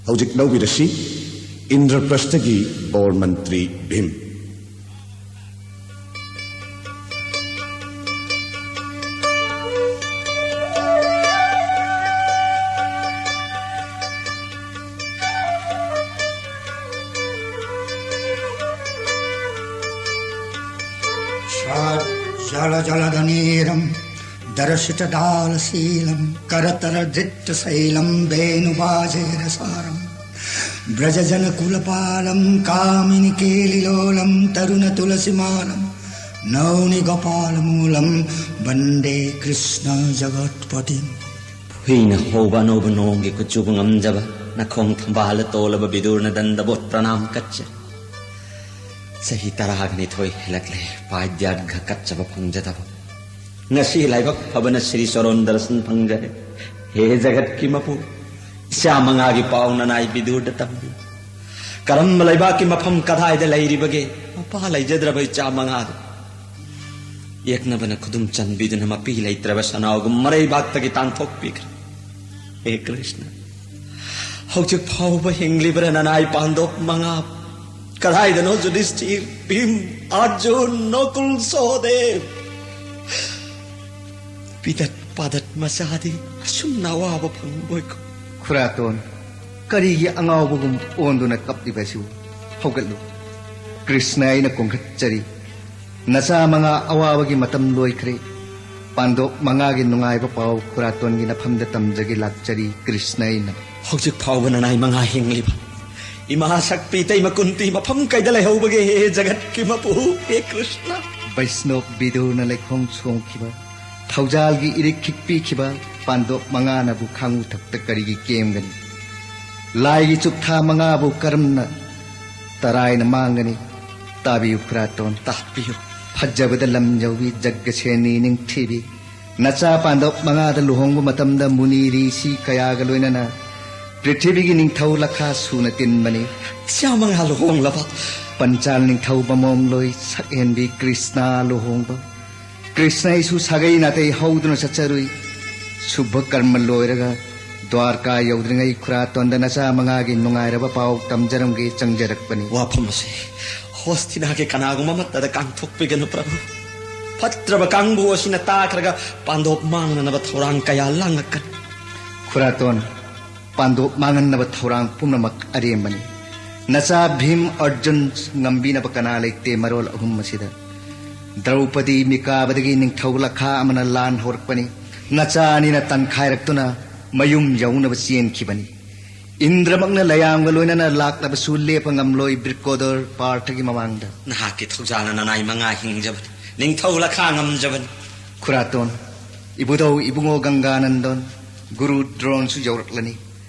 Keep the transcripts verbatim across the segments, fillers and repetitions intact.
ꯍꯧꯖꯤꯛ ꯂꯧꯕꯤꯔꯁꯤ ꯏꯟꯗ꯭ꯔꯄ꯭ꯔꯁꯊꯒꯤ ꯕꯣꯔ ꯃꯟꯇ꯭ꯔꯤ ꯚꯤꯝ꯫ जलजलदनीरं दरसितदालशीलं करतलधृत्तशैलं वेणुवाजेरसारं व्रजजनकुलपालं कामिनिकेलिलोलं तरुणतुलसीमालं नौनिगोपालमूलं वन्दे कृष्णजगत्पतिम्। ꯐꯨꯏꯅ ꯍꯧꯕ ꯑꯅꯧꯕ ꯅꯣꯡꯒꯤ ꯀꯨꯆꯨꯕꯨ ꯉꯝꯖꯕ ꯅꯈꯣꯡ ꯊꯝꯕꯥꯜꯗ ꯇꯣꯜꯂꯕ ꯕꯤꯗꯨꯔꯅ ꯗꯟꯗꯕꯣꯠ ꯄ꯭ꯔꯅꯥꯝ ꯀꯠꯆꯔꯤ꯫ ꯆꯍꯤ ꯇꯔꯥꯒ ꯅꯤꯊꯣꯏ ꯍꯦꯜꯂꯛꯂꯦ ꯄꯥꯏꯗ꯭ꯌꯥꯔꯒ ꯀꯠꯆꯕ ꯐꯪꯖꯗꯕ꯫ ꯉꯁꯤ ꯂꯥꯏꯕꯛ ꯐꯕꯅ ꯁ꯭ꯔꯤ ꯆꯣꯔꯣꯟ ꯗꯔꯁꯟ ꯐꯪꯖꯔꯦ꯫ ꯍꯦ ꯖꯒꯠꯀꯤ ꯃꯄꯨ, ꯏꯆꯥ ꯃꯉꯥꯒꯤ ꯄꯥꯎ ꯅꯅꯥꯏ ꯕꯤꯗꯨꯔꯗ ꯇꯝꯕꯤ꯫ ꯀꯔꯝꯕ ꯂꯩꯕꯥꯛꯀꯤ ꯃꯐꯝ ꯀꯗꯥꯏꯗ ꯂꯩꯔꯤꯕꯒꯦ ꯃꯄꯥ ꯂꯩꯖꯗ꯭ꯔꯕ ꯏꯆꯥ ꯃꯉꯥꯗꯨ? ꯌꯦꯛꯅꯕꯅ ꯈꯨꯗꯨꯝ ꯆꯟꯕꯤꯗꯨꯅ ꯃꯄꯤ ꯂꯩꯇ꯭ꯔꯕ ꯁꯅꯥꯎꯒꯨꯝ ꯃꯔꯩꯕꯥꯛꯇꯒꯤ ꯇꯥꯟꯊꯣꯛꯄꯤꯈ꯭ꯔꯦ꯫ ꯍꯦ ꯀ꯭ꯔꯤꯁꯅ, ꯍꯧꯖꯤꯛ ꯐꯥꯎꯕ ꯍꯤꯡꯂꯤꯕ꯭ꯔꯥ ꯅꯅꯥꯏ ꯄꯥꯟꯗꯣꯞ ꯃꯉꯥ? ꯀꯗꯥꯏꯗꯅꯣ ꯌꯨꯙꯤꯁꯊꯤꯔ, ꯚꯤꯝ, ꯑꯔꯖꯨꯟ, ꯅꯀꯨꯜ, ꯁꯍꯗꯦꯕ? ꯄꯤꯗꯠ ꯄꯥꯗꯠ ꯃꯆꯥꯗꯤ ꯑꯁꯨꯝꯅ ꯑꯋꯥꯕ ꯐꯪꯕꯣꯏꯀꯣ꯫ ꯈꯨꯔꯥꯇꯣꯟ, ꯀꯔꯤꯒꯤ ꯑꯉꯥꯎꯕꯒꯨꯝ ꯑꯣꯟꯗꯨꯅ ꯀꯞꯂꯤꯕ ꯑꯁꯤꯕꯨ? ꯍꯧꯒꯠꯂꯨ꯫ ꯀ꯭ꯔꯤꯁꯅ ꯑꯩꯅ ꯀꯣꯡꯈꯠꯆꯔꯤ꯫ ꯅꯆꯥ ꯃꯉꯥ ꯑꯋꯥꯕꯒꯤ ꯃꯇꯝ ꯂꯣꯏꯈ꯭ꯔꯦ꯫ ꯄꯥꯟꯗꯣꯞ ꯃꯉꯥꯒꯤ ꯅꯨꯡꯉꯥꯏꯕ ꯄꯥꯎ ꯈꯨꯔꯥꯇꯣꯟꯒꯤ ꯅꯐꯝꯗ ꯇꯝꯖꯒꯦ ꯂꯥꯛꯆꯔꯤ ꯀ꯭ꯔꯤꯁꯅ ꯑꯩꯅ꯫ ꯍꯧꯖꯤꯛ ꯐꯥꯎꯕ ꯅꯅꯥꯏ ꯃꯉꯥ ꯍꯤꯡꯂꯤꯕ ꯏꯃꯥ ꯁꯛꯄꯤ ꯏꯇꯩꯃ ꯀꯨꯟꯇꯤ ꯃꯐꯝ ꯀꯩꯗ ꯂꯩꯍꯧꯕꯒꯦ, ꯍꯦ ꯖꯒꯠꯀꯤ ꯃꯄꯨ, ꯍꯦ ꯀ꯭ꯔꯤꯁꯅ? ꯕꯩꯁꯅꯣꯞ ꯕꯤꯗꯨꯔꯅ ꯂꯩꯈꯣꯡ ꯁꯣꯡꯈꯤꯕ, ꯊꯧꯖꯥꯜꯒꯤ ꯏꯔꯤꯛ ꯈꯤꯛꯄꯤꯈꯤꯕ ꯄꯥꯟꯗꯣꯞ ꯃꯉꯥꯅꯕꯨ ꯈꯥꯡꯉꯨ ꯊꯛꯇ ꯀꯔꯤꯒꯤ ꯀꯦꯝꯒꯅꯤ? ꯂꯥꯏꯒꯤ ꯆꯨꯞꯊꯥ ꯃꯉꯥꯕꯨ ꯀꯔꯝꯅ ꯇꯔꯥꯏꯅ ꯃꯥꯡꯒꯅꯤ? ꯇꯥꯕꯤꯌꯨ ꯈꯨꯔꯥꯇꯣꯟ꯫ ꯇꯥꯛꯄꯤꯌꯨ꯫ ꯐꯖꯕꯗ ꯂꯝ ꯌꯧꯕꯤ ꯖꯒꯁꯦꯅꯤ ꯅꯤꯡꯊꯤꯕꯤ, ꯅꯆꯥ ꯄꯥꯟꯗꯣꯞ ꯃꯉꯥꯗ ꯂꯨꯍꯣꯡꯕ ꯃꯇꯝꯗ ꯃꯨꯅꯤ ꯔꯤꯁꯤ ꯀꯌꯥꯒ ꯂꯣꯏꯅꯅ ꯄ꯭ꯔꯤꯊꯤꯕꯤꯒꯤ ꯅꯤꯡꯊꯧ ꯂꯈꯥ ꯁꯨꯅ ꯇꯤꯟꯕꯅꯤ꯫ ꯏꯆꯥ ꯃꯉꯥ ꯂꯨꯍꯣꯡꯂꯕ? ꯄꯟꯆꯥꯜ ꯅꯤꯡꯊꯧ ꯃꯃꯣꯝꯂꯣꯏ ꯁꯛꯍꯦꯟꯕꯤ ꯀ꯭ꯔꯤꯁꯅ ꯂꯨꯍꯣꯡꯕ꯫ ꯀ꯭ꯔꯤꯁꯅ ꯑꯩꯁꯨ ꯁꯥꯒꯩ ꯅꯥꯇꯩ ꯍꯧꯗꯨꯅ ꯆꯠꯆꯔꯨꯏ꯫ ꯁꯨꯚ ꯀꯔꯃ ꯂꯣꯏꯔꯒ ꯗ꯭ꯋꯥꯔꯀꯥ ꯌꯧꯗ꯭ꯔꯤꯉꯩ ꯈꯨꯔꯥꯇꯣꯟꯗ ꯅꯆꯥ ꯃꯉꯥꯒꯤ ꯅꯨꯡꯉꯥꯏꯔꯕ ꯄꯥꯎ ꯇꯝꯖꯔꯝꯒꯦ ꯆꯪꯖꯔꯛꯄꯅꯤ꯫ ꯋꯥꯐꯝ ꯑꯁꯤ ꯍꯣꯁꯇꯤꯅꯥꯒꯤ ꯀꯅꯥꯒꯨꯝꯕ ꯑꯃꯠꯇꯗ ꯀꯥꯡꯊꯣꯛꯄꯤꯒꯅꯨ ꯄ꯭ꯔꯚꯨ꯫ ꯐꯠꯇ꯭ꯔꯕ ꯀꯥꯡꯕꯨ ꯑꯁꯤꯅ ꯇꯥꯈ꯭ꯔꯒ ꯄꯥꯟꯗꯣꯞ ꯃꯥꯡꯅꯅꯕ ꯊꯧꯔꯥꯡ ꯀꯌꯥ ꯂꯥꯡꯉꯛꯀꯅꯤ꯫ ꯈꯨꯔꯥꯇꯣꯟ, ꯄꯥꯟꯗꯣꯞ ꯃꯥꯡꯍꯟꯅꯕ ꯊꯧꯔꯥꯡ ꯄꯨꯝꯅꯃꯛ ꯑꯔꯦꯝꯕꯅꯤ꯫ ꯅꯆꯥ ꯚꯤꯝ ꯑꯔꯖꯨꯟ ꯉꯝꯕꯤꯅꯕ ꯀꯅꯥ ꯂꯩꯇꯦ ꯃꯔꯣꯜ ꯑꯍꯨꯝ ꯑꯁꯤꯗ꯫ ꯗ꯭ꯔꯧꯄꯗꯤ ꯃꯤꯀꯥꯕꯗꯒꯤ ꯅꯤꯡꯊꯧ ꯂꯈꯥ ꯑꯃꯅ ꯂꯥꯟ ꯍꯧꯔꯛꯄꯅꯤ꯫ ꯅꯆꯥ ꯑꯅꯤꯅ ꯇꯟꯈꯥꯏꯔꯛꯇꯨꯅ ꯃꯌꯨꯝ ꯌꯧꯅꯕ ꯆꯦꯟꯈꯤꯕꯅꯤ꯫ ꯏꯟꯗ꯭ꯔꯃꯛꯅ ꯂꯌꯥꯝꯒ ꯂꯣꯏꯅꯅ ꯂꯥꯛꯂꯕꯁꯨ ꯂꯦꯞꯄ ꯉꯝꯂꯣꯏ ꯕ꯭ꯔꯤꯀꯣꯗꯣꯔ ꯄꯥꯔꯊꯒꯤ ꯃꯃꯥꯡꯗ꯫ ꯅꯍꯥꯛꯀꯤ ꯊꯧꯖꯥꯜꯅ ꯅꯅꯥꯏ ꯃꯉꯥ ꯍꯤꯡꯖꯕꯅꯤ, ꯅꯤꯡꯊꯧ ꯂꯈꯥ ꯉꯝꯖꯕꯅꯤ꯫ ꯈꯨꯔꯥꯇꯣꯟ, ꯏꯕꯨꯙꯧ ꯏꯕꯨꯡꯉꯣ ꯒꯪꯒꯥꯅꯟꯗꯣꯟ, ꯒꯨꯔꯨ ꯗ꯭ꯔꯣꯟꯁꯨ ꯌꯧꯔꯛꯂꯅꯤ꯫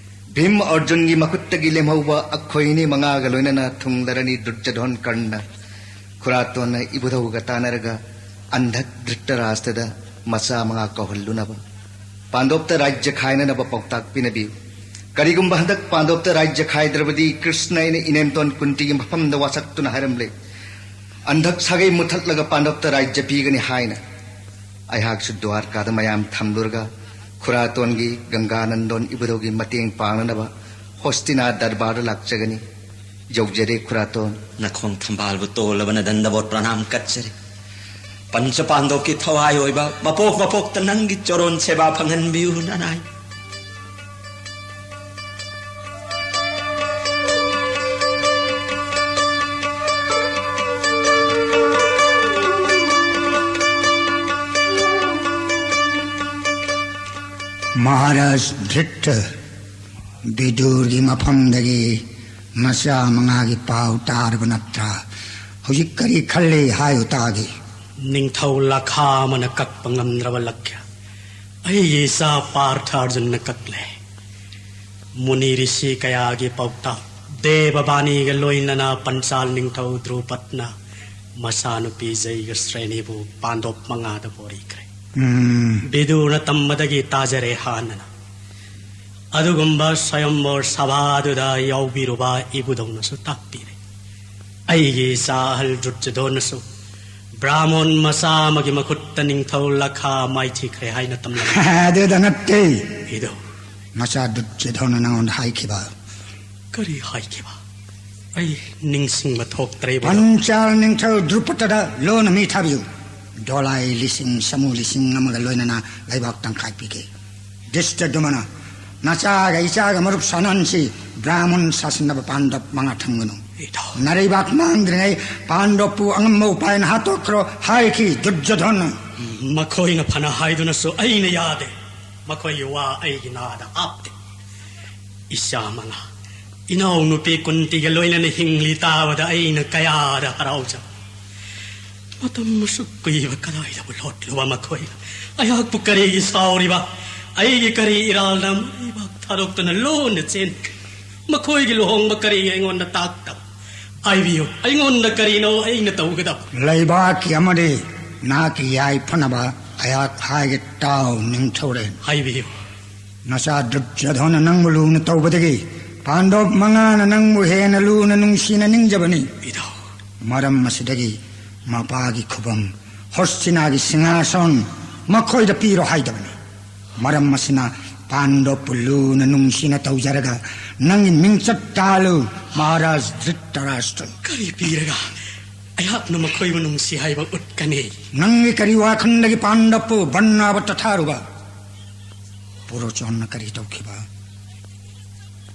ꯚꯤꯝ ꯑꯔꯖꯨꯟꯒꯤ ꯃꯈꯨꯠꯇꯒꯤ ꯂꯦꯝꯍꯧꯕ ꯑꯩꯈꯣꯏꯅꯤ ꯃꯉꯥꯒ ꯂꯣꯏꯅꯅ ꯊꯨꯡꯂꯔꯅꯤ ꯗꯨꯔꯖꯙꯣꯟ ꯀꯔꯅ꯫ ꯈꯨꯔꯥꯇꯣꯟꯅ ꯏꯕꯨꯙꯧꯒ ꯇꯥꯟꯅꯔꯒ ꯑꯟꯙꯛ ꯙ꯭ꯔꯤꯇꯔꯥꯁꯇꯗ ꯃꯆꯥ ꯃꯉꯥ ꯀꯧꯍꯜꯂꯨꯅꯕ, ꯄꯥꯟꯗꯣꯞꯇ ꯔꯥꯖ꯭ꯌ ꯈꯥꯏꯅꯅꯕ ꯄꯥꯎꯇꯥꯛ ꯄꯤꯅꯕꯤꯌꯨ꯫ ꯀꯔꯤꯒꯨꯝꯕ ꯍꯟꯗꯛ ꯄꯥꯟꯗꯣꯞꯇ ꯔꯥꯖ꯭ꯌ ꯈꯥꯏꯗ꯭ꯔꯕꯗꯤ ꯀ꯭ꯔꯤꯁꯅ ꯑꯩꯅ ꯏꯅꯦꯝꯇꯣꯟ ꯀꯨꯟꯇꯤꯒꯤ ꯃꯐꯝꯗ ꯋꯥꯁꯛꯇꯨꯅ ꯍꯥꯏꯔꯝꯂꯦ, ꯑꯟꯙꯛ ꯁꯥꯒꯩ ꯃꯨꯊꯠꯂꯒ ꯄꯥꯟꯗꯣꯞꯇ ꯔꯥꯖ꯭ꯌ ꯄꯤꯒꯅꯤ ꯍꯥꯏꯅ꯫ ꯑꯩꯍꯥꯛꯁꯨ ꯗ꯭ꯋꯥꯔꯀꯥꯗ ꯃꯌꯥꯝ ꯊꯝꯂꯨꯔꯒ ꯈꯨꯔꯥꯇꯣꯟꯒꯤ ꯒꯪꯒꯥꯅꯟꯗꯣꯟ ꯏꯕꯨꯙꯧꯒꯤ ꯃꯇꯦꯡ ꯄꯥꯡꯅꯅꯕ ꯍꯣꯁꯇꯤꯅꯥ ꯗꯔꯕꯥꯔꯗ ꯂꯥꯛꯆꯒꯅꯤ꯫ ꯌꯧꯖꯔꯦ ꯈꯨꯔꯥꯇꯣꯟ꯫ ꯅꯈꯣꯡ ꯊꯝꯕꯥꯜꯕꯨ ꯇꯣꯜꯂꯕꯅ ꯗꯟꯗꯕꯣꯠ ꯄ꯭ꯔꯅꯥꯝ ꯀꯠꯆꯔꯤ꯫ ꯄꯟꯆ ꯄꯥꯟꯗꯣꯞꯀꯤ ꯊꯋꯥꯏ ꯑꯣꯏꯕ ꯃꯄꯣꯛ ꯃꯄꯣꯛꯇ ꯅꯪꯒꯤ ꯆꯣꯔꯣꯟ ꯁꯦꯕꯥ ꯐꯪꯍꯟꯕꯤꯌꯨ ꯅꯅꯥꯏ꯫ ꯃꯍꯥꯔꯥꯖ ꯙ꯭ꯔꯤꯇ, ꯕꯤꯗꯨꯔꯒꯤ ꯃꯐꯝꯗꯒꯤ ꯃꯆꯥ ꯃꯉꯥꯒꯤ ꯄꯥꯎ ꯇꯥꯔꯕ ꯅꯠꯇ꯭ꯔꯥ? ꯍꯧꯖꯤꯛ ꯀꯔꯤ ꯈꯜꯂꯤ ꯍꯥꯏꯌꯨ ꯇꯥꯒꯦ꯫ ꯅꯤꯡꯊꯧ ꯂꯈꯥ ꯑꯃꯅ ꯀꯛꯄ ꯉꯝꯗ꯭ꯔꯕ ꯂꯛꯈ꯭ꯌ ꯑꯩꯒꯤ ꯏꯆꯥ ꯄꯥꯔꯊ ꯑꯔꯖꯨꯟꯅ ꯀꯛꯂꯦ꯫ ꯃꯨꯅꯤ ꯔꯤꯁꯤ ꯀꯌꯥꯒꯤ ꯄꯥꯎꯇꯥꯛ, ꯗꯦꯕ ꯕꯥꯅꯤꯒ ꯂꯣꯏꯅꯅ ꯄꯟꯆꯥꯜ ꯅꯤꯡꯊꯧ ꯗ꯭ꯔꯨꯄꯠꯅ ꯃꯆꯥꯅꯨꯄꯤ ꯖꯩꯒ ꯁ꯭ꯔꯦꯅꯤꯕꯨ ꯄꯥꯟꯗꯣꯞ ꯃꯉꯥꯗ ꯕꯣꯔꯤꯈ꯭ꯔꯦ꯫ ꯎꯝ꯫ ꯕꯤꯗꯨꯔꯅ ꯇꯝꯕꯗꯒꯤ ꯇꯥꯖꯔꯦ ꯍꯥꯟꯅꯅ꯫ ꯑꯗꯨꯒꯨꯝꯕ ꯁ꯭ꯋꯌꯝꯕꯣꯔ ꯁꯚꯥꯗꯨꯗ ꯌꯥꯎꯕꯤꯔꯨꯕ ꯏꯕꯨꯙꯧꯅꯁꯨ ꯇꯥꯛꯄꯤꯔꯦ꯫ ꯑꯩꯒꯤ ꯏꯆꯥ ꯑꯍꯜ ꯗꯨꯔꯖꯣꯙꯣꯟꯅꯁꯨ ꯕ꯭ꯔꯥꯍꯃꯣꯟ ꯃꯆꯥ ꯑꯃꯒꯤ ꯃꯈꯨꯠꯇ ꯅꯤꯡꯊꯧ ꯂꯈꯥ ꯃꯥꯏꯊꯤꯈ꯭ꯔꯦ ꯍꯥꯏꯅ ꯇꯝꯂꯝꯃꯤ꯫ ꯑꯗꯨꯗ ꯅꯠꯇꯦ꯫ ꯏꯙꯧ꯫ ꯃꯆꯥ ꯗꯨꯔꯖꯣꯙꯅ ꯅꯉꯣꯟꯗ ꯍꯥꯏꯈꯤꯕ꯫ ꯀꯔꯤ ꯍꯥꯏꯈꯤꯕ? ꯑꯩ ꯅꯤꯡꯁꯤꯡꯕ ꯊꯣꯛꯇ꯭ꯔꯦ ꯏꯕꯨꯙꯧ꯫ ꯄꯟꯆꯥꯜ ꯅꯤꯡꯊꯧ ꯗ꯭ꯔꯨꯄꯗꯗ ꯂꯣꯟꯅ ꯃꯤ ꯊꯥꯕꯤꯌꯨ꯫ ꯗꯣꯂꯥꯏ ꯂꯤꯁꯤꯡ ꯁꯥꯃꯨ ꯂꯤꯁꯤꯡ ꯑꯃꯒ ꯂꯣꯏꯅꯅ ꯂꯩꯕꯥꯛ ꯇꯪꯈꯥꯏ ꯄꯤꯒꯦ꯫ ꯗ꯭ꯔꯤꯁꯇꯗ꯭ꯌꯨꯝꯅ, ꯅꯆꯥꯒ ꯏꯆꯥꯒ ꯃꯔꯨꯞ ꯁꯥꯅꯍꯟꯁꯤ꯫ ꯕ꯭ꯔꯥꯍꯃꯟ ꯁꯥꯁꯤꯟꯅꯕ ꯄꯥꯟꯗꯕ ꯃꯉꯥ ꯊꯝꯒꯅꯨ꯫ ꯏꯙꯧ꯫ ꯅꯔꯩꯕꯥꯛ ꯃꯥꯡꯗ꯭ꯔꯤꯉꯩ ꯄꯥꯟꯗꯕꯄꯨ ꯑꯉꯝꯕ ꯎꯄꯥꯏꯅ ꯍꯥꯠꯇꯣꯛꯈ꯭ꯔꯣ ꯍꯥꯏꯈꯤ ꯗꯨꯔꯖꯣꯙꯅ꯫ ꯃꯈꯣꯏꯅ ꯐꯅ ꯍꯥꯏꯗꯨꯅꯁꯨ ꯑꯩꯅ ꯌꯥꯗꯦ꯫ ꯃꯈꯣꯏꯒꯤ ꯋꯥ ꯑꯩꯒꯤ ꯅꯥꯗ ꯍꯥꯞꯇꯦ꯫ ꯏꯆꯥ ꯃꯉꯥ, ꯏꯅꯥꯎꯅꯨꯄꯤ ꯀꯨꯟꯇꯤꯒ ꯂꯣꯏꯅꯅ ꯍꯤꯡꯂꯤ ꯇꯥꯕꯗ ꯑꯩꯅ ꯀꯌꯥꯗ ꯍꯔꯥꯎꯖꯕ꯫ ꯃꯇꯝ ꯑꯁꯨꯛ ꯀꯨꯏꯕ ꯀꯗꯥꯏꯗꯕꯨ ꯂꯣꯠꯂꯨꯕ ꯃꯈꯣꯏꯅ? ꯑꯩꯍꯥꯛꯄꯨ ꯀꯔꯤꯒꯤ ꯁꯥꯎꯔꯤꯕ? ꯑꯩꯒꯤ ꯀꯔꯤ ꯏꯔꯥꯜꯅ ꯃꯔꯩꯕꯥꯛ ꯊꯥꯗꯣꯛꯇꯨꯅ ꯂꯣꯟꯅ ꯆꯦꯟꯈ꯭ꯔꯤ? ꯃꯈꯣꯏꯒꯤ ꯂꯨꯍꯣꯡꯕ ꯀꯔꯤꯒꯤ ꯑꯩꯉꯣꯟꯗ ꯇꯥꯛꯇꯕ? ꯍꯥꯏꯕꯤꯌꯨ, ꯑꯩꯉꯣꯟꯗ ꯀꯔꯤꯅꯣ ꯑꯩꯅ ꯇꯧꯒꯗꯕ? ꯂꯩꯕꯥꯛꯀꯤ ꯑꯃꯗꯤ ꯅꯍꯥꯛꯀꯤ ꯌꯥꯏꯐꯅꯕ ꯑꯩꯍꯥꯛ ꯍꯥꯏꯒꯦ ꯇꯥꯎ ꯅꯤꯡꯊꯧꯔꯦꯜ꯫ ꯍꯥꯏꯕꯤꯌꯨ꯫ ꯅꯆꯥ ꯗꯨꯔꯖꯣꯙꯅ ꯅꯪꯕꯨ ꯂꯨꯅ ꯇꯧꯕꯗꯒꯤ ꯄꯥꯟꯗꯕ ꯃꯉꯥꯅ ꯅꯪꯕꯨ ꯍꯦꯟꯅ ꯂꯨꯅ ꯅꯨꯡꯁꯤꯅ ꯅꯤꯡꯖꯕꯅꯤ꯫ ꯏꯙꯧ꯫ ꯃꯔꯝ ꯑꯁꯤꯗꯒꯤ ꯃꯄꯥꯒꯤ ꯈꯨꯕꯝ ꯍꯣꯁꯇꯤꯅꯥꯒꯤ ꯁꯤꯡꯍꯥꯁꯟ ꯃꯈꯣꯏꯗ ꯄꯤꯔꯣ ꯍꯥꯏꯗꯕꯅꯤ꯫ ꯃꯔꯝ ꯑꯁꯤꯅ ꯄꯥꯟꯗꯕꯄꯨ ꯂꯨꯅ ꯅꯨꯡꯁꯤꯅ ꯇꯧꯖꯔꯒ ꯅꯪꯒꯤ ꯃꯤꯡꯆꯠ ꯇꯥꯜꯂꯨ ꯃꯍꯥꯔꯥꯖ ꯙ꯭ꯔꯤꯇꯔꯥꯁꯇ꯭ꯔ꯫ ꯀꯔꯤ ꯄꯤꯔꯒ ꯑꯩꯍꯥꯛꯅ ꯃꯈꯣꯏꯕꯨ ꯅꯨꯡꯁꯤ ꯍꯥꯏꯕ ꯎꯠꯀꯅꯤ? ꯅꯪꯒꯤ ꯀꯔꯤ ꯋꯥꯈꯜꯗꯒꯤ ꯄꯥꯟꯗꯕꯄꯨ ꯕꯟꯅꯥꯕꯇ ꯊꯥꯔꯨꯕ? ꯄꯨꯔꯣꯆꯣꯟꯅ ꯀꯔꯤ ꯇꯧꯈꯤꯕ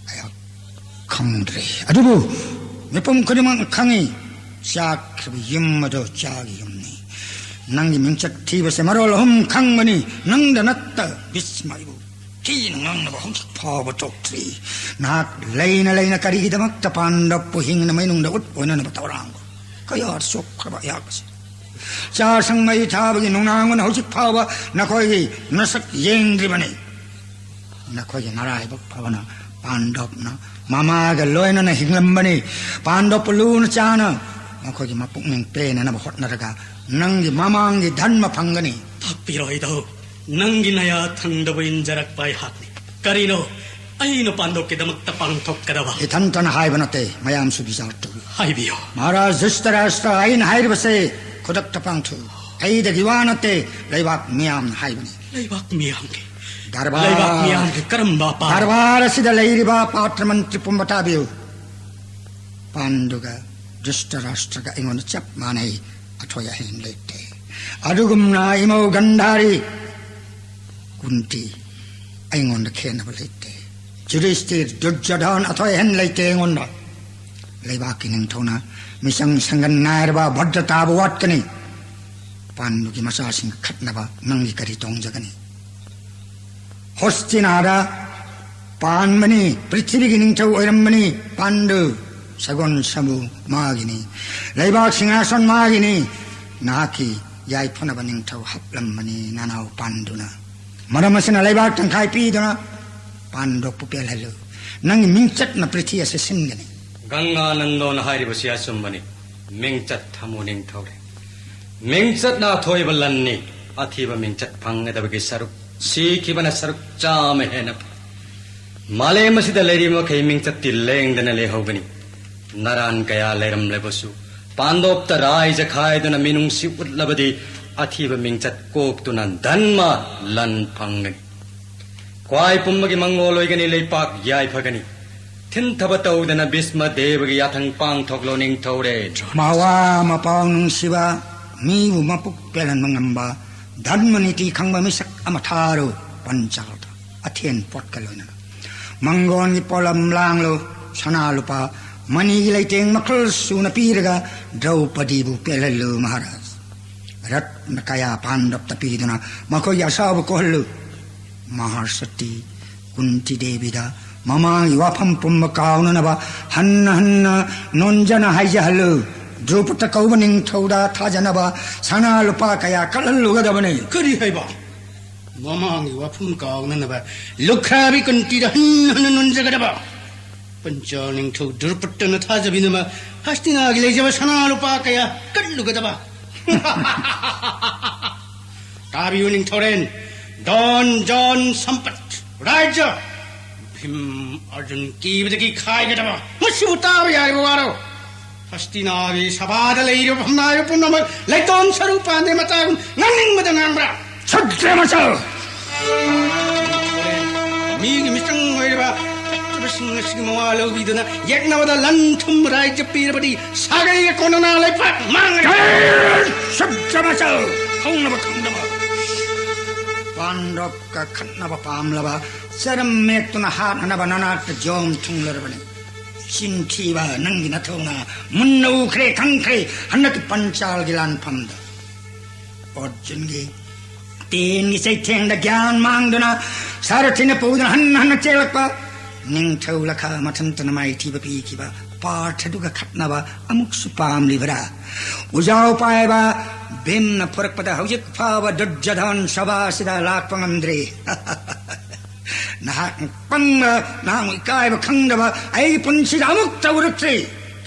ꯑꯩꯍꯥꯛ ꯈꯪꯗ꯭ꯔꯦ꯫ ꯑꯗꯨꯕꯨ ꯃꯤꯄꯨꯝ ꯈꯨꯗꯤꯡꯃꯛꯅ ꯈꯪꯉꯤ, ꯆꯥꯛꯈ꯭ꯔꯕ ꯌꯨꯝ ꯑꯗꯨ ꯆꯥꯒꯤ ꯌꯨꯝꯅꯤ꯫ ꯅꯪꯒꯤ ꯃꯤꯡꯆꯠ ꯊꯤꯕꯁꯦ ꯃꯔꯣꯜ ꯑꯍꯨꯝ ꯈꯪꯕꯅꯤ꯫ ꯅꯪꯗ ꯅꯠꯇ ꯕꯤꯁꯃ ꯑꯩꯕꯨ ꯊꯤꯅ ꯉꯥꯡꯅꯕ ꯍꯧꯖꯤꯛ ꯐꯥꯎꯕ ꯇꯣꯛꯇ꯭ꯔꯤ꯫ ꯅꯍꯥꯛ ꯂꯩꯅ ꯂꯩꯅ ꯀꯔꯤꯒꯤꯗꯃꯛꯇ ꯄꯥꯟꯗꯕꯄꯨ ꯍꯤꯡꯅ ꯃꯩꯅꯨꯡꯗ ꯎꯠ ꯑꯣꯏꯅꯅꯕ ꯊꯧꯔꯥꯡꯕ? ꯀꯌꯥ ꯆꯣꯛꯈ꯭ꯔꯕ ꯑꯩꯍꯥꯛ ꯑꯁꯤ꯫ ꯆꯥꯁꯪ ꯃꯩ ꯊꯥꯕꯒꯤ ꯅꯨꯡꯅꯥꯡꯕꯅ ꯍꯧꯖꯤꯛ ꯐꯥꯎꯕ ꯅꯈꯣꯏꯒꯤ ꯅꯁꯛ ꯌꯦꯡꯗ꯭ꯔꯤꯕꯅꯤ꯫ ꯅꯈꯣꯏꯒꯤ ꯅꯔꯥꯏꯕꯛ ꯐꯕꯅ ꯄꯥꯟꯗꯕꯅ ꯃꯃꯥꯒ ꯂꯣꯏꯅꯅ ꯍꯤꯡꯂꯝꯕꯅꯤ꯫ ꯄꯥꯟꯗꯕꯄꯨ ꯂꯨꯅ ꯆꯥꯅ ꯃꯈꯣꯏꯒꯤ ꯃꯄꯨꯛꯅꯤꯡ ꯄꯦꯟꯅꯅꯕ ꯍꯣꯠꯅꯔꯒ ꯅꯪꯒꯤ ꯃꯃꯥꯡꯒꯤ ꯙꯟꯃ ꯐꯪꯒꯅꯤ꯫ ꯇꯥꯛꯄꯤꯔꯣ ꯏꯙꯧ꯫ ꯅꯪꯒꯤ ꯅꯌꯥ ꯊꯪꯗꯕ ꯏꯟꯖꯔꯛꯄ ꯑꯩꯍꯥꯛꯅꯤ꯫ ꯀꯔꯤꯅꯣ ꯑꯩꯅ ꯄꯥꯟꯗꯕꯀꯤꯗꯃꯛꯇ ꯄꯥꯡꯊꯣꯛꯀꯗꯕ? ꯏꯊꯟꯇꯅ ꯍꯥꯏꯕ ꯅꯠꯇꯦ, ꯃꯌꯥꯝꯁꯨ ꯕꯤꯆꯥꯔ ꯇꯧꯏ꯫ ꯍꯥꯏꯕꯤꯌꯨ꯫ ꯃꯍꯥꯔꯥꯖ ꯙ꯭ꯔꯤꯇꯔꯥꯁꯇ꯭ꯔ, ꯑꯩꯅ ꯍꯥꯏꯔꯤꯕꯁꯦ ꯈꯨꯗꯛꯇ ꯄꯥꯡꯊꯣꯛꯎ꯫ ꯑꯩꯗꯒꯤ ꯋꯥ ꯅꯠꯇꯦ, ꯂꯩꯕꯥꯛ ꯃꯤꯌꯥꯝꯅ ꯍꯥꯏꯕꯅꯤ꯫ ꯂꯩꯕꯥꯛ ꯃꯤꯌꯥꯝꯒꯤ ꯂꯩꯕꯥꯛ ꯃꯤꯌꯥꯝꯒꯤ ꯀꯔꯝꯕ ꯑꯄꯥꯝꯕ? ꯗꯔꯕꯥꯔ ꯑꯁꯤꯗ ꯂꯩꯔꯤꯕ ꯄꯥꯇ꯭ꯔ ꯃꯟꯇ꯭ꯔꯤ ꯄꯨꯝꯕ ꯇꯥꯕꯤꯌꯨ꯫ ꯄꯥꯟꯗꯨꯒ ꯙ꯭ꯔꯤꯇꯔꯥꯁ꯭ꯇ꯭ꯔꯒ ꯑꯩꯉꯣꯟꯗ ꯆꯞ ꯃꯥꯟꯅꯩ꯫ ꯑꯊꯣꯏ ꯑꯍꯦꯟ ꯂꯩꯇꯦ꯫ ꯑꯗꯨꯒꯨꯝꯅ ꯏꯃꯧ ꯒꯟꯙꯥꯔꯤ ꯀꯨꯟꯇꯤ ꯑꯩꯉꯣꯟꯗ ꯈꯦꯠꯅꯕ ꯂꯩꯇꯦ꯫ ꯌꯨꯙꯤꯁꯇꯤꯔ, ꯗꯨꯔꯖꯣꯙꯟ ꯑꯊꯣꯏ ꯑꯍꯦꯟ ꯂꯩꯇꯦ ꯑꯩꯉꯣꯟꯗ꯫ ꯂꯩꯕꯥꯛꯀꯤ ꯅꯤꯡꯊꯧꯅ ꯃꯤꯆꯪ ꯁꯪꯒꯟ ꯅꯥꯏꯔꯕ ꯚꯗ꯭ꯔꯇꯥꯕꯨ ꯋꯥꯠꯀꯅꯤ꯫ ꯄꯥꯟꯗꯨꯒꯤ ꯃꯆꯥꯁꯤꯡ ꯈꯠꯅꯕ ꯅꯪꯒꯤ ꯀꯔꯤ ꯇꯣꯡꯖꯒꯅꯤ? ꯍꯣꯁꯇꯤꯅꯥꯗ ꯄꯥꯟꯕꯅꯤ, ꯄ꯭ꯔꯤꯊꯤꯕꯤꯒꯤ ꯅꯤꯡꯊꯧ ꯑꯣꯏꯔꯝꯕꯅꯤ ꯄꯥꯟꯗꯨ꯫ ꯁꯒꯣꯜ ꯁꯥꯃꯨ ꯃꯥꯒꯤꯅꯤ, ꯂꯩꯕꯥꯛ ꯁꯤꯡꯍꯥꯁꯟ ꯃꯥꯒꯤꯅꯤ꯫ ꯅꯍꯥꯛꯀꯤ ꯌꯥꯏꯐꯅꯕ ꯅꯤꯡꯊꯧ ꯍꯥꯞꯂꯝꯕꯅꯤ ꯅꯅꯥꯎ ꯄꯥꯟꯗꯨꯅ꯫ ꯃꯔꯝ ꯑꯁꯤꯅ ꯂꯩꯕꯥꯛ ꯇꯪꯈꯥꯏ ꯄꯤꯗꯨꯅ ꯄꯥꯟꯗꯣꯞꯄꯨ ꯄꯦꯜꯍꯜꯂꯨ꯫ ꯅꯪꯒꯤ ꯃꯤꯡꯆꯠꯅ ꯄ꯭ꯔꯤꯊꯤ ꯑꯁꯤ ꯁꯤꯟꯒꯅꯤ꯫ ꯒꯪꯒꯥ ꯅꯟꯗꯣꯅ ꯍꯥꯏꯔꯤꯕꯁꯤ ꯑꯆꯨꯝꯕꯅꯤ꯫ ꯃꯤꯡꯆꯠ ꯊꯝꯃꯨ ꯅꯤꯡꯊꯧꯔꯦ꯫ ꯃꯤꯡꯆꯠꯅ ꯑꯊꯣꯏꯕ ꯂꯟꯅꯤ꯫ ꯑꯊꯤꯕ ꯃꯤꯡꯆꯠ ꯐꯪꯒꯗꯕꯒꯤ ꯁꯔꯨꯛ, ꯁꯤꯈꯤꯕꯅ ꯁꯔꯨꯛ ꯆꯥꯝꯃ ꯍꯦꯟꯅ ꯐꯩ꯫ ꯃꯥꯂꯦꯝ ꯑꯁꯤꯗ ꯂꯩꯔꯤꯕ ꯃꯈꯩ ꯃꯤꯡꯆꯠꯇꯤ ꯂꯦꯡꯗꯅ ꯂꯩꯍꯧꯒꯅꯤ꯫ ꯅꯔꯥꯟ ꯀꯌꯥ ꯂꯩꯔꯝꯂꯕꯁꯨ, ꯄꯥꯟꯗꯣꯞꯇ ꯔꯥꯏꯖ ꯈꯥꯏꯗꯨꯅ ꯃꯤꯅꯨꯡꯁꯤ ꯎꯠꯂꯕꯗꯤ, ꯑꯊꯤꯕ ꯃꯤꯡꯆꯠ ꯀꯣꯛꯇꯨꯅ ꯙꯟꯃ ꯂꯟ ꯐꯪꯒꯅꯤ꯫ ꯈ꯭ꯋꯥꯏ ꯄꯨꯝꯕꯒꯤ ꯃꯪꯒꯣꯜ ꯑꯣꯏꯒꯅꯤ, ꯂꯩꯄꯥꯛ ꯌꯥꯏꯐꯒꯅꯤ꯫ ꯊꯤꯟꯊꯕ ꯇꯧꯗꯅ ꯚꯤꯁꯃ ꯗꯦꯕꯒꯤ ꯌꯥꯊꯪ ꯄꯥꯡꯊꯣꯛꯂꯣ ꯅꯤꯡꯊꯧꯔꯦ꯫ ꯃꯋꯥ ꯃꯄꯥꯎ ꯅꯨꯡꯁꯤꯕ, ꯃꯤꯕꯨ ꯃꯄꯨꯛ ꯄꯦꯜꯍꯟꯕ ꯉꯝꯕ, ꯙꯔꯃ ꯅꯤꯇꯤ ꯈꯪꯕ ꯃꯤꯁꯛ ꯑꯃ ꯊꯥꯔꯨ ꯄꯟꯆꯥꯜꯗ꯫ ꯑꯊꯦꯟ ꯄꯣꯠꯀ ꯂꯣꯏꯅꯅ ꯃꯪꯒꯣꯟꯒꯤ ꯄꯣꯠꯂꯝ ꯂꯥꯡꯂꯨ꯫ ꯁꯅꯥ ꯂꯨꯄꯥ ꯃꯅꯤꯒꯤ ꯂꯩꯇꯦꯡ ꯃꯈꯜ ꯁꯨꯅ ꯄꯤꯔꯒ ꯗ꯭ꯔꯧꯄꯗꯤꯕꯨ ꯄꯦꯜꯍꯜꯂꯨ ꯃꯍꯥꯔꯥꯖ꯫ ꯔꯠꯅ ꯀꯌꯥ ꯄꯥꯟꯗꯞꯇ ꯄꯤꯗꯨꯅ ꯃꯈꯣꯏꯒꯤ ꯑꯁꯥꯎꯕ ꯀꯣꯛꯍꯜꯂꯨ꯫ ꯃꯍꯥꯁꯇꯤ ꯀꯨꯟꯇꯤ ꯗꯦꯕꯤꯗ ꯃꯃꯥꯡꯒꯤ ꯋꯥꯐꯝ ꯄꯨꯝꯕ ꯀꯥꯎꯅꯅꯕ ꯍꯟꯅ ꯍꯟꯅ ꯅꯣꯟꯖꯅ ꯍꯥꯏꯖꯍꯜꯂꯨ꯫ ꯗ꯭ꯔꯨꯄꯗ ꯀꯧꯕ ꯅꯤꯡꯊꯧꯗ ꯊꯥꯖꯅꯕ ꯁꯅꯥ ꯂꯨꯄꯥ ꯀꯌꯥ ꯀꯠꯍꯜꯂꯨꯒꯗꯕꯅꯤ꯫ ꯀꯔꯤ ꯍꯥꯏꯕ? ꯃꯃꯥꯡꯒꯤ ꯋꯥꯐꯝ ꯀꯥꯎꯅꯅꯕ ꯂꯨꯈ꯭ꯔꯥꯕꯤ ꯀꯨꯟꯇꯤꯗ ꯍꯟꯅ ꯍꯟꯅ ꯅꯣꯟꯖꯒꯗꯕ꯫ ꯄꯟꯆꯥ ꯅꯤꯡꯊꯧ ꯗ꯭ꯔꯨꯄꯗꯅ ꯊꯥꯖꯕꯤꯅꯕ ꯍꯁꯇꯤꯅꯥꯒꯤ ꯂꯩꯖꯕ ꯁꯅꯥ ꯂꯨꯄꯥ ꯀꯌꯥ ꯀꯠꯂꯨꯒꯗꯕ꯫ ꯇꯥꯕꯤꯌꯨ ꯅꯤꯡꯊꯧꯔꯦꯟ, ꯗꯣꯟ ꯖꯣꯟ ꯁꯝꯄꯠ ꯔꯥꯖ꯭ꯌ ꯚꯤꯝ ꯑꯔꯖꯨꯟ ꯀꯤꯕꯗꯒꯤ ꯈꯥꯏꯒꯗꯕ꯫ ꯃꯁꯤꯕꯨ ꯇꯥꯕ ꯌꯥꯔꯤꯕ ꯋꯥꯔꯣ? ꯍꯁꯇꯤꯅꯥꯒꯤ ꯁꯚꯥꯗ ꯂꯩꯔꯤꯕ ꯐꯝꯅꯥꯏꯕ ꯄꯨꯝꯅꯃꯛ ꯂꯩꯇꯣꯟ ꯁꯔꯨ ꯄꯥꯟꯗꯦ ꯃꯇꯥꯒꯨꯝ ꯉꯥꯡꯅꯤꯡꯕꯗ ꯉꯥꯡꯕ꯭ꯔꯥ? ꯁꯨꯗ꯭ꯔ ꯃꯆꯜ! ꯑꯩꯒꯤ ꯃꯤꯆꯪ ꯑꯣꯏꯔꯤꯕ ꯐꯠꯇꯕꯁꯤꯡ ꯑꯁꯤꯒꯤ ꯃꯋꯥ ꯂꯧꯕꯤꯗꯨꯅ ꯌꯦꯛꯅꯕꯗ ꯂꯟ ꯊꯨꯝ ꯔꯥꯏꯖ ꯄꯤꯔꯕꯗꯤ ꯁꯥꯒꯩꯒ ꯀꯣꯟꯅꯅ ꯂꯩꯄꯥꯛ ꯃꯥꯡꯉꯅꯤ꯫ ꯁꯨꯞꯆ ꯃꯆꯜ ꯊꯧꯅꯕ ꯊꯧꯅꯕ ꯄꯥꯟꯗꯣꯞꯀ ꯈꯠꯅꯕ ꯄꯥꯝꯂꯕ ꯆꯔꯝ ꯃꯦꯠꯇꯨꯅ ꯍꯥꯠꯅꯅꯕ ꯅꯅꯥꯛꯇ ꯖꯣꯝ ꯊꯨꯡꯂꯔꯕꯅꯤ꯫ ꯆꯤꯟꯊꯤꯕ ꯅꯪꯒꯤ ꯅꯊꯧꯅ ꯃꯨꯟꯅ ꯎꯈ꯭ꯔꯦ ꯈꯪꯈ꯭ꯔꯦ ꯍꯟꯗꯛꯀꯤ ꯄꯟꯆꯥꯜꯒꯤ ꯂꯥꯟꯐꯝꯗ꯫ ꯑꯔꯖꯨꯟꯒꯤ ꯇꯦꯟꯒꯤ ꯆꯩꯊꯦꯡꯗ ꯒ꯭ꯌꯥꯟ ꯃꯥꯡꯗꯨꯅ ꯁꯥꯔꯊꯤꯅ ꯄꯨꯗꯨꯅ ꯍꯟꯅ ꯍꯟꯅ ꯆꯦꯜꯂꯛꯄ ꯅꯤꯡꯊꯧ ꯂꯈꯥ ꯃꯊꯟꯇꯅ ꯃꯥꯏꯊꯤꯕ ꯄꯤꯈꯤꯕ ꯄꯥꯔꯊꯗꯨꯒ ꯈꯠꯅꯕ ꯑꯃꯨꯛꯁꯨ ꯄꯥꯝꯂꯤꯕ꯭ꯔꯥ? ꯎꯖꯥꯎ ꯄꯥꯏꯕ ꯚꯤꯝꯅ ꯄꯨꯔꯛꯄꯗ ꯍꯧꯖꯤꯛ ꯐꯥꯎꯕ ꯗꯨꯔꯖꯣꯙꯟ ꯁꯚꯥꯁꯤꯗ ꯂꯥꯛꯄ ꯉꯝꯗ꯭ꯔꯤ꯫ ꯅꯍꯥꯛ ꯄꯪꯕ, ꯅꯍꯥꯛ ꯏꯀꯥꯏꯕ ꯈꯪꯗꯕ ꯑꯩꯒꯤ ꯄꯨꯟꯁꯤꯗ ꯑꯃꯨꯛꯇ ꯎꯔꯛꯇ꯭ꯔꯤ꯫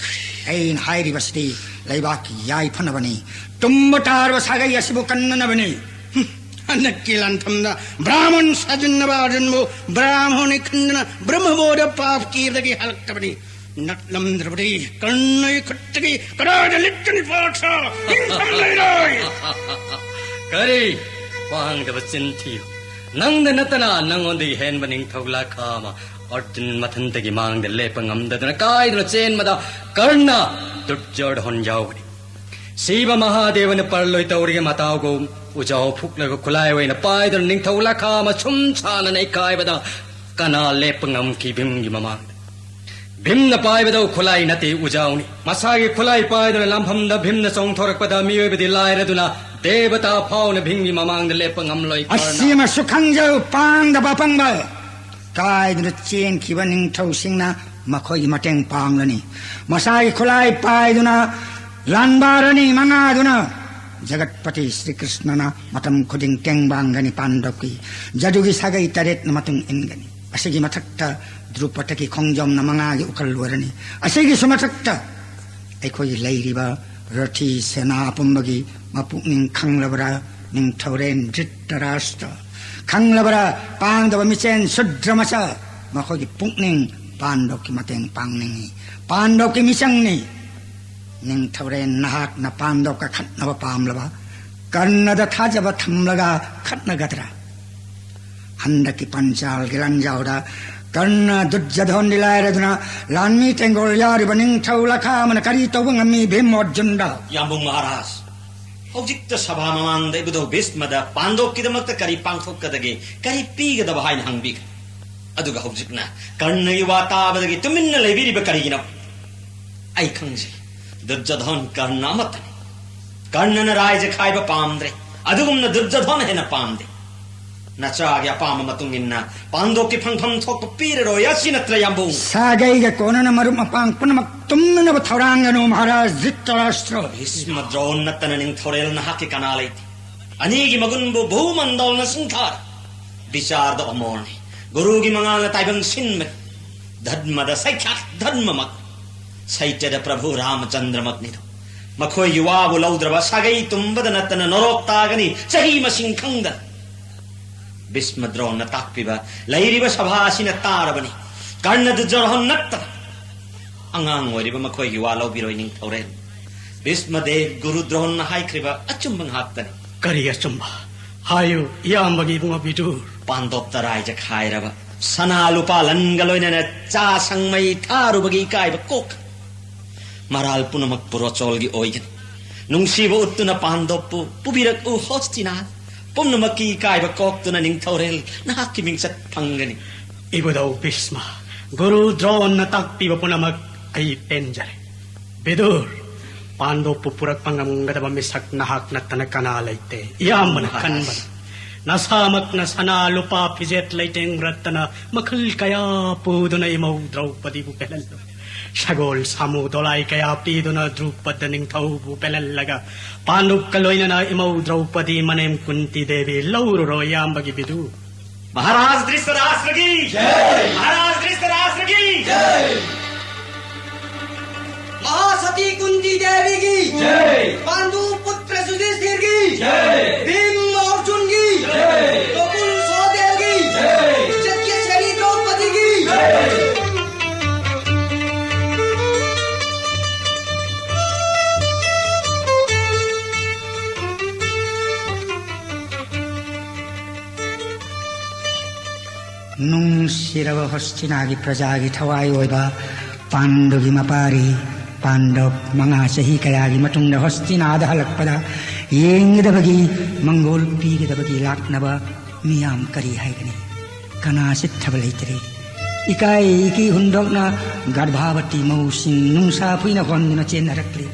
ꯑꯩꯅ ꯍꯥꯏꯔꯤꯕꯁꯤꯗꯤ ꯂꯩꯕꯥꯛꯀꯤ ꯌꯥꯏꯐꯅꯕꯅꯤ꯫ ꯇꯨꯝꯕ ꯇꯥꯔꯕ ꯁꯥꯒꯩ ꯑꯁꯤꯕꯨ ꯀꯟꯅꯅꯕꯅꯤ꯫ ꯍꯨꯝ, ꯍꯟꯗꯛꯀꯤ ꯂꯥꯟꯐꯝꯗ ꯕ꯭ꯔꯥꯍꯃꯟ ꯁꯥꯖꯤꯟꯅꯕ ꯑꯔꯖꯨꯟꯕꯨ ꯕ꯭ꯔꯥꯍꯃꯅꯤ ꯈꯟꯗꯅ ꯕ꯭ꯔꯍꯃꯕꯣꯙ ꯄꯥꯞꯀꯤꯗꯒꯤ ꯍꯜꯂꯛꯇꯕꯅꯤ꯫ ꯅꯠꯂꯝꯗ꯭ꯔꯕꯗꯤ ꯀꯔꯅꯒꯤ ꯈꯨꯠꯇꯒꯤ ꯀꯗꯥꯏꯗ ꯂꯤꯠꯀꯅꯤ ꯄꯥꯔꯊ? ꯏꯪꯊꯝ ꯂꯩꯔꯣꯏ꯫ ꯀꯔꯤ ꯄꯥꯡꯗꯕ ꯆꯤꯟ ꯊꯤꯌꯨ? ꯅꯪꯗ ꯅꯠꯇꯅ ꯅꯪꯉꯣꯟꯗꯒꯤ ꯍꯦꯟꯕ ꯅꯤꯡꯊꯧ ꯂꯥꯈꯥ ꯑꯃ ꯑꯔꯖꯨꯟ ꯃꯊꯟꯇꯒꯤ ꯃꯥꯡꯗ ꯂꯦꯞꯄ ꯉꯝꯗꯗꯨꯅ ꯀꯥꯏꯗꯨꯅ ꯆꯦꯟꯕꯗ ꯀꯔꯅ ꯗꯨꯔꯖꯣꯙꯟ ꯌꯥꯎꯕꯅꯤ꯫ ꯁꯤꯕ ꯃꯍꯥꯗꯦꯕꯅ ꯄꯔꯂꯣꯏ ꯇꯧꯔꯤꯒ ꯃꯇꯥꯎꯒꯨꯝ ꯎꯖꯥꯎ ꯐꯨꯛꯂꯒ ꯈꯨꯠꯂꯥꯏ ꯑꯣꯏꯅ ꯄꯥꯏꯗꯨꯅ ꯅꯤꯡꯊꯧ ꯂꯥꯈꯥ ꯑꯃ ꯁꯨꯝ ꯁꯥꯅ ꯅꯩꯈꯥꯏꯕꯗ ꯀꯅꯥ ꯂꯦꯞꯄ ꯉꯝꯈꯤ ꯚꯤꯝꯒꯤ ꯃꯃꯥꯡꯗ? ꯚꯤꯝꯅ ꯄꯥꯏꯕꯗ ꯈꯨꯠꯂꯥꯏ ꯅꯠꯇꯦ, ꯎꯖꯥꯎꯅꯤ꯫ ꯃꯁꯥꯒꯤ ꯈꯨꯠꯂꯥꯏ ꯄꯥꯏꯗꯨꯅ ꯂꯥꯟꯐꯝꯗ ꯚꯤꯝꯅ ꯆꯣꯡꯊꯣꯔꯛꯄꯗ ꯃꯤꯑꯣꯏꯕꯗꯤ ꯂꯥꯏꯔꯗꯨꯅ ꯗꯦꯕꯇꯥ ꯐꯥꯎꯅ ꯚꯤꯝꯒꯤ ꯃꯃꯥꯡꯗ ꯂꯦꯞꯄ ꯉꯝꯂꯣꯏ꯫ ꯀꯔꯅ ꯑꯁꯤꯃꯁꯨ ꯈꯪꯖꯧ, ꯄꯥꯡꯗꯕ ꯑꯄꯪꯕ꯫ ꯀꯥꯏꯗꯨꯅ ꯆꯦꯟꯈꯤꯕ ꯅꯤꯡꯊꯧꯁꯤꯡꯅ ꯃꯈꯣꯏꯒꯤ ꯃꯇꯦꯡ ꯄꯥꯡꯂꯅꯤ꯫ ꯃꯁꯥꯒꯤ ꯈꯨꯠꯂꯥꯏ ꯄꯥꯏꯗꯨꯅ ꯂꯥꯟꯕꯥꯔꯅꯤ ꯃꯉꯥꯗꯨꯅ ꯖꯒꯠꯄꯇꯤ ꯁ꯭ꯔꯤ ꯀ꯭ꯔꯤꯁꯅꯅ ꯃꯇꯝ ꯈꯨꯗꯤꯡ ꯇꯦꯡꯕꯥꯡꯒꯅꯤ ꯄꯥꯟꯗꯕꯀꯤ꯫ ꯖꯗꯨꯒꯤ ꯁꯥꯒꯩ ꯇꯔꯦꯠꯅ ꯃꯇꯨꯡ ꯏꯟꯒꯅꯤ꯫ ꯑꯁꯤꯒꯤ ꯃꯊꯛꯇ ꯗ꯭ꯔꯨꯄꯗꯒꯤ ꯈꯣꯡꯖꯣꯝꯅ ꯃꯉꯥꯒꯤ ꯎꯀꯜ ꯑꯣꯏꯔꯅꯤ꯫ ꯑꯁꯤꯒꯤꯁꯨ ꯃꯊꯛꯇ ꯑꯩꯈꯣꯏꯒꯤ ꯂꯩꯔꯤꯕ ꯔꯊꯤ ꯁꯦꯅꯥ ꯄꯨꯝꯕꯒꯤ ꯃꯄꯨꯛꯅꯤꯡ ꯈꯪꯂꯕ꯭ꯔꯥ? ꯅꯤꯡꯊꯧꯔꯦꯟ ꯙ꯭ꯔꯤꯇꯔꯥꯁꯇ꯭ꯔ ꯈꯪꯂꯕ꯭ꯔꯥ? ꯄꯥꯡꯗꯕ ꯃꯤꯆꯦꯟ ꯁꯨꯗ꯭ꯔ ꯃꯆꯥ, ꯃꯈꯣꯏꯒꯤ ꯄꯨꯛꯅꯤꯡ ꯄꯥꯟꯗꯕꯀꯤ ꯃꯇꯦꯡ ꯄꯥꯡꯅꯤꯡꯏ꯫ ꯄꯥꯟꯗꯕꯀꯤ ꯃꯤꯆꯪꯅꯤ꯫ ꯅꯤꯡꯊꯧꯔꯦꯟ ꯅꯍꯥꯛꯅ ꯄꯥꯟꯗꯕꯀ ꯈꯠꯅꯕ ꯄꯥꯝꯂꯕ ꯀꯔꯅꯗ ꯊꯥꯖꯕ ꯊꯝꯂꯒ ꯈꯠꯅꯒꯗ꯭ꯔꯥ? ꯍꯟꯗꯛꯀꯤ ꯄꯟꯆꯥꯜꯒꯤ ꯂꯥꯟꯖꯥꯎꯗ ꯀꯔꯅ ꯗꯨꯔꯖꯣꯙꯟꯗꯤ ꯂꯥꯏꯔꯗꯨꯅ ꯂꯥꯟꯃꯤ ꯇꯦꯡꯒꯣꯜ ꯌꯥꯎꯔꯤꯕ ꯅꯤꯡꯊꯧ ꯂꯈꯥ ꯑꯃꯅ ꯀꯔꯤ ꯇꯧꯕ ꯉꯝꯃꯤ ꯚꯤꯝ ꯑꯔꯖꯨꯟꯗ? ꯌꯥꯝꯕꯨꯡ ꯃꯍꯥꯔꯥꯖ, ꯍꯧꯖꯤꯛꯇ ꯁꯚꯥ ꯃꯃꯥꯡꯗ ꯏꯕꯨꯙꯧ ꯚꯤꯁꯃꯗ ꯄꯥꯟꯗꯣꯞꯀꯤꯗꯃꯛꯇ ꯀꯔꯤ ꯄꯥꯡꯊꯣꯛꯀꯗꯒꯦ, ꯀꯔꯤ ꯄꯤꯒꯗꯕ ꯍꯥꯏꯅ ꯍꯪꯕꯤꯈ꯭ꯔꯦ꯫ ꯑꯗꯨꯒ ꯍꯧꯖꯤꯛꯅ ꯀꯔꯅꯒꯤ ꯋꯥ ꯇꯥꯕꯗꯒꯤ ꯇꯨꯃꯤꯟꯅ ꯂꯩꯕꯤꯔꯤꯕ ꯀꯔꯤꯒꯤꯅꯣ? ꯑꯩ ꯈꯪꯖꯩ, ꯗꯨꯔꯖꯣꯙꯟ ꯀꯔꯅ ꯑꯃꯠꯇꯅꯤ꯫ ꯀꯔꯅꯅ ꯔꯥꯏꯖ ꯈꯥꯏꯕ ꯄꯥꯝꯗ꯭ꯔꯦ, ꯑꯗꯨꯒꯨꯝꯅ ꯗꯨꯔꯖꯣꯙꯟ ꯍꯦꯟꯅ ꯄꯥꯝꯗꯦ꯫ ꯅꯆꯥꯒꯤ ꯑꯄꯥꯝꯕ ꯃꯇꯨꯡ ꯏꯟꯅ ꯄꯥꯟꯗꯣꯞꯀꯤ ꯐꯪꯐꯝ ꯊꯣꯛꯄ ꯄꯤꯔꯔꯣꯏ, ꯑꯁꯤ ꯅꯠꯇ꯭ꯔ, ꯌꯥꯝꯕꯨꯡ? ꯁꯥꯒꯩꯒ ꯀꯣꯟꯅꯅ ꯃꯔꯨꯞ ꯃꯄꯥꯡ ꯄꯨꯝꯅꯃꯛ ꯇꯨꯝꯅꯅꯕ ꯊꯧꯔꯥꯡꯒꯅꯨ, ꯃꯍꯥꯔꯥꯖ ꯙ꯭ꯔꯤꯇꯔꯥꯁꯇ꯭ꯔ꯫ ꯚꯤꯁꯃ ꯗ꯭ꯔꯣꯟ ꯅꯠꯇꯅ ꯅꯤꯡꯊꯧꯔꯦꯜ ꯅꯍꯥꯛꯀꯤ ꯀꯅꯥ ꯂꯩꯇꯦ꯫ ꯑꯅꯤꯒꯤ ꯃꯒꯨꯟꯕꯨ ꯚꯨꯃꯟꯗꯣꯜꯅ ꯁꯤꯡꯊꯥꯔꯦ꯫ ꯕꯤꯆꯥꯔꯗ ꯑꯃꯣꯔꯅꯤ꯫ ꯒꯨꯔꯨꯒꯤ ꯃꯉꯥꯜꯅ ꯇꯥꯏꯕꯪ ꯁꯤꯟꯕꯅꯤ꯫ ꯙꯔꯃꯗ ꯁꯩꯈ꯭ꯌꯥꯛ ꯙꯔꯃꯃꯛ꯫ ꯁꯩꯇ꯭ꯌꯗ ꯄ꯭ꯔꯚꯨ ꯔꯥꯃꯆꯟꯗ꯭ꯔꯃꯛꯅꯤꯗꯣ꯫ ꯃꯈꯣꯏꯒꯤ ꯋꯥꯕꯨ ꯂꯧꯗ꯭ꯔꯕ ꯁꯥꯒꯩ ꯇꯨꯝꯕꯗ ꯅꯠꯇꯅ ꯅꯣꯔꯣꯛ ꯇꯥꯒꯅꯤ, ꯆꯍꯤ ꯃꯁꯤꯡ ꯈꯪꯗꯅ꯫ ꯚꯤꯁꯃ ꯗ꯭ꯔꯣꯟꯅ ꯇꯥꯛꯄꯤꯕ ꯂꯩꯔꯤꯕ ꯁꯚꯥ ꯑꯁꯤꯅ ꯇꯥꯔꯕꯅꯤ꯫ ꯀꯔꯅ ꯗꯨꯔꯖꯣꯙꯟ ꯅꯠꯇꯕ ꯑꯉꯥꯡ ꯑꯣꯏꯔꯤꯕ ꯃꯈꯣꯏꯒꯤ ꯋꯥ ꯂꯧꯕꯤꯔꯣꯏ, ꯅꯤꯡꯊꯧꯔꯦꯜ꯫ ꯚꯤꯁꯃꯗꯦꯕ ꯒꯨꯔꯨ ꯗ꯭ꯔꯣꯟꯅ ꯍꯥꯏꯈ꯭ꯔꯤꯕ ꯑꯆꯨꯝꯕ ꯉꯥꯛꯇꯅꯤ꯫ ꯀꯔꯤ ꯑꯆꯨꯝꯕ? ꯍꯥꯏꯌꯨ, ꯏꯌꯥꯝꯕꯒꯤ ꯏꯕꯨꯡꯉꯣ ꯕꯤꯗꯨꯔ꯫ ꯄꯥꯟꯗꯣꯞꯇ ꯔꯥꯏꯖ ꯈꯥꯏꯔꯕ, ꯁꯅꯥ ꯂꯨꯄꯥ ꯂꯟꯒ ꯂꯣꯏꯅꯅ ꯆꯥ ꯁꯪꯃꯩ ꯊꯥꯔꯨꯕꯒꯤ ꯏꯀꯥꯏꯕ ꯀꯣꯛ꯫ ꯃꯔꯥꯜ ꯄꯨꯝꯅꯃꯛꯄꯨ ꯔꯣꯆꯣꯜꯒꯤ ꯑꯣꯏꯒꯅꯤ꯫ ꯅꯨꯡꯁꯤꯕ ꯎꯠꯇꯨꯅ ꯄꯥꯟꯗꯣꯞꯄꯨ ꯄꯨꯕꯤꯔꯛꯎ, ꯍꯣꯁꯇꯤꯅꯥ꯫ ꯄꯨꯝꯅꯃꯛꯀꯤ ꯏꯀꯥꯏꯕ ꯀꯣꯛꯇꯨꯅ ꯅꯤꯡꯊꯧꯔꯦꯜ ꯅꯍꯥꯛꯀꯤ ꯃꯤꯡꯆꯠ ꯐꯪꯒꯅꯤ꯫ ꯏꯕꯨꯙꯧ ꯚꯤꯁꯃ, ꯒꯨꯔꯨ ꯗ꯭ꯔꯣꯟꯅ ꯇꯥꯛꯄꯤꯕ ꯄꯨꯝꯅꯃꯛ ꯑꯩ ꯄꯦꯟꯖꯔꯦ꯫ ꯕꯤꯗꯨꯔ, ꯄꯥꯟꯗꯣꯞꯄꯨ ꯄꯨꯔꯛꯄ ꯉꯝꯒꯗꯕ ꯃꯤꯁꯛ ꯅꯍꯥꯛ ꯅꯠꯇꯅ ꯀꯅꯥ ꯂꯩꯇꯦ꯫ ꯏꯌꯥꯝꯕꯅ ꯃꯍꯥꯔꯥꯖ꯫ ꯈꯟꯕꯅ ꯅꯁꯥꯃꯛꯅ ꯁꯅꯥ ꯂꯨꯄꯥ ꯐꯤꯖꯦꯠ ꯂꯩꯇꯦꯡ ꯔꯠꯇꯅ ꯃꯈꯜ ꯀꯌꯥ ꯄꯨꯗꯨꯅ ꯏꯃꯧ ꯗ꯭ꯔꯧꯄꯗꯤꯕꯨ ꯄꯦꯜꯍꯜꯂꯨ꯫ ꯁꯒꯣꯜ ꯁꯥꯃꯨ ꯗꯣꯂꯥꯏ ꯀꯌꯥ ꯄꯤꯗꯨꯅ ꯗ꯭ꯔꯨꯄꯗ ꯅꯤꯡꯊꯧꯕꯨ ꯄꯦꯜꯍꯜꯂꯒ ꯄꯥꯟꯗꯨꯞꯀ ꯂꯣꯏꯅꯅ ꯏꯃꯧ ꯗ꯭ꯔꯧꯄꯗꯤ ꯃꯅꯦꯝ ꯀꯨꯟꯇꯤ ꯗꯦꯕꯤ ꯂꯧꯔꯨꯔꯣ, ꯏꯌꯥꯝꯕꯒꯤ ꯕꯤꯗꯨ꯫ ꯃꯍꯥꯔꯥꯖ ꯙ꯭ꯔꯤꯇꯔꯥꯁ꯭ꯇ꯭ꯔꯒꯤ ꯖꯩ! ꯃꯍꯥꯔꯥꯖ ꯙ꯭ꯔꯤꯇꯔꯥꯁ꯭ꯇ꯭ꯔꯒꯤ ꯖꯩ! ꯃꯍꯥꯁꯇꯤ ꯀꯨꯟꯇꯤ ꯗꯦꯕꯤꯒꯤ ꯖꯩ! ꯄꯥꯟꯗꯨ ꯄꯨꯇ꯭ꯔ ꯌꯨꯙꯤꯁꯊꯤꯔꯒꯤ ꯖꯩ! ꯚꯤꯝ ꯑꯔꯖꯨꯟꯒꯤ ꯖꯩ! ꯅꯀꯨꯜ ꯁꯍꯗꯦꯕꯒꯤ ꯖꯩ! ꯆꯠꯀꯦꯁꯔꯤ ꯗ꯭ꯔꯧꯄꯗꯤꯒꯤ ꯖꯩ! ꯁꯤꯔꯕ ꯍꯣꯁꯇꯤꯅꯥꯒꯤ ꯄ꯭ꯔꯖꯥꯒꯤ ꯊꯋꯥꯏ ꯑꯣꯏꯕ ꯄꯥꯟꯗꯨꯒꯤ ꯃꯄꯥꯔꯤ ꯄꯥꯟꯗꯕ ꯃꯉꯥ ꯆꯍꯤ ꯀꯌꯥꯒꯤ ꯃꯇꯨꯡꯗ ꯍꯣꯁꯇꯤꯅꯥꯗ ꯍꯜꯂꯛꯄꯗ ꯌꯦꯡꯒꯗꯕꯒꯤ, ꯃꯪꯒꯣꯜ ꯄꯤꯒꯗꯕꯒꯤ ꯂꯥꯛꯅꯕ ꯃꯤꯌꯥꯝ ꯀꯔꯤ ꯍꯥꯏꯒꯅꯤ? ꯀꯅꯥ ꯆꯤꯠꯊꯕ ꯂꯩꯇ꯭ꯔꯦ꯫ ꯏꯀꯥꯏ ꯏꯀꯤ ꯍꯨꯟꯗꯣꯛꯅ ꯒꯔꯚꯥꯕꯇꯤ ꯃꯧꯁꯤꯡ ꯅꯨꯡꯁꯥ ꯐꯨꯏꯅ ꯍꯣꯟꯗꯨꯅ ꯆꯦꯟꯅꯔꯛꯂꯤ꯫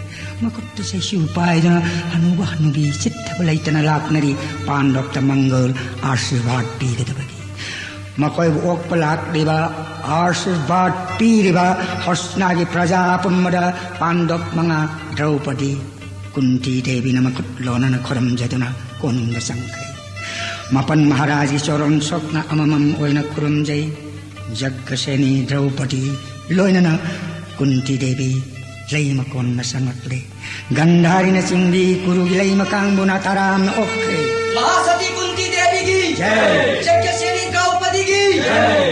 ꯃꯈꯨꯠꯇ ꯆꯩꯁꯨ ꯄꯥꯏꯗꯨꯅ ꯍꯅꯨꯕ ꯍꯅꯨꯕꯤ ꯆꯤꯠꯊꯕ ꯂꯩꯇꯅ ꯂꯥꯛꯅꯔꯤ꯫ ꯄꯥꯟꯗꯣꯞꯇ ꯃꯪꯒꯜ ꯑꯥꯁꯤꯔꯕꯥꯗ ꯄꯤꯒꯗꯕꯒꯤ꯫ ꯃꯈꯣꯏꯕꯨ ꯑꯣꯛꯄ ꯂꯥꯛꯂꯤꯕ, ꯑꯥꯁꯤꯔꯕꯥꯗ ꯄꯤꯔꯤꯕ ꯍꯣꯁꯅꯥꯒꯤ ꯄ꯭ꯔꯖꯥ ꯑꯄꯨꯝꯕꯗ ꯄꯥꯟꯗꯣꯞ ꯃꯉꯥ ꯗ꯭ꯔꯧꯄꯗꯤ ꯀꯨꯟꯇꯤ ꯗꯦꯕꯤꯅ ꯃꯈꯨꯠ ꯂꯣꯟꯅꯅ ꯈꯨꯔꯨꯝꯖꯗꯨꯅ ꯀꯣꯅꯨꯡꯗ ꯆꯪꯈ꯭ꯔꯦ꯫ ꯃꯄꯟ ꯃꯍꯥꯔꯥꯖꯒꯤ ꯆꯣꯔꯣꯟ ꯁꯣꯛꯅ ꯑꯃꯃꯝ ꯑꯣꯏꯅ ꯈꯨꯔꯨꯝꯖꯩ꯫ ꯖꯒꯁꯦꯅꯤ ꯗ꯭ꯔꯧꯄꯗꯤ ꯂꯣꯏꯅꯅ ꯀꯨꯟꯇꯤ ꯗꯦꯕꯤ ꯂꯩ ꯃꯀꯣꯟꯅ ꯆꯪꯂꯛꯂꯦ꯫ ꯒꯟꯙꯥꯔꯤꯅ ꯆꯤꯡꯕꯤ ꯀꯨꯔꯨꯒꯤ ꯂꯩ ꯃꯀꯥꯡꯕꯨꯅ ꯇꯔꯥꯝꯅ ꯑꯣꯛꯈ꯭ꯔꯦ꯫ ꯃꯍꯥꯁꯇꯤ ꯀꯨꯟꯇꯤ ꯗꯦꯕꯤꯒꯤ ꯖꯩ! ꯖꯒꯁꯦꯅꯤ ꯗ꯭ꯔꯧꯄꯗꯤꯒꯤ ꯖꯩ!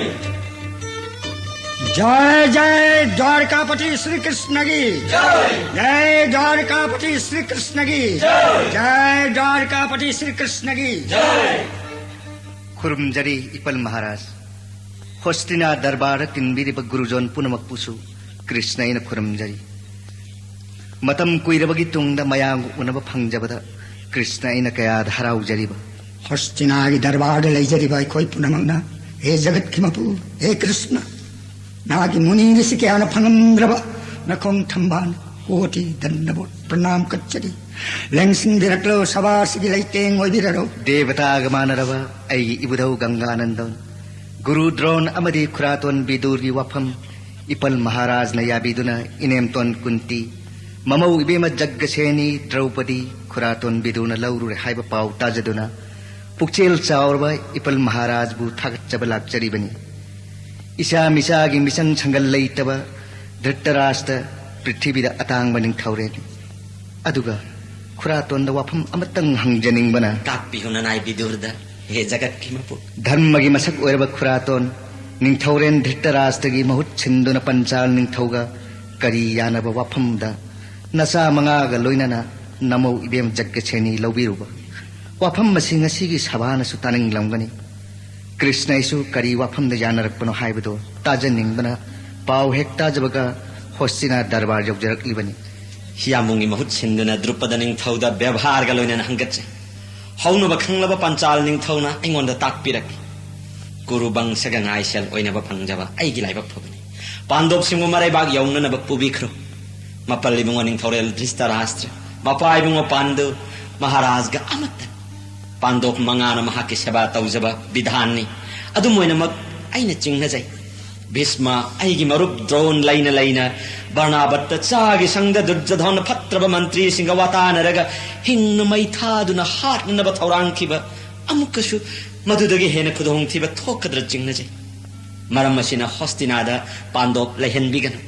ꯖꯩ ꯖꯩ ꯗ꯭ꯋꯥꯔꯀꯥꯄꯇꯤ ꯁ꯭ꯔꯤ ꯀ꯭ꯔꯤꯁꯅꯒꯤ ꯖꯩ! ꯖꯩ ꯗ꯭ꯋꯥꯔꯀꯥꯄꯇꯤ ꯁ꯭ꯔꯤ ꯀ꯭ꯔꯤꯁꯅꯒꯤ ꯖꯩ! ꯖꯩ ꯗ꯭ꯋꯥꯔꯀꯥꯄꯇꯤ ꯁ꯭ꯔꯤ ꯀ꯭ꯔꯤꯁꯅꯒꯤ ꯖꯩ! ꯈꯨꯔꯨꯝꯖꯔꯤ ꯏꯄꯜ ꯃꯍꯥꯔꯥꯖ꯫ ꯍꯣꯁꯇꯤꯅꯥ ꯗꯔꯕꯥꯔꯗ ꯇꯤꯟꯕꯤꯔꯤꯕ ꯒꯨꯔꯨꯖꯣꯟ ꯄꯨꯝꯅꯃꯛꯄꯨꯁꯨ ꯀ꯭ꯔꯤꯁꯅ ꯑꯩꯅ ꯈꯨꯔꯨꯝꯖꯔꯤ꯫ ꯃꯇꯝ ꯀꯨꯏꯔꯕꯒꯤ ꯇꯨꯡꯗ ꯃꯌꯥꯝ ꯎꯅꯕ ꯐꯪꯖꯕꯗ ꯀ꯭ꯔꯤꯁꯅ ꯑꯩꯅ ꯀꯌꯥꯗ ꯍꯔꯥꯎꯖꯔꯤꯕ꯫ ꯍꯣꯁꯇꯤꯅꯥꯒꯤ ꯗꯔꯕꯥꯔꯗ ꯂꯩꯖꯔꯤꯕ ꯑꯩꯈꯣꯏ ꯄꯨꯝꯅꯃꯛꯅ, ꯍꯦ ꯖꯒꯠꯀꯤ ꯃꯄꯨ, ꯍꯦ ꯀ꯭ꯔꯤꯁꯅ, ꯅꯍꯥꯛꯀꯤ ꯃꯨꯅꯤ ꯔꯤꯁꯤ ꯀꯌꯥꯅ ꯐꯪꯉꯝꯗ꯭ꯔꯕ ꯅꯈꯣꯡ ꯊꯝꯕꯥꯜ ꯀꯣꯇꯤ ꯗꯟꯗꯕꯣꯠ ꯄ꯭ꯔꯅꯥꯝ ꯀꯠꯆꯔꯤ꯫ ꯂꯦꯡꯁꯤꯟꯕꯤꯔꯛꯂꯣ ꯁꯚꯥꯁꯤꯒꯤ ꯂꯩꯇꯦꯡ ꯑꯣꯏꯕꯤꯔꯔꯣ꯫ ꯗꯦꯕꯇꯥꯒ ꯃꯥꯟꯅꯔꯕ ꯑꯩꯒꯤ ꯏꯕꯨꯙꯧ ꯒꯪꯒꯥꯅꯟꯗꯣꯟ, ꯒꯨꯔꯨ ꯗ꯭ꯔꯣꯟ ꯑꯃꯗꯤ ꯈꯨꯔꯥꯇꯣꯟ ꯕꯤꯗꯨꯔꯒꯤ ꯋꯥꯐꯝ ꯏꯄꯜ ꯃꯍꯥꯔꯥꯖꯅ ꯌꯥꯕꯤꯗꯨꯅ ꯏꯅꯦꯝꯇꯣꯟ ꯀꯨꯟꯇꯤ, ꯃꯃꯧ ꯏꯕꯦꯝꯃ ꯖꯒꯁꯦꯅꯤ ꯗ꯭ꯔꯧꯄꯗꯤ ꯈꯨꯔꯥꯇꯣꯟ ꯕꯤꯗꯨꯅ ꯂꯧꯔꯨꯔꯦ ꯍꯥꯏꯕ ꯄꯥꯎ ꯇꯥꯖꯗꯨꯅ ꯄꯨꯛꯆꯦꯜ ꯆꯥꯎꯔꯕ ꯏꯄꯜ ꯃꯍꯥꯔꯥꯖꯕꯨ ꯊꯥꯒꯠꯆꯕ ꯂꯥꯛꯆꯔꯤꯕꯅꯤ꯫ ꯏꯆꯥ ꯃꯤꯆꯥꯒꯤ ꯃꯤꯆꯪ ꯁꯪꯒꯜ ꯂꯩꯇꯕ ꯙ꯭ꯔꯤꯇꯔꯥꯁꯇ꯭ꯔ ꯄ꯭ꯔꯤꯊꯤꯕꯤꯗ ꯑꯇꯥꯡꯕ ꯅꯤꯡꯊꯧꯔꯦꯜꯅꯤ꯫ ꯑꯗꯨꯒ ꯈꯨꯔꯥꯇꯣꯟꯗ ꯋꯥꯐꯝ ꯑꯃꯇꯪ ꯍꯪꯖꯅꯤꯡꯕꯅ, ꯇꯥꯛꯄꯤꯌꯨ ꯅꯅꯥꯏ ꯕꯤꯗꯨꯔꯗ, ꯍꯦ ꯖꯒꯠꯀꯤ ꯃꯄꯨ꯫ ꯙꯔꯃꯒꯤ ꯃꯁꯛ ꯑꯣꯏꯔꯕ ꯈꯨꯔꯥꯇꯣꯟ, ꯅꯤꯡꯊꯧꯔꯦꯜ ꯙ꯭ꯔꯤꯇꯔꯥꯁꯇ꯭ꯔꯒꯤ ꯃꯍꯨꯠ ꯁꯤꯟꯗꯨꯅ ꯄꯟꯆꯥꯜ ꯅꯤꯡꯊꯧꯒ ꯀꯔꯤ ꯌꯥꯅꯕ ꯋꯥꯐꯝꯗ ꯅꯆꯥ ꯃꯉꯥꯒ ꯂꯣꯏꯅꯅ ꯅꯃꯧ ꯏꯕꯦꯝ ꯖꯒꯁꯦꯅꯤ ꯂꯧꯕꯤꯔꯨꯕ? ꯋꯥꯐꯝ ꯑꯁꯤ ꯉꯁꯤꯒꯤ ꯁꯚꯥꯅꯁꯨ ꯇꯥꯅꯤꯡꯂꯝꯒꯅꯤ꯫ ꯀ꯭ꯔꯤꯁꯅ ꯑꯩꯁꯨ ꯀꯔꯤ ꯋꯥꯐꯝꯗ ꯌꯥꯅꯔꯛꯄꯅꯣ ꯍꯥꯏꯕꯗꯨ ꯇꯥꯖꯅꯤꯡꯕꯅ ꯄꯥꯎ ꯍꯦꯛ ꯇꯥꯖꯕꯒ ꯍꯣꯁꯇꯤꯅꯥ ꯗꯔꯕꯥꯔ ꯌꯧꯖꯔꯛꯂꯤꯕꯅꯤ꯫ ꯌꯥꯝꯕꯨꯡꯒꯤ ꯃꯍꯨꯠ ꯁꯤꯟꯗꯨꯅ ꯗ꯭ꯔꯨꯄꯗ ꯅꯤꯡꯊꯧꯗ ꯕꯦꯕꯥꯔꯒ ꯂꯣꯏꯅꯅ ꯍꯪꯒꯠꯆꯩ꯫ ꯍꯧꯅꯕ ꯈꯪꯂꯕ ꯄꯟꯆꯥꯜ ꯅꯤꯡꯊꯧꯅ ꯑꯩꯉꯣꯟꯗ ꯇꯥꯛꯄꯤꯔꯛꯈꯤ꯫ ꯀꯨꯔꯨ ꯕꯪꯁꯒ ꯉꯥꯏꯁꯦꯜ ꯑꯣꯏꯅꯕ ꯐꯪꯖꯕ ꯑꯩꯒꯤ ꯂꯥꯏꯕꯛ ꯐꯕꯅꯤ꯫ ꯄꯥꯟꯗꯣꯞꯁꯤꯡꯕꯨ ꯃꯔꯩꯕꯥꯛ ꯌꯧꯅꯅꯕ ꯄꯨꯕꯤꯈ꯭ꯔꯣ꯫ ꯃꯄꯜ ꯏꯕꯨꯡꯉꯣ ꯅꯤꯡꯊꯧꯔꯦꯜ ꯙ꯭ꯔꯤꯁꯇꯔꯥꯁꯇ꯭ꯔ, ꯃꯄꯥ ꯏꯕꯨꯡꯉꯣ ꯄꯥꯟꯗꯨ ꯃꯍꯥꯔꯥꯖꯒ ꯑꯃꯠꯇꯅꯤ꯫ ꯄꯥꯟꯗꯣꯞ ꯃꯉꯥꯅ ꯃꯍꯥꯛꯀꯤ ꯁꯦꯕꯥ ꯇꯧꯖꯕ ꯕꯤꯙꯥꯟꯅꯤ꯫ ꯑꯗꯨꯝ ꯑꯣꯏꯅꯃꯛ ꯑꯩꯅ ꯆꯤꯡꯅꯖꯩ꯫ ꯚꯤꯁꯃ, ꯑꯩꯒꯤ ꯃꯔꯨꯞ ꯗ꯭ꯔꯣꯟ ꯂꯩꯅ ꯂꯩꯅ ꯕꯔꯅꯥꯕꯠꯇ ꯆꯥꯒꯤ ꯁꯪꯗ ꯗꯨꯔꯖꯙꯣꯟꯅ ꯐꯠꯇ꯭ꯔꯕ ꯃꯟꯇ꯭ꯔꯤꯁꯤꯡꯒ ꯋꯥꯇꯥꯅꯔꯒ ꯍꯤꯡꯅ ꯃꯩ ꯊꯥꯗꯨꯅ ꯍꯥꯠꯅꯅꯕ ꯊꯧꯔꯥꯡꯈꯤꯕ ꯑꯃꯨꯛꯀꯁꯨ ꯃꯗꯨꯗꯒꯤ ꯍꯦꯟꯅ ꯈꯨꯗꯣꯡꯊꯤꯕ ꯊꯣꯛꯀꯗ꯭ꯔꯥ ꯆꯤꯡꯅꯖꯩ꯫ ꯃꯔꯝ ꯑꯁꯤꯅ ꯍꯣꯁꯇꯤꯅꯥꯗ ꯄꯥꯟꯗꯣꯞ ꯂꯩꯍꯟꯕꯤꯒꯅꯨ꯫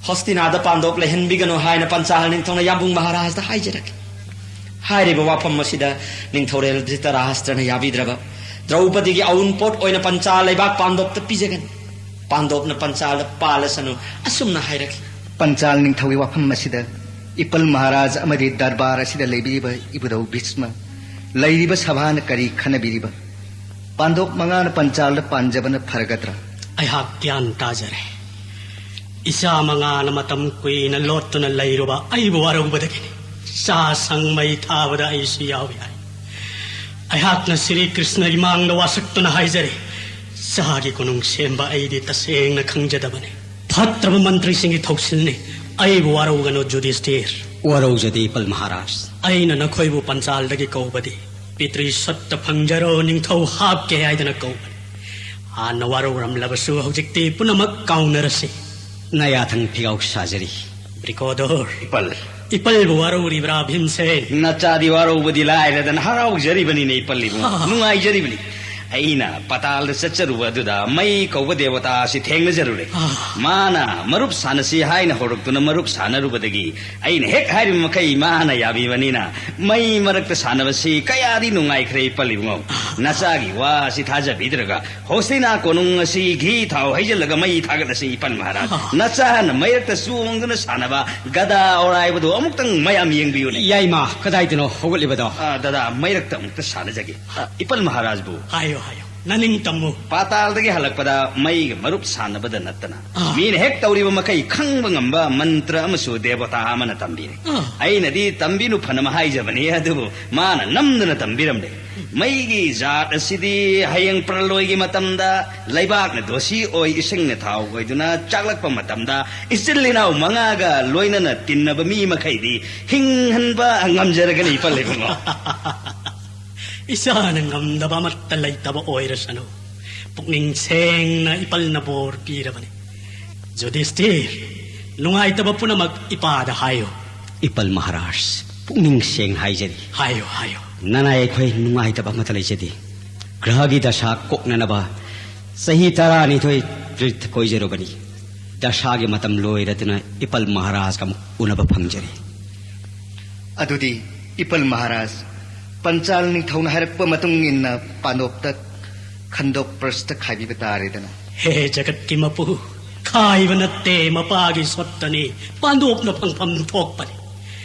ꯍꯣꯁꯇꯤꯅꯥꯗ ꯄꯥꯟꯗꯣꯞ ꯂꯩꯍꯟꯕꯤꯒꯅꯨ ꯍꯥꯏꯅ ꯄꯟꯆꯥꯜ ꯅꯤꯡꯊꯧꯅ ꯌꯥꯝꯕꯨꯡ ꯃꯍꯥꯔꯥꯖꯗ ꯍꯥꯏꯖꯔꯛꯈꯤ꯫ ꯍꯥꯏꯔꯤꯕ ꯋꯥꯐꯝ ꯑꯁꯤꯗ ꯅꯤꯡꯊꯧꯔꯦꯜ ꯙ꯭ꯔꯤꯇꯔꯥꯁꯇ꯭ꯔꯅ ꯌꯥꯕꯤꯗ꯭ꯔꯕ꯫ ꯗ꯭ꯔꯧꯄꯗꯤꯒꯤ ꯑꯎꯟꯄꯣꯠ ꯑꯣꯏꯅ ꯄꯟꯆꯥꯜ ꯂꯩꯕꯥꯛ ꯄꯥꯟꯗꯣꯞꯇ ꯄꯤꯖꯒꯅꯤ꯫ ꯄꯥꯟꯗꯣꯞꯅ ꯄꯟꯆꯥꯜꯗ ꯄꯥꯜꯂꯁꯅꯨ ꯑꯁꯨꯝꯅ ꯍꯥꯏꯔꯛꯈꯤ꯫ ꯄꯟꯆꯥꯜ ꯅꯤꯡꯊꯧꯒꯤ ꯋꯥꯐꯝ ꯑꯁꯤꯗ ꯏꯄꯜ ꯃꯍꯥꯔꯥꯖ ꯑꯃꯗꯤ ꯗꯔꯕꯥꯔ ꯑꯁꯤꯗ ꯂꯩꯕꯤꯔꯤꯕ ꯏꯕꯨꯙꯧ ꯚꯤꯁꯃ, ꯂꯩꯔꯤꯕ ꯁꯚꯥꯅ ꯀꯔꯤ ꯈꯟꯅꯕꯤꯔꯤꯕ? ꯄꯥꯟꯗꯣꯞ ꯃꯉꯥꯅ ꯄꯟꯆꯥꯜꯗ ꯄꯥꯟꯖꯕꯅ ꯐꯔꯒꯗ꯭ꯔꯥ? ꯑꯩꯍꯥꯛ ꯒ꯭ꯌꯥꯟ ꯇꯥꯖꯔꯦ꯫ ꯏꯆꯥ ꯃꯉꯥꯅ ꯃꯇꯝ ꯀꯨꯏꯅ ꯂꯣꯠꯇꯨꯅ ꯂꯩꯔꯨꯕ ꯑꯩꯕꯨ ꯋꯥꯔꯧꯕꯗꯒꯤꯅꯤ꯫ ꯆꯥ ꯁꯪ ꯃꯩ ꯊꯥꯕꯗ ꯑꯩꯁꯨ ꯌꯥꯎꯏ ꯍꯥꯏ꯫ ꯑꯩꯍꯥꯛꯅ ꯁ꯭ꯔꯤ ꯀ꯭ꯔꯤꯁꯅꯒꯤ ꯃꯥꯡꯗ ꯋꯥꯁꯛꯇꯨꯅ ꯍꯥꯏꯖꯔꯤ, ꯆꯥꯒꯤ ꯀꯣꯅꯨꯡ ꯁꯦꯝꯕ ꯑꯩꯗꯤ ꯇꯁꯦꯡꯅ ꯈꯪꯖꯗꯕꯅꯤ꯫ ꯐꯠꯇ꯭ꯔꯕ ꯃꯟꯇ꯭ꯔꯤꯁꯤꯡꯒꯤ ꯊꯧꯁꯤꯜꯅꯤ꯫ ꯑꯩꯕꯨ ꯋꯥꯔꯧꯒꯅꯨ ꯖꯨꯗꯤꯁꯇꯤꯔ꯫ ꯋꯥꯔꯧꯖꯗꯦ ꯏꯄꯜ ꯃꯍꯥꯔꯥꯖ꯫ ꯑꯩꯅ ꯅꯈꯣꯏꯕꯨ ꯄꯟꯆꯥꯜꯗꯒꯤ ꯀꯧꯕꯗꯤ ꯄꯤꯇ꯭ꯔꯤ ꯁꯠꯇ ꯐꯪꯖꯔꯣ ꯅꯤꯡꯊꯧ ꯍꯥꯞꯀꯦ ꯍꯥꯏꯗꯅ ꯀꯧꯕꯅꯤ꯫ ꯍꯥꯟꯅ ꯋꯥꯔꯧꯔꯝꯂꯕꯁꯨ ꯍꯧꯖꯤꯛꯇꯤ ꯄꯨꯝꯅꯃꯛ ꯀꯥꯎꯅꯔꯁꯤ꯫ ꯅꯌꯥꯊꯪ ꯐꯤꯒꯥꯎ ꯁꯥꯖꯔꯤ꯫ ꯕ꯭ꯔꯤꯀꯣꯗꯣꯔ꯫ ꯏꯄꯜ꯫ ꯏꯄꯜꯕꯨ ꯋꯥꯔꯧꯔꯤꯕ꯭ꯔꯥ ꯚꯤꯝꯁꯦꯟ? ꯅꯆꯥꯗꯤ ꯋꯥꯔꯧꯕꯗꯤ ꯂꯥꯏꯔꯗꯅ ꯍꯔꯥꯎꯖꯔꯤꯕꯅꯤꯅꯦ ꯏꯄꯜ ꯏꯕꯨꯡꯉꯣ꯫ ꯅꯨꯡꯉꯥꯏꯖꯔꯤꯕꯅꯤ꯫ ꯑꯩꯅ ꯄꯇꯥꯜꯗ ꯆꯠꯆꯔꯨꯕ ꯑꯗꯨꯗ ꯃꯩ ꯀꯧꯕ ꯗꯦꯋꯇꯥ ꯑꯁꯤ ꯊꯦꯡꯅꯖꯔꯨꯔꯦ꯫ ꯃꯥꯅ ꯃꯔꯨꯞ ꯁꯥꯟꯅꯁꯤ ꯍꯥꯏꯅ ꯍꯧꯔꯛꯇꯨꯅ ꯃꯔꯨꯞ ꯁꯥꯟꯅꯔꯨꯕꯗꯒꯤ ꯑꯩꯅ ꯍꯦꯛ ꯍꯥꯏꯔꯤꯕ ꯃꯈꯩ ꯃꯥꯅ ꯌꯥꯕꯤꯕꯅꯤꯅ ꯃꯩ ꯃꯔꯛꯇ ꯁꯥꯟꯅꯕꯁꯤ ꯀꯌꯥꯗꯤ ꯅꯨꯡꯉꯥꯏꯈ꯭ꯔꯦ ꯏꯄꯜ ꯏꯕꯨꯡꯉꯣ꯫ ꯅꯆꯥꯒꯤ ꯋꯥ ꯑꯁꯤ ꯊꯥꯖꯕꯤꯗ꯭ꯔꯒ ꯍꯣꯁꯇꯤꯅꯥ ꯀꯣꯅꯨꯡ ꯑꯁꯤ ꯘꯤ ꯊꯥꯎ ꯍꯩꯖꯤꯜꯂꯒ ꯃꯩ ꯊꯥꯒꯠꯂꯁꯤ ꯏꯄꯜ ꯃꯍꯥꯔꯥꯖ꯫ ꯅꯆꯥꯅ ꯃꯩꯔꯛꯇ ꯆꯣꯡꯗꯨꯅ ꯁꯥꯟꯅꯕ ꯒꯗꯥ ꯑꯣꯔꯥꯏꯕꯗꯨ ꯑꯃꯨꯛꯇꯪ ꯃꯌꯥꯝ ꯌꯦꯡꯕꯤꯌꯨꯅꯦ꯫ ꯌꯥꯏꯃ, ꯀꯗꯥꯏꯗꯅꯣ ꯍꯧꯒꯠꯂꯤꯕꯗꯣ? ꯑ, ꯗꯗꯥ, ꯃꯩꯔꯛꯇ ꯑꯃꯨꯛꯇ ꯁꯥꯟꯅꯖꯒꯦ꯫ ꯑ, ꯏꯄꯜ ꯃꯍꯥꯔꯥꯖꯕꯨ꯫ ꯍꯥꯏꯌꯣ, ꯍꯥꯏꯌꯣ꯫ ꯅꯅꯤꯡ ꯇꯝꯃꯨ꯫ ꯄꯥꯇꯥꯜꯗꯒꯤ ꯍꯜꯂꯛꯄꯗ ꯃꯩꯒ ꯃꯔꯨꯞ ꯁꯥꯟꯅꯕꯗ ꯅꯠꯇꯅ ꯑꯥ꯫ ꯃꯤꯅ ꯍꯦꯛ ꯇꯧꯔꯤꯕ ꯃꯈꯩ ꯈꯪꯕ ꯉꯝꯕ ꯃꯟꯇ꯭ꯔ ꯑꯃꯁꯨ ꯗꯦꯕꯣꯇꯥ ꯑꯃꯅ ꯇꯝꯕꯤꯔꯦ꯫ ꯑꯥ꯫ ꯑꯩꯅꯗꯤ ꯇꯝꯕꯤꯅꯨ ꯐꯅꯕ ꯍꯥꯏꯖꯕꯅꯤ, ꯑꯗꯨꯕꯨ ꯃꯥꯅ ꯅꯝꯗꯨꯅ ꯇꯝꯕꯤꯔꯝꯂꯦ꯫ ꯃꯩꯒꯤ ꯖꯥꯠ ꯑꯁꯤꯗꯤ ꯍꯌꯦꯡ ꯄ꯭ꯔꯂꯣꯏꯒꯤ ꯃꯇꯝꯗ ꯂꯩꯕꯥꯛꯅ ꯗꯣꯁꯤ ꯑꯣꯏ, ꯏꯁꯤꯡꯅ ꯊꯥꯎ ꯑꯣꯏꯗꯨꯅ ꯆꯥꯛꯂꯛꯄ ꯃꯇꯝꯗ ꯏꯆꯤꯜ ꯏꯅꯥꯎ ꯃꯉꯥꯒ ꯂꯣꯏꯅꯅ ꯇꯤꯟꯅꯕ ꯃꯤ ꯃꯈꯩꯗꯤ ꯍꯤꯡꯍꯟꯕ ꯉꯝꯖꯔꯒꯅꯤ, ꯏꯄꯜ ꯏꯕꯨꯡꯉꯣ꯫ ꯏꯁꯥꯅ ꯉꯝꯗꯕ ꯑꯃꯠꯇ ꯂꯩꯇꯕ ꯑꯣꯏꯔꯁꯅꯨ꯫ ꯄꯨꯛꯅꯤꯡ ꯁꯦꯡꯅ ꯏꯄꯜꯅ ꯕꯣꯔ ꯄꯤꯔꯕꯅꯤ꯫ ꯖꯨꯗꯤꯁꯇꯤꯔ, ꯅꯨꯡꯉꯥꯏꯇꯕ ꯄꯨꯝꯅꯃꯛ ꯏꯄꯥꯗ ꯍꯥꯏꯌꯨ꯫ ꯏꯄꯜ ꯃꯍꯥꯔꯥꯖ, ꯄꯨꯛꯅꯤꯡ ꯁꯦꯡꯅ ꯍꯥꯏꯖꯔꯤ꯫ ꯍꯥꯏꯌꯨ, ꯍꯥꯏꯌꯨ꯫ ꯅꯅꯥꯏ ꯑꯩꯈꯣꯏ ꯅꯨꯡꯉꯥꯏꯇꯕ ꯑꯃꯠꯇ ꯂꯩꯖꯗꯦ꯫ ꯒ꯭ꯔꯍꯒꯤ ꯗꯁꯥ ꯀꯣꯛꯅꯅꯕ ꯆꯍꯤ ꯇꯔꯥꯅꯤꯊꯣꯏ ꯇꯤꯔꯊ ꯀꯣꯏꯖꯔꯨꯕꯅꯤ꯫ ꯗꯁꯥꯒꯤ ꯃꯇꯝ ꯂꯣꯏꯔꯗꯨꯅ ꯏꯄꯜ ꯃꯍꯥꯔꯥꯖꯒ ꯑꯃꯨꯛ ꯎꯅꯕ ꯐꯪꯖꯔꯦ꯫ ꯑꯗꯨꯗꯤ ꯏꯄꯜ ꯃꯍꯥꯔꯥꯖ, ꯄꯟꯆꯥꯜ ꯅꯤꯡꯊꯧꯅ ꯍꯥꯏꯔꯛꯄ ꯃꯇꯨꯡ ꯏꯟꯅ ꯄꯥꯟꯗꯣꯞꯇ ꯈꯟꯗꯣꯛ ꯄ꯭ꯔꯁꯇ ꯈꯥꯏꯕꯤꯕ ꯇꯥꯔꯦꯗꯅ꯫ ꯍꯦ ꯖꯒꯠꯀꯤ ꯃꯄꯨ, ꯈꯥꯏꯕ ꯅꯠꯇꯦ, ꯃꯄꯥꯒꯤ ꯁꯣꯠꯇꯅꯤ, ꯄꯥꯟꯗꯣꯞꯅ ꯐꯪꯐꯝ ꯊꯣꯛꯄꯅꯤ꯫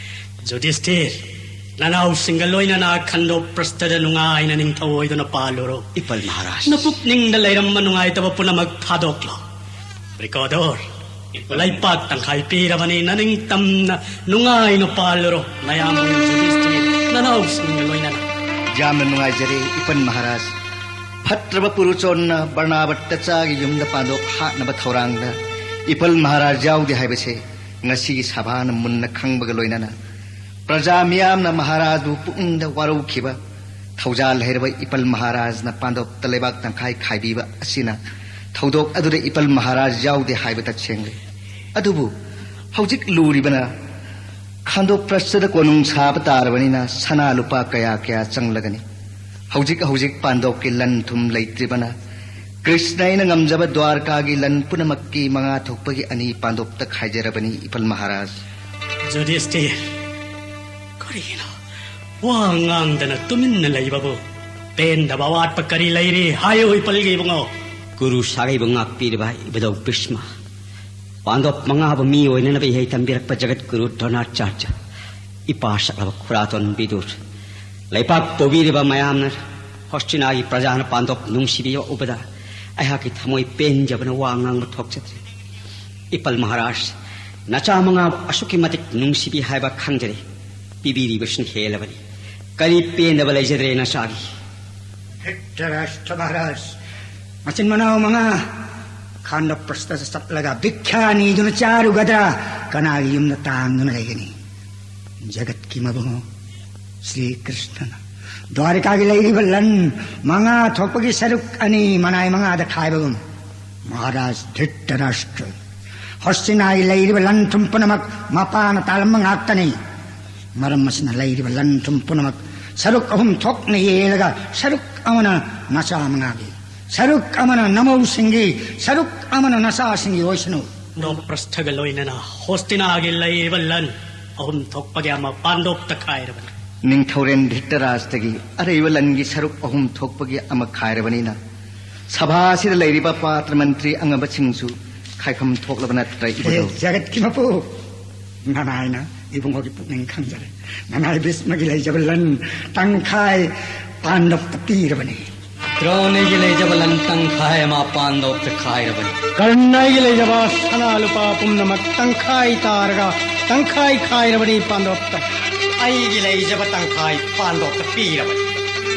ꯖꯨꯗꯤꯁꯇꯤꯔ, ꯅꯅꯥꯎꯁꯤꯡꯒ ꯂꯣꯏꯅꯅ ꯈꯟꯗꯣꯛ ꯄ꯭ꯔꯁꯇꯗ ꯅꯨꯡꯉꯥꯏꯅ ꯅꯤꯡꯊꯧ ꯑꯣꯏꯗꯨꯅ ꯄꯥꯜꯂꯨꯔꯣ꯫ ꯏꯄꯜ ꯃꯍꯥꯔꯥꯖ꯫ ꯅꯄꯨꯛꯅꯤꯡꯗ ꯂꯩꯔꯝꯕ ꯅꯨꯡꯉꯥꯏꯇꯕ ꯄꯨꯝꯅꯃꯛ ꯊꯥꯗꯣꯛꯂꯣ꯫ ꯕ꯭ꯔꯤꯀꯣꯗꯣꯔ, ꯂꯩꯄꯥꯛ ꯇꯪꯈꯥꯏ ꯄꯤꯔꯕꯅꯤ, ꯅꯅꯤꯡꯇꯝꯅ ꯅꯨꯡꯉꯥꯏꯅ ꯄꯥꯜꯂꯨꯔꯣ, ꯅꯌꯥꯝꯕ ꯖꯨꯗꯤꯁꯇꯤꯔ, ꯅꯅꯥꯎꯁꯤꯡꯒ ꯂꯣꯏꯅꯅ꯫ ꯌꯥꯝꯅ ꯅꯨꯡꯉꯥꯏꯖꯔꯦ, ꯏꯄꯟ ꯃꯍꯥꯔꯥꯖ꯫ ꯐꯠꯇ꯭ꯔꯕ ꯄꯨꯔꯨꯆꯣꯟꯅ ꯕꯔꯅꯥꯕꯠꯇꯆꯥꯒꯤ ꯌꯨꯝꯗ ꯄꯥꯟꯗꯣꯛ ꯍꯥꯠꯅꯕ ꯊꯧꯔꯥꯡꯗ ꯏꯄꯜ ꯃꯍꯥꯔꯥꯖ ꯌꯥꯎꯗꯦ ꯍꯥꯏꯕꯁꯦ ꯉꯁꯤꯒꯤ ꯁꯚꯥꯅ ꯃꯨꯟꯅ ꯈꯪꯕꯒ ꯂꯣꯏꯅꯅ ꯄ꯭ꯔꯖꯥ ꯃꯤꯌꯥꯝꯅ ꯃꯍꯥꯔꯥꯖꯕꯨ ꯄꯨꯛꯅꯤꯡꯗ ꯋꯥꯔꯧꯈꯤꯕ ꯊꯧꯖꯥꯜ ꯍꯩꯔꯕ ꯏꯄꯜ ꯃꯍꯥꯔꯥꯖꯅ ꯄꯥꯟꯗꯣꯞꯇ ꯂꯩꯕꯥꯛ ꯇꯪꯈꯥꯏ ꯈꯥꯏꯕꯤꯕ ꯑꯁꯤꯅ ꯊꯧꯗꯣꯛ ꯑꯗꯨꯗ ꯏꯄꯜ ꯃꯍꯥꯔꯥꯖ ꯌꯥꯎꯗꯦ ꯍꯥꯏꯕ ꯇꯁꯦꯡꯂꯦ꯫ ꯑꯗꯨꯕꯨ ꯍꯧꯖꯤꯛ ꯂꯨꯔꯤꯕꯅ ꯈꯥꯟꯗꯣꯛ ꯄ꯭ꯔꯁꯇꯗ ꯀꯣꯅꯨꯡ ꯁꯥꯕ ꯇꯥꯔꯕꯅꯤꯅ ꯁꯅꯥ ꯂꯨꯄꯥ ꯀꯌꯥ ꯀꯌꯥ ꯆꯪꯂꯒꯅꯤ꯫ ꯍꯧꯖꯤꯛ ꯍꯧꯖꯤꯛ ꯄꯥꯟꯗꯣꯞꯀꯤ ꯂꯟ ꯊꯨꯝ ꯂꯩꯇ꯭ꯔꯤꯕꯅ ꯀ꯭ꯔꯤꯁꯅ ꯑꯩꯅ ꯉꯝꯖꯕ ꯗ꯭ꯋꯥꯔꯀꯥꯒꯤ ꯂꯟ ꯄꯨꯝꯅꯃꯛꯀꯤ ꯃꯉꯥ ꯊꯣꯛꯄꯒꯤ ꯑꯅꯤ ꯄꯥꯟꯗꯣꯞꯇ ꯈꯥꯏꯖꯔꯕꯅꯤ, ꯏꯄꯜ ꯃꯍꯥꯔꯥꯖ꯫ ꯖꯨꯗꯤꯁꯇꯤꯔ, ꯀꯔꯤꯅꯣ ꯋꯥ ꯉꯥꯡꯗꯅ ꯇꯨꯃꯤꯟꯅ ꯂꯩꯕꯕꯨ? ꯄꯦꯟꯗꯕ ꯑꯋꯥꯠꯄ ꯀꯔꯤ ꯂꯩꯔꯤ? ꯍꯥꯏꯌꯨ, ꯏꯄꯜꯒꯤ ꯏꯕꯨꯡꯉꯣ꯫ ꯀꯨꯔꯨ ꯁꯥꯒꯩꯕꯨ ꯉꯥꯛꯄꯤꯔꯤꯕ ꯏꯕꯨꯙꯧ ꯚꯤꯁꯃ, ꯄꯥꯟꯗꯣꯞ ꯃꯉꯥꯕꯨ ꯃꯤ ꯑꯣꯏꯅꯅꯕ ꯏꯍꯩ ꯇꯝꯕꯤꯔꯛꯄ ꯖꯒꯠ ꯒꯨꯔꯨ ꯗ꯭ꯔꯣꯅꯥꯆꯥꯔꯖ, ꯏꯄꯥ ꯁꯛꯂꯕ ꯈꯨꯔꯥꯇꯣꯟ ꯕꯤꯗꯨꯔ, ꯂꯩꯄꯥꯛ ꯄꯨꯕꯤꯔꯤꯕ ꯃꯌꯥꯝꯅ ꯍꯣꯁꯇꯤꯅꯥꯒꯤ ꯄ꯭ꯔꯖꯥꯅ ꯄꯥꯟꯗꯣꯞ ꯅꯨꯡꯁꯤꯕꯤꯕ ꯎꯕꯗ ꯑꯩꯍꯥꯛꯀꯤ ꯊꯃꯣꯏ ꯄꯦꯟꯖꯕꯅ ꯋꯥ ꯉꯥꯡꯕ ꯊꯣꯛꯆꯗ꯭ꯔꯦ꯫ ꯏꯄꯜ ꯃꯍꯥꯔꯥꯖ, ꯅꯆꯥ ꯃꯉꯥꯕꯨ ꯑꯁꯨꯛꯀꯤ ꯃꯇꯤꯛ ꯅꯨꯡꯁꯤꯕꯤ ꯍꯥꯏꯕ ꯈꯪꯖꯔꯦ꯫ ꯄꯤꯕꯤꯔꯤꯕꯁꯤꯅ ꯍꯦꯜꯂꯕꯅꯤ꯫ ꯀꯔꯤ ꯄꯦꯟꯗꯕ ꯂꯩꯖꯗ꯭ꯔꯦ ꯅꯆꯥꯒꯤ? ꯙ꯭ꯔꯤꯇꯔꯥꯁ꯭ꯇ꯭ꯔ ꯃꯍꯥꯔꯥꯖ, ꯃꯆꯤꯟ ꯃꯅꯥꯎ ꯃꯉꯥ ꯈꯥꯟꯗ ꯄ꯭ꯔꯁꯇ ꯆꯠꯂꯒ ꯚꯤꯛꯈ꯭ꯌꯥ ꯅꯤꯗꯨꯅ ꯆꯥꯔꯨꯒꯗ꯭ꯔꯥ? ꯀꯅꯥꯒꯤ ꯌꯨꯝꯗ ꯇꯥꯡꯗꯨꯅ ꯂꯩꯒꯅꯤ? ꯖꯒꯠꯀꯤ ꯃꯕꯨꯡꯉꯣ ꯁ꯭ꯔꯤ ꯀ꯭ꯔꯤꯁꯅꯅ ꯗ꯭ꯋꯥꯔꯤꯀꯥꯒꯤ ꯂꯩꯔꯤꯕ ꯂꯟ ꯃꯉꯥ ꯊꯣꯛꯄꯒꯤ ꯁꯔꯨꯛ ꯑꯅꯤ ꯃꯅꯥꯏ ꯃꯉꯥꯗ ꯈꯥꯏꯕꯒꯨꯝ, ꯃꯍꯥꯔꯥꯖ ꯙ꯭ꯔꯤꯇꯔꯥꯁ꯭ꯇ꯭ꯔ, ꯍꯣꯁꯇꯤꯅꯥꯒꯤ ꯂꯩꯔꯤꯕ ꯂꯟ ꯊꯨꯝ ꯄꯨꯝꯅꯃꯛ ꯃꯄꯥꯅ ꯇꯥꯜꯂꯝꯕ ꯉꯥꯛꯇꯅꯤ꯫ ꯃꯔꯝ ꯑꯁꯤꯅ ꯂꯩꯔꯤꯕ ꯂꯟ ꯊꯨꯝ ꯄꯨꯝꯅꯃꯛ ꯁꯔꯨꯛ ꯑꯍꯨꯝ ꯊꯣꯛꯅ ꯌꯦꯜꯂꯒ, ꯁꯔꯨꯛ ꯑꯃꯅ ꯅꯆꯥ ꯃꯉꯥꯒꯤ, ꯁꯔꯨꯛ ꯑꯃꯅ ꯅꯃꯧꯁꯤꯡꯒꯤ, ꯁꯔꯨꯛ ꯑꯃꯅ ꯅꯆꯥꯁꯤꯡꯒꯤ ꯑꯣꯏꯁꯅꯨ꯫ ꯄ꯭ꯔꯁꯊꯒ ꯂꯣꯏꯅꯅ ꯍꯣꯁꯇꯤꯅꯥꯒꯤ ꯂꯩꯔꯤꯕ ꯂꯟ ꯑꯍꯨꯝ ꯊꯣꯛꯄꯒꯤ ꯑꯃ ꯄꯥꯟꯗꯣꯞꯇ ꯈꯥꯏꯔꯕꯅꯤ꯫ ꯅꯤꯡꯊꯧꯔꯦꯟ ꯙ꯭ꯔꯤꯇꯔꯥꯁ꯭ꯇ꯭ꯔꯒꯤ ꯑꯔꯩꯕ ꯂꯟꯒꯤ ꯁꯔꯨꯛ ꯑꯍꯨꯝ ꯊꯣꯛꯄꯒꯤ ꯑꯃ ꯈꯥꯏꯔꯕꯅꯤꯅ, ꯁꯚꯥ ꯑꯁꯤꯗ ꯂꯩꯔꯤꯕ ꯄꯥꯇ꯭ꯔ ꯃꯟꯇ꯭ꯔꯤ ꯑꯉꯝꯕꯁꯤꯡꯁꯨ ꯈꯥꯏꯐꯝ ꯊꯣꯛꯂꯕ ꯅꯠꯇ꯭ꯔꯥ, ꯍꯦ ꯏꯕꯨꯙꯧ? ꯖꯒꯠꯀꯤ ꯃꯄꯨ, ꯅꯅꯥꯏꯅ ꯏꯕꯨꯡꯉꯣꯒꯤ ꯄꯨꯛꯅꯤꯡ ꯈꯪꯖꯔꯦ꯫ ꯅꯅꯥꯏ ꯚꯤꯁꯃꯒꯤ ꯂꯩꯖꯕ ꯂꯟ ꯇꯪꯈꯥꯏ ꯄꯥꯟꯗꯣꯞꯇ ꯄꯤꯔꯕꯅꯤ꯫ ꯗ꯭ꯔꯣꯅꯤꯒꯤ ꯂꯩꯖꯕ ꯂꯟ ꯇꯪꯈꯥꯏ ꯑꯃ ꯄꯥꯟꯗꯣꯞꯇ ꯈꯥꯏꯔꯕꯅꯤ꯫ ꯀꯔꯅꯒꯤ ꯂꯩꯖꯕ ꯁꯅꯥ ꯂꯨꯄꯥ ꯄꯨꯝꯅꯃꯛ ꯇꯪꯈꯥꯏ ꯇꯥꯔꯒ ꯇꯪꯈꯥꯏ ꯈꯥꯏꯔꯕꯅꯤ ꯄꯥꯟꯗꯣꯞꯇ꯫ ꯑꯩꯒꯤ ꯂꯩꯖꯕ ꯇꯪꯈꯥꯏ ꯄꯥꯟꯗꯣꯞꯇ ꯄꯤꯔꯕꯅꯤ꯫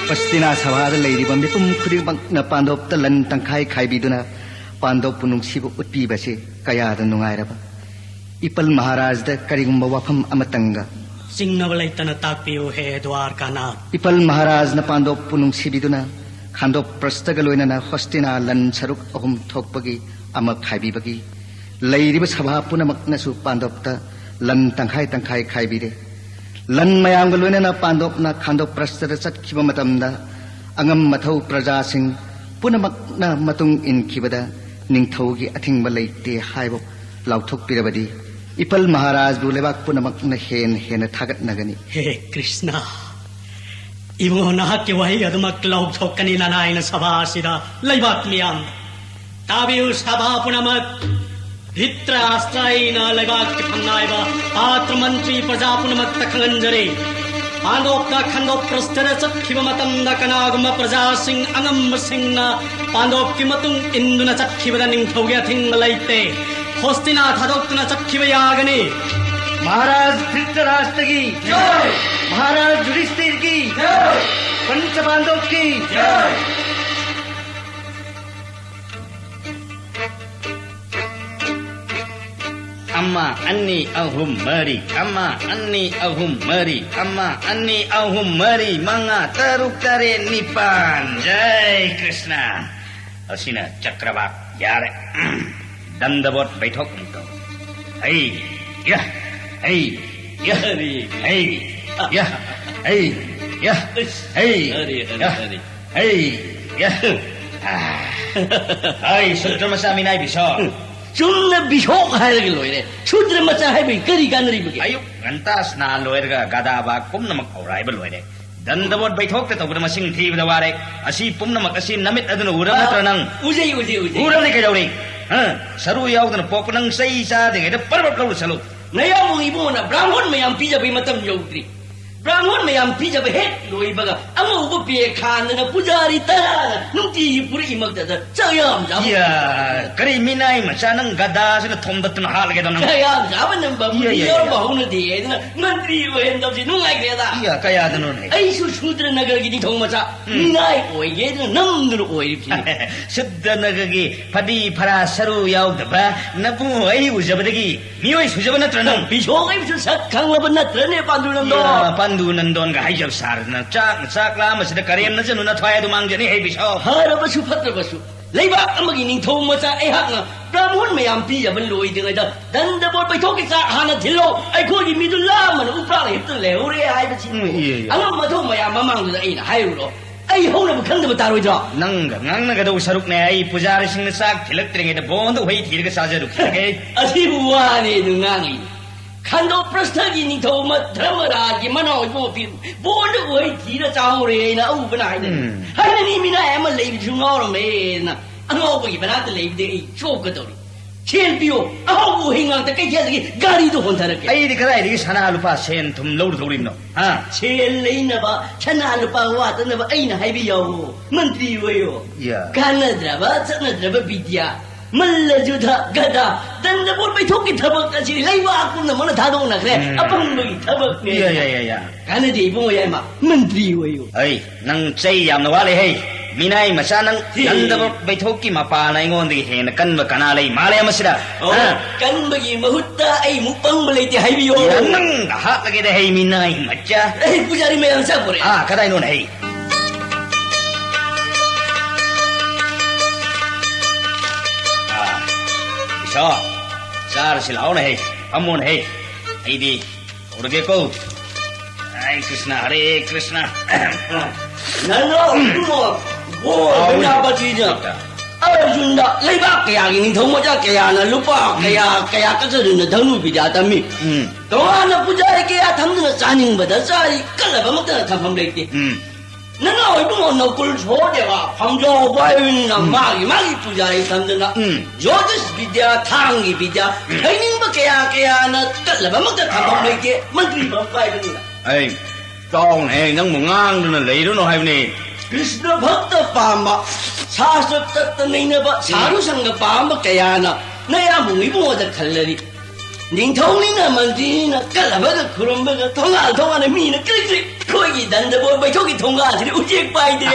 ꯍꯣꯁꯇꯤꯅꯥ ꯁꯚꯥꯗ ꯂꯩꯔꯤꯕ ꯃꯤꯄꯨꯝ ꯈꯨꯗꯤꯡꯃꯛꯅ ꯄꯥꯟꯗꯣꯞꯇ ꯂꯟ ꯇꯪꯈꯥꯏ ꯈꯥꯏꯕꯤꯗꯨꯅ ꯄꯥꯟꯗꯣꯞꯄꯨ ꯅꯨꯡꯁꯤꯕ ꯎꯠꯄꯤꯕꯁꯤ ꯀꯌꯥꯗ ꯅꯨꯡꯉꯥꯏꯔꯕ꯫ ꯏꯄꯜ ꯃꯍꯥꯔꯥꯖꯗ ꯀꯔꯤꯒꯨꯝꯕ ꯋꯥꯐꯝ ꯑꯃꯇꯪꯒ꯫ ꯆꯤꯡꯅꯕ ꯂꯩꯇꯅ ꯇꯥꯛꯄꯤꯌꯨ, ꯍꯦ ꯗ꯭ꯋꯥꯔꯀꯥꯅꯥꯊ꯫ ꯏꯄꯜ ꯃꯍꯥꯔꯥꯖꯅ ꯄꯥꯟꯗꯣꯞꯄꯨ ꯅꯨꯡꯁꯤꯕꯤꯗꯨꯅ ꯈꯥꯟꯗꯣꯞ ꯄ꯭ꯔꯁꯇꯒ ꯂꯣꯏꯅꯅ ꯍꯣꯁꯇꯤꯅꯥ ꯂꯟ ꯁꯔꯨꯛ ꯑꯍꯨꯝ ꯊꯣꯛꯄꯒꯤ ꯑꯃ ꯈꯥꯏꯕꯤꯕꯒꯤ ꯂꯩꯔꯤꯕ ꯁꯚꯥ ꯄꯨꯝꯅꯃꯛꯅꯁꯨ ꯄꯥꯟꯗꯣꯞꯇ ꯂꯟ ꯇꯪꯈꯥꯏ ꯇꯪꯈꯥꯏ ꯈꯥꯏꯕꯤꯔꯦ꯫ ꯂꯟ ꯃꯌꯥꯝꯒ ꯂꯣꯏꯅꯅ ꯄꯥꯟꯗꯣꯞꯅ ꯈꯥꯟꯗꯣꯞ ꯄ꯭ꯔꯁꯇꯗ ꯆꯠꯈꯤꯕ ꯃꯇꯝꯗ, ꯑꯉꯝ ꯃꯊꯧ ꯄ꯭ꯔꯖꯥꯁꯤꯡ ꯄꯨꯝꯅꯃꯛꯅ ꯃꯇꯨꯡ ꯏꯟꯈꯤꯕꯗ ꯅꯤꯡꯊꯧꯒꯤ ꯑꯊꯤꯡꯕ ꯂꯩꯇꯦ ꯍꯥꯏꯕ ꯂꯥꯎꯊꯣꯛꯄꯤꯔꯕꯗꯤ, ꯏꯄꯜ ꯃꯍꯥꯔꯥꯖꯕꯨ ꯂꯩꯕꯥꯛ ꯄꯨꯝꯅꯃꯛꯅ ꯍꯦꯟꯅ ꯍꯦꯟꯅ ꯊꯥꯒꯠꯅꯒꯅꯤ꯫ ꯍꯦ ꯀ꯭ꯔꯤꯁꯅ, ꯏꯕꯨꯡꯉꯣ, ꯅꯍꯥꯛꯀꯤ ꯋꯥꯍꯩ ꯑꯗꯨꯃꯛ ꯂꯧꯊꯣꯛꯀꯅꯤ ꯅꯅꯥꯏꯅ ꯁꯚꯥ ꯑꯁꯤꯗ ꯂꯩꯕꯥꯛ ꯃꯤꯌꯥꯝ꯫ ꯇꯥꯕꯤꯌꯨ ꯁꯚꯥ ꯄꯨꯝꯅꯃꯛ, ꯙ꯭ꯔꯤꯇꯔꯥꯁ꯭ꯇ꯭ꯔ ꯑꯩꯅ ꯂꯩꯕꯥꯛꯀꯤ ꯐꯝꯅꯥꯏꯕ ꯄꯥꯇ꯭ꯔ ꯃꯟꯇ꯭ꯔꯤ ꯄ꯭ꯔꯖꯥ ꯄꯨꯝꯅꯃꯛꯇ ꯈꯪꯍꯟꯖꯔꯤ꯫ ꯄꯥꯟꯗꯣꯞꯇ ꯈꯟꯗꯣꯛ ꯄ꯭ꯔꯁꯊꯗ ꯆꯠꯈꯤꯕ ꯃꯇꯝꯗ ꯀꯅꯥꯒꯨꯝꯕ ꯄ꯭ꯔꯖꯥꯁꯤꯡ ꯑꯉꯝꯕꯁꯤꯡꯅ ꯄꯥꯟꯗꯣꯞꯀꯤ ꯃꯇꯨꯡ ꯏꯟꯗꯨꯅ ꯆꯠꯈꯤꯕꯗ ꯅꯤꯡꯊꯧꯒꯤ ꯑꯊꯤꯡꯕ ꯂꯩꯇꯦ꯫ ꯍꯣꯁꯇꯤꯅꯥ ꯊꯥꯗꯣꯛꯇꯨꯅ ꯆꯠꯈꯤꯕ ꯌꯥꯒꯅꯤ꯫ ꯃꯍꯥꯔꯥꯖ ꯙ꯭ꯔꯤꯇꯔꯥꯁꯇ꯭ꯔꯒꯤ ꯖꯥꯏ! ꯃꯍꯥꯔꯥꯖ ꯌꯨꯙꯤꯁꯊꯤꯔꯒꯤ ꯖꯥꯏ! ꯄꯟꯆ ꯄꯥꯟꯗꯣꯞꯀꯤ ꯖꯥꯏ! ꯑꯃ, ꯑꯅꯤ, ꯑꯍꯨꯝ, ꯃꯔꯤ꯫ ꯑꯃ, ꯑꯅꯤ, ꯑꯍꯨꯝ, ꯃꯔꯤ꯫ ꯑꯃ, ꯑꯅꯤ, ꯑꯍꯨꯝ, ꯃꯔꯤ, ꯃꯉꯥ, ꯇꯔꯨꯛ, ꯇꯔꯦꯠ, ꯅꯤꯄꯥꯟ꯫ ꯖꯥꯏ ꯀ꯭ꯔꯤꯁꯅ꯫ ꯑꯁꯤꯅ ꯆꯀ꯭ꯔꯕꯥꯛ ꯌꯥꯔꯦ꯫ ꯗꯟꯗꯕꯣꯠ ꯕꯩꯊꯣꯛ ꯑꯃꯨꯛ ꯇꯧ꯫ ꯍꯩ, ꯌꯥ, ꯍꯩ, ꯌꯥ, ꯍꯔꯤ꯫ ꯍꯩ, ꯌꯥ, ꯍꯩ, ꯌꯥ, ꯍꯩ, ꯑꯔꯦ, ꯑꯔꯦ, ꯌꯥ꯫ ꯑꯔꯦ꯫ ꯍꯩ, ꯌꯥ꯫ ꯑꯥ꯫ ꯍꯩ, ꯁꯨꯗ꯭ꯔ ꯃꯆꯥ ꯃꯤꯅꯥꯏ ꯕꯤꯁꯣꯛ꯫ ꯎꯝ꯫ ꯆꯨꯝꯅ ꯕꯤꯁꯣꯛ ꯍꯥꯏꯔꯒ ꯂꯣꯏꯔꯦ꯫ ꯁꯨꯗ꯭ꯔ ꯃꯆꯥ ꯍꯥꯏꯕꯒꯤ ꯀꯔꯤ ꯀꯥꯟꯅꯔꯤꯕꯒꯦ? ꯑꯌꯨꯛ ꯉꯟꯇꯥ ꯁ꯭ꯅꯥꯟ ꯂꯣꯏꯔꯒ ꯒꯗꯥ ꯕꯥꯛ ꯄꯨꯝꯅꯃꯛ ꯍꯧꯔꯥꯏꯕ ꯂꯣꯏꯔꯦ꯫ ꯗꯟꯗꯕꯣꯠ ꯕꯩꯊꯣꯛꯇ ꯇꯧꯕꯗ ꯃꯁꯤꯡ ꯊꯤꯕꯗ ꯋꯥꯔꯦ꯫ ꯑꯁꯤ ꯄꯨꯝꯅꯃꯛ ꯑꯁꯤ ꯅꯃꯤꯠ ꯑꯗꯨꯅ ꯎꯔꯕ ꯅꯠꯇ꯭ꯔ ꯅꯪ? ꯎꯖꯩ, ꯎꯖꯩ, ꯎꯖꯩ꯫ ꯎꯔꯕꯗꯤ ꯀꯩꯗꯧꯔꯤ? ꯍꯥ? ꯁꯔꯨ ꯌꯥꯎꯗꯅ ꯄꯣꯛꯄ ꯅꯪ ꯆꯩ ꯆꯥꯗ꯭ꯔꯤꯉꯩꯗ ꯄꯔꯕꯠ ꯂꯧꯔꯨ ꯆꯠꯂꯨ꯫ ꯅꯌꯥꯝꯕ ꯏꯕꯨꯡꯉꯣꯅ ꯕ꯭ꯔꯥꯍꯃꯣꯟ ꯃꯌꯥꯝ ꯄꯤꯖꯕꯒꯤ ꯃꯇꯝ ꯌꯧꯗ꯭ꯔꯤ꯫ ꯕ꯭ꯔꯥꯍꯃꯣꯟ ꯃꯌꯥꯝ ꯄꯤꯖꯕ ꯍꯦꯛ ꯂꯣꯏꯕꯒ ꯑꯉꯧꯕ ꯄꯦꯛ ꯈꯥꯟꯗꯅ ꯄꯨꯖꯥꯔꯤ ꯇꯔꯥꯅ ꯅꯨꯡꯇꯤꯒꯤ ꯄꯨꯔꯛꯏꯃꯛꯇꯗ ꯆꯥꯛ ꯌꯥꯝ ꯆꯥꯕ ꯏꯌꯥ, ꯀꯔꯤ ꯃꯤꯅꯥꯏ ꯃꯆꯥ ꯅꯪ ꯒꯗꯥꯁꯤꯅ ꯊꯣꯝꯗꯠꯇꯨꯅ ꯍꯥꯠꯂꯒꯦꯗꯣ ꯅꯪ? ꯆꯥꯛ ꯌꯥꯝ ꯆꯥꯕ ꯅꯝꯕ ꯏꯌꯥ, ꯃꯨꯗꯤ ꯏꯌꯥ, ꯌꯥꯎꯔꯝꯕ ꯏꯌꯥ꯫ ꯍꯧꯅꯗꯦ ꯑꯗꯨꯅ ꯃꯟꯇ꯭ꯔꯤ ꯑꯣꯏꯍꯟꯗꯕꯁꯤ ꯅꯨꯡꯉꯥꯏꯈ꯭ꯔꯦꯗ꯫ ꯏꯌꯥ, ꯀꯌꯥꯗꯅꯣꯅꯦ? ꯑꯩꯁꯨ ꯁꯨꯗ꯭ꯔ ꯅꯒꯔꯒꯤ ꯅꯤꯡꯊꯧ ꯃꯆꯥ ꯎꯝ꯫ ꯃꯤꯅꯥꯏ ꯑꯣꯏꯒꯦꯗꯅ ꯅꯝꯗꯨꯅ ꯑꯣꯏꯔꯤꯕꯁꯤꯅꯤ꯫ ꯁꯨꯗ꯭ꯔ ꯅꯒꯔꯒꯤ ꯐꯗꯤ ꯐꯔꯥ ꯁꯔꯨ ꯌꯥꯎꯗꯕ ꯅꯕꯨꯡ ꯑꯩ ꯎꯖꯕꯗꯒꯤ ꯃꯤꯑꯣꯏ ꯁꯨꯖꯕ ꯅꯠꯇ꯭ꯔ ꯅꯪ? ꯕꯤꯁꯣꯛ ꯑꯩꯕꯨꯁꯨ ꯁꯛ ꯈꯪꯂꯕ ꯅꯠꯇ꯭ꯔꯅꯦ, ꯄꯥꯟꯗꯨ ꯅꯟꯗꯣ? ꯏꯌꯥ, ꯄꯥꯟꯗꯨ ꯅꯟꯗꯣꯟꯒ ꯍꯥꯏꯖꯕ ꯁꯥꯔꯗꯅ ꯆꯥꯛꯅ ꯆꯥꯛ ꯂꯥꯝꯕꯁꯤꯗ ꯀꯔꯦꯝꯅꯖꯅꯨ, ꯅꯊ꯭ꯋꯥꯏ ꯑꯗꯨ ꯃꯥꯡꯖꯅꯤ ꯍꯦ ꯕꯤꯁꯣꯛ꯫ ꯐꯔꯕꯁꯨ ꯐꯠꯇ꯭ꯔꯕꯁꯨ, ꯂꯩꯕꯥꯛ ꯑꯃꯒꯤ ꯅꯤꯡꯊꯧ ꯃꯆꯥ ꯑꯩꯍꯥꯛꯅ ꯕ꯭ꯔꯥꯍꯃꯣꯟ ꯃꯌꯥꯝ ꯄꯤꯖꯕ ꯂꯣꯏꯗ꯭ꯔꯤꯉꯩꯗ ꯗꯟꯗꯕꯣꯠ ꯄꯩꯊꯣꯛꯀꯤ ꯆꯥꯛ ꯍꯥꯟꯅ ꯊꯤꯜꯂꯣ꯫ ꯑꯩꯈꯣꯏꯒꯤ ꯃꯤꯗꯨ ꯂꯥꯝꯃꯅ ꯎꯄ꯭ꯔꯥꯛꯅ ꯍꯤꯞꯇꯨꯅ ꯂꯩꯍꯧꯔꯦ ꯍꯥꯏꯕꯁꯤ ꯎꯝ, ꯏꯌꯥ, ꯏꯌꯥ꯫ ꯑꯉꯝ ꯑꯊꯧ ꯃꯌꯥꯝ ꯃꯃꯥꯡꯗꯨꯗ ꯑꯩꯅ ꯍꯥꯏꯔꯨꯔꯣ꯫ ꯑꯩ ꯍꯧꯅꯕ ꯈꯪꯗꯕ ꯇꯥꯔꯣꯏꯗ꯭ꯔꯣ? ꯅꯪꯒ ꯉꯥꯡꯅꯒꯗꯧꯕ ꯁꯔꯨꯛꯅꯦ ꯑꯩ ꯄꯨꯖꯥꯔꯤꯁꯤꯡꯅ ꯆꯥꯛ ꯊꯤꯜꯂꯛꯇ꯭ꯔꯤꯉꯩꯗ ꯕꯣꯟꯗ ꯎꯍꯩ ꯊꯤꯔꯒ ꯆꯥꯖꯔꯨꯈꯤꯒꯦ꯫ ꯑꯁꯤꯕꯨ ꯋꯥꯅꯦ ꯑꯗꯨ ꯉꯥꯡꯉꯤ꯫ ꯈꯟꯗꯣꯛ ꯄ꯭ꯔꯁꯊꯒꯤ ꯅꯤꯡꯊꯧ ꯃ-, ꯙꯔꯃꯔꯥꯖꯒꯤ ꯃꯅꯥꯎ ꯏꯕꯨꯡ ꯕꯣꯟꯗ ꯎꯍꯩ ꯊꯤꯔ ꯆꯥꯍꯧꯔꯦ ꯍꯥꯏꯅ ꯑꯎꯕꯅ ꯍꯥꯏꯅꯔꯤ꯫ ꯎꯝ꯫ ꯍꯥꯏꯅꯅꯤ ꯃꯤꯅꯥꯏ ꯑꯃ ꯂꯩꯕꯁꯨ ꯉꯥꯎꯔꯝꯃꯦꯅ ꯑꯉꯥꯎꯕꯒꯤ ꯃꯅꯥꯛꯇ ꯂꯩꯕꯗꯤ ꯑꯩ ꯆꯣꯞꯀꯗꯧꯔꯤ꯫ ꯁꯦꯜ ꯄꯤꯌꯣ, ꯑꯍꯥꯎꯕ ꯎꯍꯩ ꯉꯥꯛꯇ ꯀꯩꯊꯦꯜꯗꯒꯤ ꯒꯥꯔꯤꯗꯣ ꯍꯣꯟꯊꯔꯛꯀꯦ꯫ ꯑꯩꯗꯤ ꯀꯗꯥꯏꯗꯒꯤ ꯁꯅꯥ ꯂꯨꯄꯥ ꯁꯦꯟ ꯊꯨꯝ ꯂꯧꯔꯨꯗꯧꯔꯤꯕꯅꯣ? ꯍꯥ? ꯁꯦꯜ ꯂꯩꯅꯕ, ꯁꯅꯥ ꯂꯨꯄꯥ ꯋꯥꯠꯇꯅꯕ ꯑꯩꯅ ꯍꯥꯏꯕ ꯌꯥꯎꯋꯣ, ꯃꯟꯇ꯭ꯔꯤ ꯑꯣꯏꯌꯣ꯫ ꯌꯥ꯫ ꯀꯥꯟꯅꯗ꯭ꯔꯕ, ꯆꯠꯅꯗ꯭ꯔꯕ ꯕꯤꯗ꯭ꯌꯥ, ꯃꯜꯂ ꯖꯨꯗ, ꯒꯗꯥ, ꯗꯟꯗꯕꯣꯠ ꯃꯩꯊꯣꯛꯀꯤ ꯊꯕꯛ ꯑꯁꯤ ꯂꯩꯕꯥꯛ ꯄꯨꯝꯅꯃꯛꯅ ꯊꯥꯗꯣꯛꯅꯈ꯭ꯔꯦ꯫ ꯎꯝ꯫ ꯑꯄꯪꯕꯒꯤ ꯊꯕꯛꯅꯦ꯫ ꯌꯥ, ꯌꯥ, ꯌꯥ, ꯌꯥ꯫ ꯀꯥꯟꯅꯗꯦ ꯏꯕꯨꯡꯉꯣ ꯌꯥꯏꯃ, ꯃꯟꯇ꯭ꯔꯤ ꯑꯣꯏꯌꯨ꯫ ꯑꯩ, ꯅꯪ ꯆꯩ ꯌꯥꯝꯅ ꯋꯥꯠꯂꯦ ꯍꯩ꯫ ꯃꯤꯅꯥꯏ ꯃꯆꯥ ꯅꯪ ꯍꯦ꯫ ꯌꯥꯟꯗꯕ ꯕꯩꯊꯣꯛꯀꯤ ꯃꯄꯥꯅ ꯑꯩꯉꯣꯟꯗꯒꯤ ꯍꯦꯟꯅ ꯀꯟꯕ ꯀꯅꯥ ꯂꯩ ꯃꯥꯂꯦ ꯃꯁꯤꯗ? ꯑꯣ, ꯍꯥ? ꯀꯟꯕꯒꯤ ꯃꯍꯨꯠꯇ ꯑꯩꯃꯨꯛ ꯄꯪꯕ ꯂꯩꯇꯦ ꯍꯥꯏꯕꯤꯌꯣ꯫ ꯌꯥ, ꯅꯪ ꯍꯥꯠꯂꯒꯦꯗ ꯍꯩ ꯃꯤꯅꯥꯏ ꯃꯆꯥ꯫ ꯑꯩ ꯄꯨꯖꯥꯔꯤ ꯃꯌꯥꯝ ꯆꯥꯛ ꯄꯨꯔꯛꯑꯦ꯫ ꯑꯥ, ꯀꯗꯥꯏꯅꯣꯅꯦ ꯍꯩ? ꯑꯥ, ꯏꯁꯣ, ꯆꯥꯔꯁꯤ ꯂꯥꯛꯑꯣꯅꯦ ꯍꯩ, ꯐꯝꯃꯣꯅꯦ ꯍꯩ꯫ ꯑꯩꯗꯤ ꯍꯧꯔꯒꯦꯀꯣ꯫ ꯍꯔꯦ ꯀ꯭ꯔꯤꯁꯅ, ꯍꯔꯦ ꯀ꯭ꯔꯤꯁꯅ꯫ ꯅꯪꯅ ꯏꯕꯨꯡꯉꯣ, ꯕꯣꯔ ꯑꯥꯎ꯫ ꯁꯦꯅꯥꯄꯇꯤꯅ ꯑꯔꯖꯨꯟꯗ ꯂꯩꯕꯥꯛ ꯀꯌꯥꯒꯤ ꯅꯤꯡꯊꯧ ꯃꯆꯥ ꯀꯌꯥꯅ ꯂꯨꯄꯥ ꯎꯝ꯫ ꯀꯌꯥ ꯀꯌꯥ ꯀꯠꯆꯗꯨꯅ ꯙꯅꯨ ꯕꯤꯗ꯭ꯌꯥ ꯇꯝꯃꯤ꯫ ꯎꯝ꯫ ꯇꯣꯉꯥꯟꯅ ꯄꯨꯖꯥꯔꯤ ꯀꯌꯥ ꯊꯝꯗꯨꯅ ꯆꯥꯅꯤꯡꯕꯗ ꯆꯥꯔꯤ, ꯀꯜꯂꯕ ꯑꯃꯠꯇꯅ ꯊꯝꯐꯝ ꯂꯩꯇꯦ꯫ ꯎꯝ꯫ ꯅꯅꯥꯎ ꯏꯕꯨꯡꯉꯣ ꯅꯀꯨꯜ ꯁꯣꯍꯗꯦꯕ ꯐꯝꯖꯥꯎ ꯄꯥꯏꯕꯅꯤꯅ ꯎꯝ꯫ ꯃꯥꯒꯤ ꯃꯥꯒꯤ ꯄꯨꯖꯥꯔꯤ ꯊꯝꯗꯅ ꯎꯝ꯫ ꯖꯣꯇꯤꯁ ꯕꯤꯗ꯭ꯌꯥ, ꯊꯥꯡꯒꯤ ꯕꯤꯗ꯭ꯌꯥ, ꯎꯝ꯫ ꯍꯩꯅꯤꯡꯕ ꯀꯌꯥ ꯀꯌꯥꯅ ꯀꯠꯂꯕ ꯑꯃꯠꯇ ꯊꯝꯐꯝ ꯂꯩꯇꯦ꯫ ꯃꯟꯇ꯭ꯔꯤ ꯐꯝ ꯄꯥꯏꯕꯅꯤꯅ꯫ ꯑꯩ ꯆꯥꯎꯅ ꯍꯦ ꯅꯪꯕꯨ ꯉꯥꯡꯗꯨꯅ ꯂꯩꯔꯨꯅꯨ ꯍꯥꯏꯕꯅꯤ꯫ ꯀ꯭ꯔꯤꯁꯅ ꯚꯛꯇ ꯄꯥꯝꯕ, ꯁꯥꯁꯇ꯭ꯔ ꯇꯠꯇ ꯅꯩꯅꯕ, ꯎꯝ꯫ ꯁꯥꯙꯨ ꯁꯪꯒ ꯄꯥꯝꯕ ꯀꯌꯥꯅ ꯅꯌꯥꯝꯕ ꯏꯕꯨꯡꯉꯣꯗ ꯈꯜꯂꯔꯤ꯫ ꯅꯤꯡꯊꯧꯅꯤꯅ ꯃꯟꯇ꯭ꯔꯤꯅꯤꯅ ꯀꯜꯂꯕꯒ ꯈꯨꯔꯨꯝꯕꯒ ꯊꯣꯡꯒꯥꯜ ꯊꯣꯡꯒꯥꯜꯗ ꯃꯤꯅ ꯀ꯭ꯔꯤꯛ ꯀ꯭ꯔꯤꯛ꯫ ꯑꯩꯈꯣꯏꯒꯤ ꯗꯟꯗꯕꯣꯔ ꯕꯩꯊꯣꯛꯀꯤ ꯊꯣꯡꯒꯥꯜꯁꯤꯗꯤ ꯎꯆꯦꯛ ꯄꯥꯏꯗꯦ꯫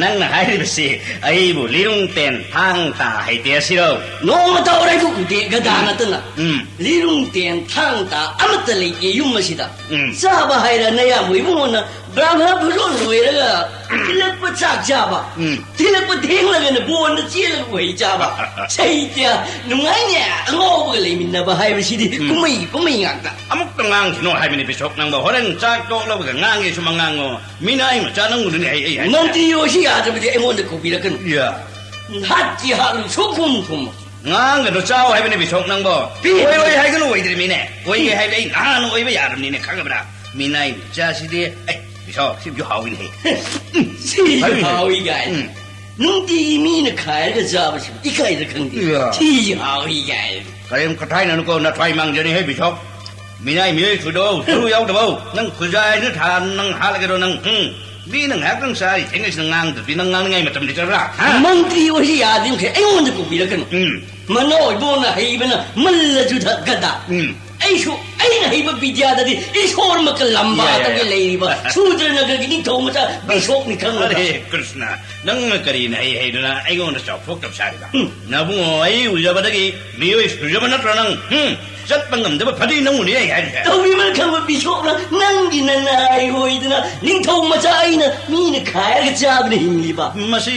ꯅꯪꯅ ꯍꯥꯏꯔꯤꯕꯁꯤ ꯑꯩꯕꯨ ꯂꯤꯔꯨꯡ ꯇꯦꯟ ꯊꯥꯡ ꯇꯥ ꯍꯩꯇꯦ ꯑꯁꯤꯔꯣ? ꯅꯣꯡꯃꯇ ꯑꯣꯔꯥꯏꯕꯨ ꯎꯗꯦ ꯒꯗꯥ ꯅꯠꯇꯅ꯫ ꯎꯝ꯫ ꯂꯤꯔꯨꯡ ꯇꯦꯟ ꯊꯥꯡ ꯇꯥ ꯑꯃꯠꯇ ꯂꯩꯇꯦ ꯌꯨꯝ ꯑꯁꯤꯗ꯫ ꯎꯝ꯫ ꯆꯥꯕ ꯍꯥꯏꯔ ꯅꯌꯥꯝꯕ ꯏꯕꯨꯡꯉꯣꯅ ꯕ꯭ꯔꯥꯍꯃ ꯐꯨꯖꯣꯟ ꯂꯣꯏꯔꯒ ꯊꯤꯜꯂꯛꯄ ꯆꯥꯛ ꯆꯥꯕ꯫ ꯎꯝ꯫ ꯊꯤꯜꯂꯛꯄ ꯊꯦꯡꯂꯒꯅ ꯕꯣꯟꯗ ꯆꯦꯜꯂꯒ ꯎꯍꯩ ꯆꯥꯕ꯫ ꯁꯩꯇ꯭ꯌ ꯅꯨꯡꯉꯥꯏꯅꯦ ꯑꯉꯥꯎꯕꯒ ꯂꯩꯃꯤꯟꯅꯕ ꯍꯥꯏꯕꯁꯤꯗꯤ ꯎꯝ꯫ ꯀꯨꯝꯍꯩ ꯀꯨꯝꯍꯩ ꯉꯥꯛꯇ꯫ ꯑꯃꯨꯛꯇ ꯉꯥꯡꯈꯤꯅꯣ ꯍꯥꯏꯕꯅꯤ ꯕꯤꯁꯣꯞ ꯅꯪꯕꯣ꯫ ꯍꯣꯔꯦꯟ ꯆꯥꯛ ꯇꯣꯛꯂꯕꯒ ꯉꯥꯡꯒꯦꯁꯨ ꯃꯉꯥꯡꯉꯣ꯫ ꯃꯤꯅꯥꯏ ꯃꯆꯥ ꯅꯪꯕꯨꯗꯨꯅꯦ ꯑꯩ, ꯑꯩ ꯍꯥꯏ-, ꯃꯟꯇ꯭ꯔꯤ ꯑꯣꯏꯁꯤ ꯌꯥꯗ꯭ꯔꯕꯗꯤ ꯑꯩꯉꯣꯟꯗ ꯀꯧꯕꯤꯔꯛꯀꯅꯨ꯫ ꯌꯥ꯫ ꯍꯥꯠꯀꯤ ꯍꯥꯠꯂꯨ ꯁꯨꯡꯈꯨꯝ ꯈꯨꯝꯃꯣ꯫ ꯉꯥꯡꯒꯅꯨ ꯆꯥꯎ ꯍꯥꯏꯕꯅꯤ ꯕꯤꯁꯣꯞ ꯅꯪꯕꯣ꯫ ꯄꯤ-, ꯑꯣꯏꯔꯣꯏ ꯍꯥꯏꯒꯅꯨ ꯑꯣꯏꯗ꯭ꯔꯤꯃꯤꯅꯦ꯫ ꯑꯣꯏꯒꯦ ꯍꯥꯏꯕꯗꯤ ꯑꯩ ꯅꯍꯥꯟ ꯑꯣꯏꯕ ꯌꯥꯔꯕꯅꯤꯅꯦ ꯈꯪꯉꯕ꯭ꯔꯥ? ꯃꯤꯅꯥꯏ ꯃꯆꯥꯁꯤꯗꯤ꯫ ꯑꯩ ꯕꯤꯁꯣꯞ ꯁꯤꯕꯨꯁꯨ ꯍꯥꯎꯏꯅꯦ꯫ ꯁꯤ ꯍꯥꯎꯏꯅꯦ꯫ ꯍꯥꯎꯏ ꯀꯥꯏꯅ꯫ ꯎꯝ꯫ ꯅꯨꯡꯇꯤꯒꯤ ꯃꯤꯅ ꯈꯥꯏꯔꯒ ꯆꯥꯕꯁꯤꯕꯨ ꯏꯀꯥꯏꯗ ꯈꯪꯗꯦ꯫ ꯏꯌꯥ꯫ ꯊꯤꯁꯤ ꯍꯥꯎꯏ ꯀꯥꯏ꯫ ꯀꯔꯤꯝ ꯀꯊꯥꯏꯅꯅꯨꯀꯣ, ꯅꯊ꯭ꯋꯥꯏ ꯃꯥꯡꯖꯅꯤ ꯍꯦ ꯕꯤꯁꯣꯞ꯫ ꯃꯤꯅꯥꯏ ꯃꯤꯑꯣꯏ ꯁꯨꯗꯧ, ꯁꯔꯨ ꯌꯥꯎꯗꯕꯧ꯫ ꯅꯪ ꯈꯨꯖꯥꯏꯗꯨ ꯊꯥ ꯅꯪ ꯍꯥꯠꯂꯒꯦꯔꯣ ꯅꯪ? ꯎꯝ꯫ ꯃꯤꯅ ꯉꯥꯏꯍꯥꯛꯇꯪ ꯆꯥꯔꯤ ꯊꯦꯡꯉꯩꯁꯤꯅ ꯉꯥꯡꯗ꯭ꯔꯗꯤ ꯅꯪ ꯉꯥꯡꯅꯤꯡꯉꯥꯏ ꯃꯇꯝ ꯂꯩꯇꯕ꯭ꯔꯥ? ꯍꯥ? ꯃꯟꯇ꯭ꯔꯤ ꯑꯣꯏꯁꯤ ꯌꯥꯗ꯭ꯔꯤꯃꯈꯩ ꯑꯩꯉꯣꯟꯗ ꯀꯧꯕꯤꯔꯛꯀꯅꯨ꯫ ꯎꯝ꯫ ꯃꯅꯥꯎ ꯏꯕꯣꯅ ꯍꯩꯕꯅ ꯃꯜꯂ ꯖꯨꯙ ꯒꯗꯥ꯫ ꯎꯝ꯫ ꯑꯩꯁꯨ ꯑꯩꯅ ꯍꯩꯕ ꯕꯤꯗ꯭ꯌꯥꯗꯗꯤ ꯏꯁꯣꯔꯃꯛꯀ ꯂꯝꯕꯥꯗꯒꯤ ꯌꯥ, ꯌꯥ, ꯌꯥ꯫ ꯂꯩꯔꯤꯕ ꯁꯨꯗ꯭ꯔꯅꯒꯔꯒꯤ ꯅꯤꯡꯊꯧ ꯃꯆꯥ ꯕꯤꯁꯣꯞꯅꯤ ꯈꯪꯂꯕ? ꯑꯔꯦ ꯀ꯭ꯔꯤꯁꯅ, ꯅꯪꯅ ꯀꯔꯤꯅ ꯍꯩ ꯍꯩꯗꯨꯅ ꯑꯩꯉꯣꯟꯗ ꯆꯥꯎꯊꯣꯛꯇꯕ ꯁꯥꯔꯤꯕ? ꯎꯝ꯫ ꯅꯕꯨꯡꯉꯣ, ꯑꯩ ꯎꯖꯕꯗꯒꯤ ꯃꯤꯑꯣꯏ ꯁꯨꯖꯕ ꯅꯠꯇ꯭ꯔꯣ ꯅꯪ? ꯎꯝ? ꯆꯠꯄ ꯉꯝꯗꯕ ꯐꯗꯤ ꯅꯪꯕꯨꯅꯤ ꯑꯩ ꯍꯥꯏꯔꯤꯁꯦ꯫ ꯇꯧꯕꯤꯃꯜ ꯈꯪꯕ ꯕꯤꯁꯣꯞꯅ ꯅꯪꯒꯤ ꯅꯅꯥꯏ ꯑꯣꯏꯗꯅ ꯅꯤꯡꯊꯧ ꯃꯆꯥ ꯑꯩꯅ ꯃꯤꯅ ꯈꯥꯏꯔꯒ ꯆꯥꯕꯅ ꯍꯤꯡꯂꯤꯕ꯫ ꯃꯁꯤ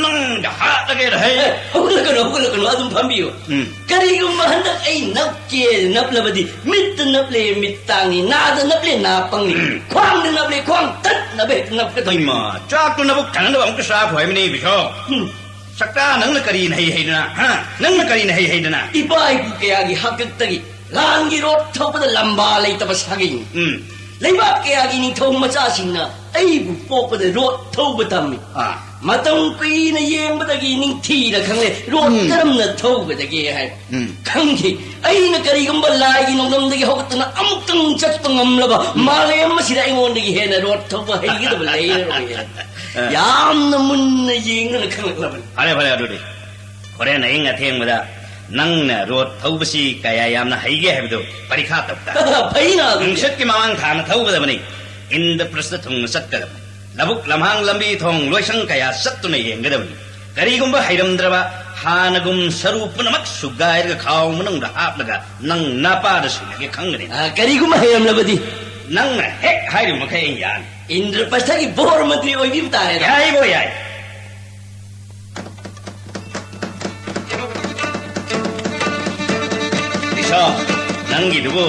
ꯅꯪꯗ ꯍꯥꯠꯂꯒꯦꯔ ꯍꯩ? ꯑꯦ, ꯍꯧꯒꯠꯂꯛꯀꯅꯨ, ꯍꯧꯒꯠꯂꯛꯀꯅꯨ, ꯑꯗꯨꯝ ꯐꯝꯕꯤꯌꯨ꯫ ꯎꯝ꯫ ꯀꯔꯤꯒꯨꯝꯕ ꯍꯟꯗꯛ ꯑꯩ ꯅꯞꯀꯦ ꯅꯞꯂꯕꯗꯤ ꯃꯤꯠꯇ ꯅꯞꯂꯦ ꯃꯤꯠ ꯇꯥꯡꯉꯤ, ꯅꯥꯗ ꯅꯞꯂꯦ ꯅꯥ ꯄꯪꯉꯤ, ꯎꯝ꯫ ꯈ꯭ꯋꯥꯡꯗ ꯅꯞꯂꯦ ꯈ꯭ꯋꯥꯡ ꯇꯠꯅꯕ ꯍꯦꯛꯇ ꯅꯞꯀꯗꯧꯔꯤ꯫ ꯏꯃꯥ, ꯆꯥꯛꯇꯨ ꯅꯕꯨꯛ ꯊꯟꯅꯕ ꯑꯃꯨꯛꯇ ꯆꯥꯈꯣ ꯍꯥꯏꯕꯅꯤ ꯕꯤꯁꯣꯞ꯫ ꯎꯝ꯫ ꯁꯛꯇꯥ, ꯅꯪꯅ ꯀꯔꯤꯅ ꯍꯩ ꯍꯩꯗꯅ? ꯍꯥ? ꯅꯪꯅ ꯀꯔꯤꯅ ꯍꯩ ꯍꯩꯗꯅ? ꯏꯄꯥ ꯏꯄꯨ ꯀꯌꯥꯒꯤ ꯍꯥꯛꯇꯛꯇꯒꯤ ꯂꯥꯟꯒꯤ ꯔꯣꯠ ꯊꯧꯕꯗ ꯂꯝꯕꯥ ꯂꯩꯇꯕ ꯁꯥꯒꯩꯅꯤ꯫ ꯎꯝ꯫ ꯂꯩꯕꯥꯛ ꯀꯌꯥꯒꯤ ꯅꯤꯡꯊꯧ ꯃꯆꯥꯁꯤꯡꯅ ꯑꯩꯕꯨ ꯄꯣꯛꯄꯗ ꯔꯣꯠ ꯊꯧꯕ ꯇꯝꯃꯤ꯫ ꯑꯥ꯫ ꯃꯇꯝ ꯀꯨꯏꯅ ꯌꯦꯡꯕꯗꯒꯤ ꯅꯤꯡꯊꯤꯅ ꯈꯪꯂꯦ ꯔꯣꯠ ꯎꯝ꯫ ꯀꯔꯝꯅ ꯊꯧꯒꯗꯒꯦ ꯍꯥꯏꯕ꯫ ꯎꯝ꯫ ꯈꯪꯈꯤ꯫ ꯑꯩꯅ ꯀꯔꯤꯒꯨꯝꯕ ꯂꯥꯏꯒꯤ ꯅꯣꯡꯗꯝꯗꯒꯤ ꯍꯧꯒꯠꯇꯨꯅ ꯑꯃꯨꯛꯇꯪ ꯆꯠꯄ ꯉꯝꯂꯕ ꯎꯝ꯫ ꯃꯥꯂꯦꯝ ꯑꯁꯤꯗ ꯑꯩꯉꯣꯟꯗꯒꯤ ꯍꯦꯟꯅ ꯔꯣꯠ ꯊꯧꯕ ꯍꯩꯒꯗꯕ ꯂꯩꯔꯔꯣꯏ ꯍꯥꯏꯅ ꯑ꯫ ꯌꯥꯝꯅ ꯃꯨꯟꯅ ꯌꯦꯡꯗꯨꯅ ꯈꯪꯂꯛꯂꯕꯅꯤ꯫ ꯐꯔꯦ, ꯐꯔꯦ, ꯑꯗꯨꯗꯤ ꯍꯣꯔꯦꯟ ꯑꯍꯤꯡ ꯑꯊꯦꯡꯕꯗ ꯅꯪꯅ ꯔꯣꯠ ꯊꯧꯕꯁꯤ ꯀꯌꯥ ꯌꯥꯝꯅ ꯍꯩꯒꯦ ꯍꯥꯏꯕꯗꯨ ꯄꯔꯤꯈꯥ ꯇꯧ ꯇꯥꯔꯦ꯫ ꯐꯩꯅ ꯑꯗꯨꯗꯤ꯫ ꯅꯨꯡꯁꯤꯠꯀꯤ ꯃꯃꯥꯡ ꯊꯥꯅ ꯊꯧꯒꯗꯕꯅꯤ꯫ ꯏꯟꯗ꯭ꯔꯄ꯭ꯔꯁꯇ ꯊꯨꯡꯅ ꯆꯠꯀꯗꯕꯅꯤ꯫ ꯂꯧꯕꯨꯛ ꯂꯝꯍꯥꯡ ꯂꯝꯕꯤ ꯊꯣꯡ ꯂꯣꯏꯁꯪ ꯀꯌꯥ ꯆꯠꯇꯨꯅ ꯌꯦꯡꯒꯗꯕꯅꯤ꯫ ꯀꯔꯤꯒꯨꯝꯕ ꯍꯩꯔꯝꯗ꯭ꯔꯕ, ꯍꯥꯟꯅꯒꯨꯝ ꯁꯔꯨ ꯄꯨꯝꯅꯃꯛ ꯁꯨꯒꯥꯏꯔꯒ ꯈꯥꯎ ꯃꯅꯨꯡꯗ ꯍꯥꯞꯂꯒ ꯅꯪ ꯅꯄꯥꯗ ꯁꯤꯟꯅꯒꯦ ꯈꯪꯒꯅꯤ꯫ ꯑ, ꯀꯔꯤꯒꯨꯝꯕ ꯍꯩꯔꯝꯂꯕꯗꯤ? ꯅꯪꯅ ꯍꯦꯛ ꯍꯥꯏꯔꯤꯕ ꯃꯈꯩ ꯑꯩ ꯌꯥꯅꯤ꯫ ꯏꯟꯗ꯭ꯔꯄ꯭ꯔꯁꯊꯒꯤ ꯕꯣꯔ ꯃꯟꯇ꯭ꯔꯤ ꯑꯣꯏꯕꯤꯕ ꯇꯥꯔꯦꯗ꯫ ꯌꯥꯏꯕꯣ ꯌꯥꯏ꯫ ꯏꯁꯣ, ꯅꯪꯒꯤꯗꯨꯕꯨ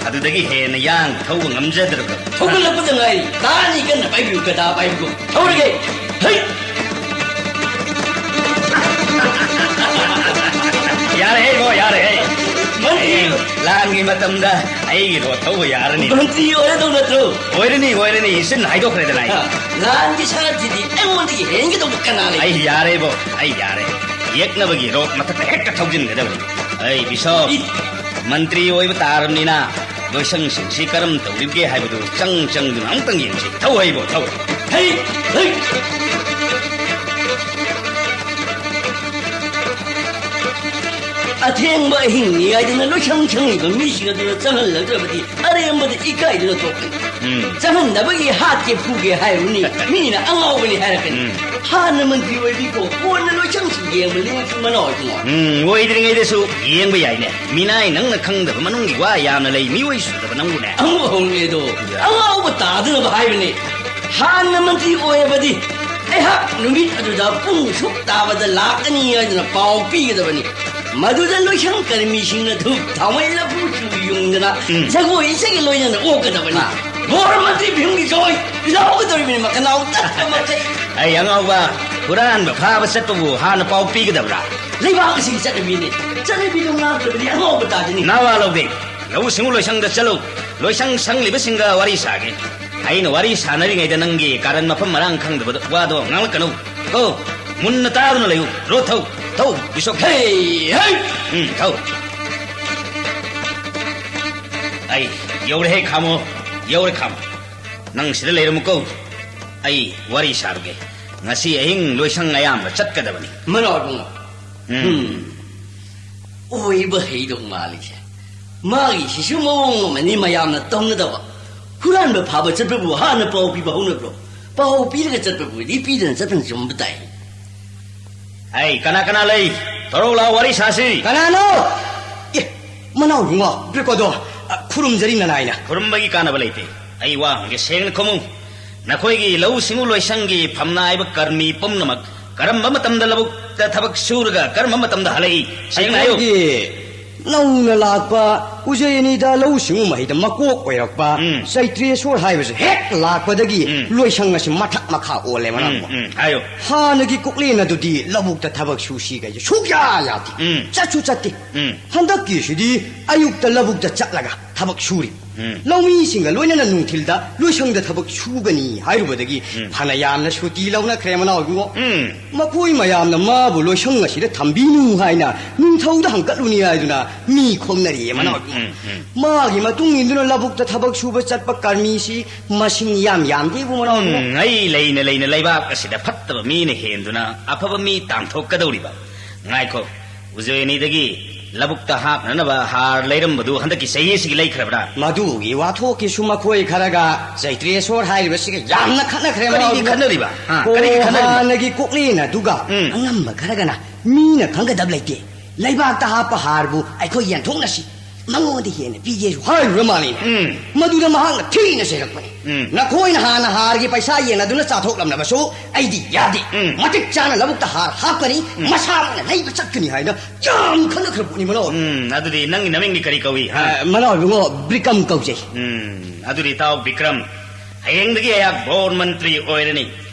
ꯑꯗꯨꯗꯒꯤ ꯍꯦꯟꯅ ꯌꯥꯡ ꯊꯧꯕ ꯉꯝꯖꯗ꯭ꯔꯕ꯭ꯔꯣ? ꯊꯧꯒꯠꯂꯛꯄꯗ ꯉꯥꯏꯔꯤ꯫ ꯇꯥꯅꯤ ꯀꯟꯅ ꯄꯥꯏꯕꯤꯌꯨ, ꯒꯗꯥ ꯄꯥꯏꯕꯤꯌꯨ꯫ ꯊꯧꯔꯒꯦ꯫ ꯍꯩ! ꯌꯥꯔꯦꯍꯦ ꯏꯕꯣ, ꯌꯥꯔꯦꯍꯦ꯫ ꯃꯟꯇ꯭ꯔꯤ, ꯑꯩ ꯂꯥꯟꯒꯤ ꯃꯇꯝꯗ ꯑꯩꯒꯤ ꯔꯣꯠ ꯊꯧꯕ ꯌꯥꯔꯅꯤ꯫ ꯃꯟꯇ꯭ꯔꯤ ꯑꯣꯏꯔꯗꯧ ꯅꯠꯇ꯭ꯔꯣ? ꯑꯣꯏꯔꯅꯤ, ꯑꯣꯏꯔꯅꯤ, ꯏꯆꯤꯟ ꯍꯥꯏꯗꯣꯛꯈ꯭ꯔꯦꯗꯅ ꯑꯩ꯫ ꯍꯥ, ꯂꯥꯟꯒꯤ ꯁꯔꯞꯁꯤꯗꯤ ꯑꯩꯉꯣꯟꯗꯒꯤ ꯍꯦꯟꯒꯗꯧꯕ ꯀꯅꯥ ꯂꯩ? ꯑꯩ ꯌꯥꯔꯦꯕꯣ, ꯑꯩ ꯌꯥꯔꯦ꯫ ꯌꯦꯛꯅꯕꯒꯤ ꯔꯣꯠ ꯃꯊꯛꯇ ꯍꯦꯛꯇ ꯊꯧꯖꯤꯟꯒꯗꯕꯅꯤ꯫ ꯑꯩ ꯕꯤꯁꯣꯞ, ꯏ- ꯃꯟꯇ꯭ꯔꯤ ꯑꯣꯏꯕ ꯇꯥꯔꯕꯅꯤꯅ ꯂꯣꯏꯁꯪꯁꯤꯡꯁꯤ ꯀꯔꯝ ꯇꯧꯔꯤꯕꯒꯦ ꯍꯥꯏꯕꯗꯨ ꯆꯪ ꯆꯪꯗꯨꯅ ꯑꯃꯨꯛꯇꯪ ꯌꯦꯡꯁꯤ꯫ ꯊꯧ ꯍꯩꯕꯣ, ꯊꯧ꯫ ꯍꯩ! ꯍꯩ! ꯑꯊꯦꯡꯕ ꯑꯍꯤꯡꯅꯤ ꯍꯥꯏꯗꯅ ꯂꯣꯏꯁꯪ ꯁꯪꯂꯤꯕ ꯃꯤꯁꯤꯡ ꯑꯗꯨꯅ ꯆꯪꯍꯜꯂꯛꯇ꯭ꯔꯕꯗꯤ ꯑꯔꯦꯝꯕꯗ ꯏꯀꯥꯏꯗꯨꯅ ꯇꯣꯛꯀꯅꯤ꯫ ꯎꯝ꯫ ꯆꯪꯍꯟꯅꯕꯒꯤ ꯍꯥꯠꯀꯦ ꯐꯨꯒꯦ ꯍꯥꯏꯔꯨꯅꯤ, ꯃꯤꯅ ꯑꯉꯥꯎꯕꯅꯤ ꯍꯥꯏꯔꯛꯀꯅꯤ꯫ ꯎꯝ꯫ ꯍꯥꯟꯅ ꯃꯟꯇ꯭ꯔꯤ ꯑꯣꯏꯕꯤꯀꯣ, ꯀꯣꯟꯅ ꯂꯣꯏꯁꯪꯁꯤ ꯌꯦꯡꯕ ꯂꯦꯞꯄꯤ ꯃꯅꯥꯎ ꯏꯕꯨꯡꯉꯣ꯫ ꯎꯝ, ꯑꯣꯏꯗ꯭ꯔꯤꯉꯩꯗꯁꯨ ꯌꯦꯡꯕ ꯌꯥꯏꯅꯦ꯫ ꯃꯤꯅꯥꯏ, ꯅꯪꯅ ꯈꯪꯗꯕ ꯃꯅꯨꯡꯒꯤ ꯋꯥ ꯌꯥꯝꯅ ꯂꯩ, ꯃꯤꯑꯣꯏ ꯁꯨꯗꯕ ꯅꯪꯕꯨꯅꯦ꯫ ꯑꯃꯨꯛ ꯍꯧꯔꯛꯂꯦꯗꯣ꯫ ꯌꯥ꯫ ꯑꯉꯥꯎꯕ ꯇꯥꯗꯅꯕ ꯍꯥꯏꯕꯅꯦ꯫ ꯍꯥꯟꯅ ꯃꯟꯇ꯭ꯔꯤ ꯑꯣꯏꯔꯕꯗꯤ ꯑꯩꯍꯥꯛ ꯅꯨꯃꯤꯠ ꯑꯗꯨꯗ ꯄꯨꯡ ꯁꯨꯛ ꯇꯥꯕꯗ ꯂꯥꯛꯀꯅꯤ ꯍꯥꯏꯗꯅ ꯄꯥꯎ ꯄꯤꯒꯗꯕꯅꯤ꯫ ꯃꯗꯨꯗ ꯂꯣꯏꯁꯪ ꯀꯔꯃꯤꯁꯤꯡꯅ ꯙꯨꯞ ꯊꯥꯎꯃꯩ ꯂꯐꯨ ꯆꯨ ꯌꯨꯡꯗꯅ ꯎꯝ꯫ ꯖꯒꯣꯏ ꯏꯁꯩꯒ ꯂꯣꯏꯅꯅ ꯑꯣꯛꯀꯗꯕꯅꯤ꯫ ꯍꯥ꯫ ꯕꯣꯔ ꯃꯟꯇ꯭ꯔꯤ ꯚꯤꯝꯒꯤ ꯖꯣꯏ ꯂꯥꯎꯒꯗꯧꯔꯤꯕꯅꯤ ꯃꯈꯅꯥꯎ ꯇꯠꯄ ꯃꯈꯩ꯫ ꯑꯩ ꯑꯉꯥꯎꯕ, ꯍꯨꯔꯥꯟꯕ ꯐꯥꯕ ꯆꯠꯄꯕꯨ ꯍꯥꯟꯅ ꯄꯥꯎ ꯄꯤꯒꯗꯕ꯭ꯔꯥ? ꯂꯩꯕꯥꯛ ꯑꯁꯤꯒꯤ ꯆꯠꯅꯕꯤꯅꯤ꯫ ꯆꯠꯅꯕꯤꯗꯣ ꯉꯥꯛꯇꯕꯗꯤ ꯑꯉꯥꯎꯕ ꯇꯥꯗꯅꯤ꯫ ꯅꯋꯥ ꯂꯧꯗꯦ꯫ ꯂꯧꯎ ꯁꯤꯡꯎ ꯂꯣꯏꯁꯪꯗ ꯆꯠꯂꯨ꯫ ꯂꯣꯏꯁꯪ ꯁꯪꯂꯤꯕꯁꯤꯡꯒ ꯋꯥꯔꯤ ꯁꯥꯒꯦ꯫ ꯑꯩꯅ ꯋꯥꯔꯤ ꯁꯥꯟꯅꯔꯤꯉꯩꯗ ꯅꯪꯒꯤ ꯀꯥꯔꯟ ꯃꯐꯝ ꯃꯔꯥꯡ ꯈꯪꯗꯕꯗꯣ ꯋꯥꯗꯣ ꯉꯥꯡꯂꯛꯀꯅꯨ꯫ ꯀꯣ, ꯃꯨꯟꯅ ꯇꯥꯗꯨꯅ ꯂꯩꯌꯨ꯫ ꯔꯣ, ꯊꯧ, ꯊꯧ, ꯕꯤꯁꯣꯞ, ꯊꯧ꯫ ꯍꯦ, ꯍꯦ꯫ ꯎꯝ, ꯊꯧ꯫ ꯑꯩ ꯌꯧꯔꯦꯍꯦ, ꯈꯥꯃꯣ, ꯌꯧꯔꯦ, ꯈꯥꯃꯣ꯫ ꯅꯪ ꯁꯤꯗ ꯂꯩꯔꯝꯃꯨꯀꯣ꯫ ꯑꯩ ꯋꯥꯔꯤ ꯁꯥꯔꯨꯒꯦ꯫ ꯉꯁꯤ ꯑꯍꯤꯡ ꯂꯣꯏꯁꯪ ꯑꯌꯥꯝꯕ ꯆꯠꯀꯗꯕꯅꯤ꯫ ꯃꯅꯥꯎ ꯏꯕꯨꯡꯉꯣ꯫ ꯎꯝ꯫ ꯎꯝ꯫ ꯑꯣꯏꯕ ꯍꯩꯗꯧ ꯃꯥꯜꯂꯤꯁꯦ꯫ ꯃꯥꯒꯤꯁꯤꯁꯨ ꯃꯑꯣꯡ ꯑꯃꯅꯤ ꯃꯌꯥꯝꯅ ꯇꯧꯅꯗꯕ꯫ ꯍꯨꯔꯥꯟꯕ ꯐꯥꯕ ꯆꯠꯄꯕꯨ ꯍꯥꯟꯅ ꯄꯥꯎ ꯄꯤꯕ ꯍꯧꯅꯕ꯭ꯔꯣ? ꯄꯥꯎ ꯄꯤꯔꯒ ꯆꯠꯄꯕꯨꯗꯤ ꯄꯤꯗꯅ ꯆꯠꯄꯅ ꯆꯨꯝꯕ ꯇꯥꯏ꯫ ꯑꯩ, ꯀꯅꯥ ꯀꯅꯥ ꯂꯩ? ꯊꯣꯔꯛꯎ ꯂꯥꯎ, ꯋꯥꯔꯤ ꯁꯥꯁꯤ꯫ ꯀꯅꯥꯅꯣ? ꯑꯦ, ꯃꯅꯥꯎ ꯏꯕꯨꯡꯉꯣ, ꯕ꯭ꯔꯤꯀꯣꯗꯣ, ꯑ, ꯈꯨꯔꯨꯝꯖꯔꯤ ꯅꯅꯥꯏꯅ꯫ ꯈꯨꯔꯨꯝꯕꯒꯤ ꯀꯥꯟꯅꯕ ꯂꯩꯇꯦ꯫ ꯑꯩ ꯋꯥ ꯍꯪꯒꯦ, ꯁꯦꯡꯅ ꯈꯨꯝꯃꯨ꯫ ꯅꯈꯣꯏꯒꯤ ꯂꯧꯎ ꯁꯤꯡꯎ ꯂꯣꯏꯁꯪꯒꯤ ꯐꯝꯅꯥꯏꯕ ꯀꯔꯃꯤ ꯄꯨꯝꯅꯃꯛ ꯀꯔꯝꯕ ꯃꯇꯝꯗ ꯂꯧꯕꯨꯛꯇ ꯊꯕꯛ ꯁꯨꯔꯒ ꯀꯔꯝꯕ ꯃꯇꯝꯗ ꯍꯜꯂꯛꯏ? ꯁꯦꯡꯅ ꯍꯥꯏꯌꯨ꯫ ꯑꯩꯈꯣꯏꯒꯤ ꯅꯧꯅ ꯂꯥꯛꯄ ꯎꯖꯌꯅꯤꯗ ꯂꯧꯎ ꯁꯤꯡꯎ ꯃꯍꯩꯗ ꯃꯀꯣꯛ ꯑꯣꯏꯔꯛꯄ ꯎꯝ꯫ ꯆꯩꯇ꯭ꯔꯦꯁꯣꯔ ꯍꯥꯏꯕꯁꯦ ꯍꯦꯛ ꯂꯥꯛꯄꯗꯒꯤ ꯎꯝ꯫ ꯂꯣꯏꯁꯪ ꯑꯁꯤ ꯃꯊꯛ ꯃꯈꯥ ꯑꯣꯜꯂꯦ ꯎꯝ, ꯃꯅꯥꯎꯕꯨ꯫ ꯎꯝ, ꯍꯥꯏꯌꯨ꯫ ꯍꯥꯟꯅꯒꯤ ꯀꯣꯛꯂꯦꯟ ꯑꯗꯨꯗꯤ ꯂꯧꯕꯨꯛꯇ ꯊꯕꯛ ꯁꯨꯁꯤꯒ ꯁꯨꯛꯌꯥ ꯌꯥꯗꯦ꯫ ꯎꯝ꯫ ꯆꯠꯁꯨ ꯆꯠꯇꯦ꯫ ꯎꯝ꯫ ꯍꯟꯗꯛꯀꯤꯁꯤꯗꯤ ꯑꯌꯨꯛꯇ ꯂꯧꯕꯨꯛꯇ ꯆꯠꯂꯒ ꯊꯕꯛ ꯁꯨꯔꯤ꯫ ꯎꯝ꯫ ꯂꯧꯃꯤꯁꯤꯡꯒ ꯂꯣꯏꯅꯅ ꯅꯨꯡꯊꯤꯜꯗ ꯂꯣꯏꯁꯪꯗ ꯊꯕꯛ ꯁꯨꯒꯅꯤ ꯍꯥꯏꯔꯨꯕꯗꯒꯤ ꯎꯝ꯫ ꯐꯅ ꯌꯥꯝꯅ ꯁꯨꯇꯤ ꯂꯧꯅꯈ꯭ꯔꯦ ꯃꯅꯥꯎ ꯏꯕꯨꯡꯉꯣ꯫ ꯎꯝ꯫ ꯃꯈꯣꯏ ꯃꯌꯥꯝꯅ ꯃꯥꯕꯨ ꯂꯣꯏꯁꯪ ꯑꯁꯤꯗ ꯊꯝꯕꯤꯅꯨ ꯍꯥꯏꯅ ꯅꯤꯡꯊꯧꯗ ꯍꯪꯀꯠꯂꯨꯅꯤ ꯍꯥꯏꯗꯨꯅ ꯃꯤ ꯈꯣꯝꯅꯔꯤꯌꯦ ꯃꯅꯥꯎ ꯎꯝ, ꯏꯕꯨꯡꯉꯣ꯫ ꯎꯝ, ꯎꯝ꯫ ꯃꯥꯒꯤ ꯃꯇꯨꯡ ꯏꯟꯗꯨꯅ ꯂꯧꯕꯨꯛꯇ ꯊꯕꯛ ꯁꯨꯕ ꯆꯠꯄ ꯀꯔꯃꯤꯁꯤ ꯃꯁꯤꯡ ꯌꯥꯝ ꯌꯥꯝꯗꯦꯕꯨ ꯃꯅꯥꯎ ꯏꯕꯨꯡꯉꯣ꯫ ꯎꯝ, ꯑꯩ ꯂꯩꯅ ꯂꯩꯅ ꯂꯩꯕꯥꯛ ꯑꯁꯤꯗ ꯐꯠꯇꯕ ꯃꯤꯅ ꯍꯦꯟꯗꯨꯅ ꯑꯐꯕ ꯃꯤ ꯇꯥꯟꯊꯣꯛꯀꯗꯧꯔꯤꯕ꯫ ꯉꯥꯏꯈꯣ, ꯎꯖꯣꯏ ꯑꯅꯤꯗꯒꯤ ꯂꯧꯕꯨꯛꯇ ꯍꯥꯞꯅꯅꯕ ꯍꯥꯔ ꯂꯩꯔꯝꯕꯗꯨ ꯍꯟꯗꯛꯀꯤ ꯆꯍꯤ ꯑꯁꯤꯒꯤ ꯂꯩꯈ꯭ꯔꯕ꯭ꯔꯥ? ꯃꯗꯨꯒꯤ ꯋꯥꯊꯣꯛꯀꯤꯁꯨ ꯃꯈꯣꯏ ꯈꯔꯒ ꯆꯩꯇ꯭ꯔꯦꯁꯣꯔ ꯍꯥꯏꯔꯤꯕꯁꯤꯒ ꯌꯥꯝꯅ ꯈꯠꯅꯈ꯭ꯔꯦ ꯀꯔꯤꯒꯤ ꯃꯅꯥꯎ ꯏꯕꯨꯡꯉꯣ꯫ ꯈꯠꯅꯔꯤꯕ? ꯍꯥ, ꯑꯣ, ꯀꯔꯤꯒꯤ ꯈꯠꯅꯔꯤꯕ? ꯍꯥꯟꯅꯒꯤ ꯀꯣꯛꯂꯦꯟ ꯑꯗꯨꯒ ꯎꯝ꯫ ꯑꯉꯝꯕ ꯈꯔꯒꯅ ꯃꯤꯅ ꯈꯪꯒꯗꯕ ꯂꯩꯇꯦ, ꯂꯩꯕꯥꯛꯇ ꯍꯥꯞꯄ ꯍꯥꯔꯕꯨ ꯑꯩꯈꯣꯏ ꯌꯦꯟꯊꯣꯛꯅꯁꯤ, ꯃꯉꯣꯟꯗ ꯍꯦꯟꯅ ꯄꯤꯒꯦꯁꯨ ꯍꯥꯏꯔꯨꯔ ꯃꯥꯜꯂꯤꯅꯦ꯫ ꯎꯝ꯫ ꯃꯗꯨꯗ ꯃꯍꯥꯛꯅ ꯊꯤꯅ ꯆꯩꯔꯛꯄꯅꯤ꯫ ꯎꯝ꯫ ꯅꯈꯣꯏꯅ ꯍꯥꯟꯅ ꯍꯥꯔꯒꯤ ꯄꯩꯁꯥ ꯌꯦꯟꯅꯗꯨꯅ ꯆꯥꯊꯣꯛꯂꯝꯂꯕꯁꯨ ꯑꯩꯗꯤ ꯌꯥꯗꯦ꯫ ꯎꯝ꯫ ꯃꯇꯤꯛ ꯆꯥꯅ ꯂꯧꯕꯨꯛꯇ ꯍꯥꯔ ꯍꯥꯞꯀꯅꯤ, ꯎꯝ꯫ ꯃꯁꯥꯃꯛꯅ ꯂꯩꯕ ꯆꯠꯀꯅꯤ ꯍꯥꯏꯅ ꯌꯥꯝ ꯈꯟꯅꯈ꯭ꯔ ꯄꯣꯠꯅꯤ ꯃꯅꯥꯎ꯫ ꯎꯝ, ꯑꯗꯨꯗꯤ ꯅꯪꯒꯤ ꯅꯃꯤꯡꯗꯤ ꯀꯔꯤ ꯀꯧꯏ, ꯍꯥ? ꯑ, ꯃꯅꯥꯎ ꯏꯕꯨꯡꯉꯣ, ꯕ꯭ꯔꯤꯀꯝ ꯀꯧꯖꯩ꯫ ꯎꯝ, ꯑꯗꯨꯗꯤ ꯇꯥꯎ ꯕꯤꯀ꯭ꯔꯝ, ꯍꯌꯦꯡꯗꯒꯤ ꯑꯩꯍꯥꯛ ꯕꯣꯔ ꯃꯟꯇ꯭ꯔꯤ ꯑꯣꯏꯔꯅꯤ꯫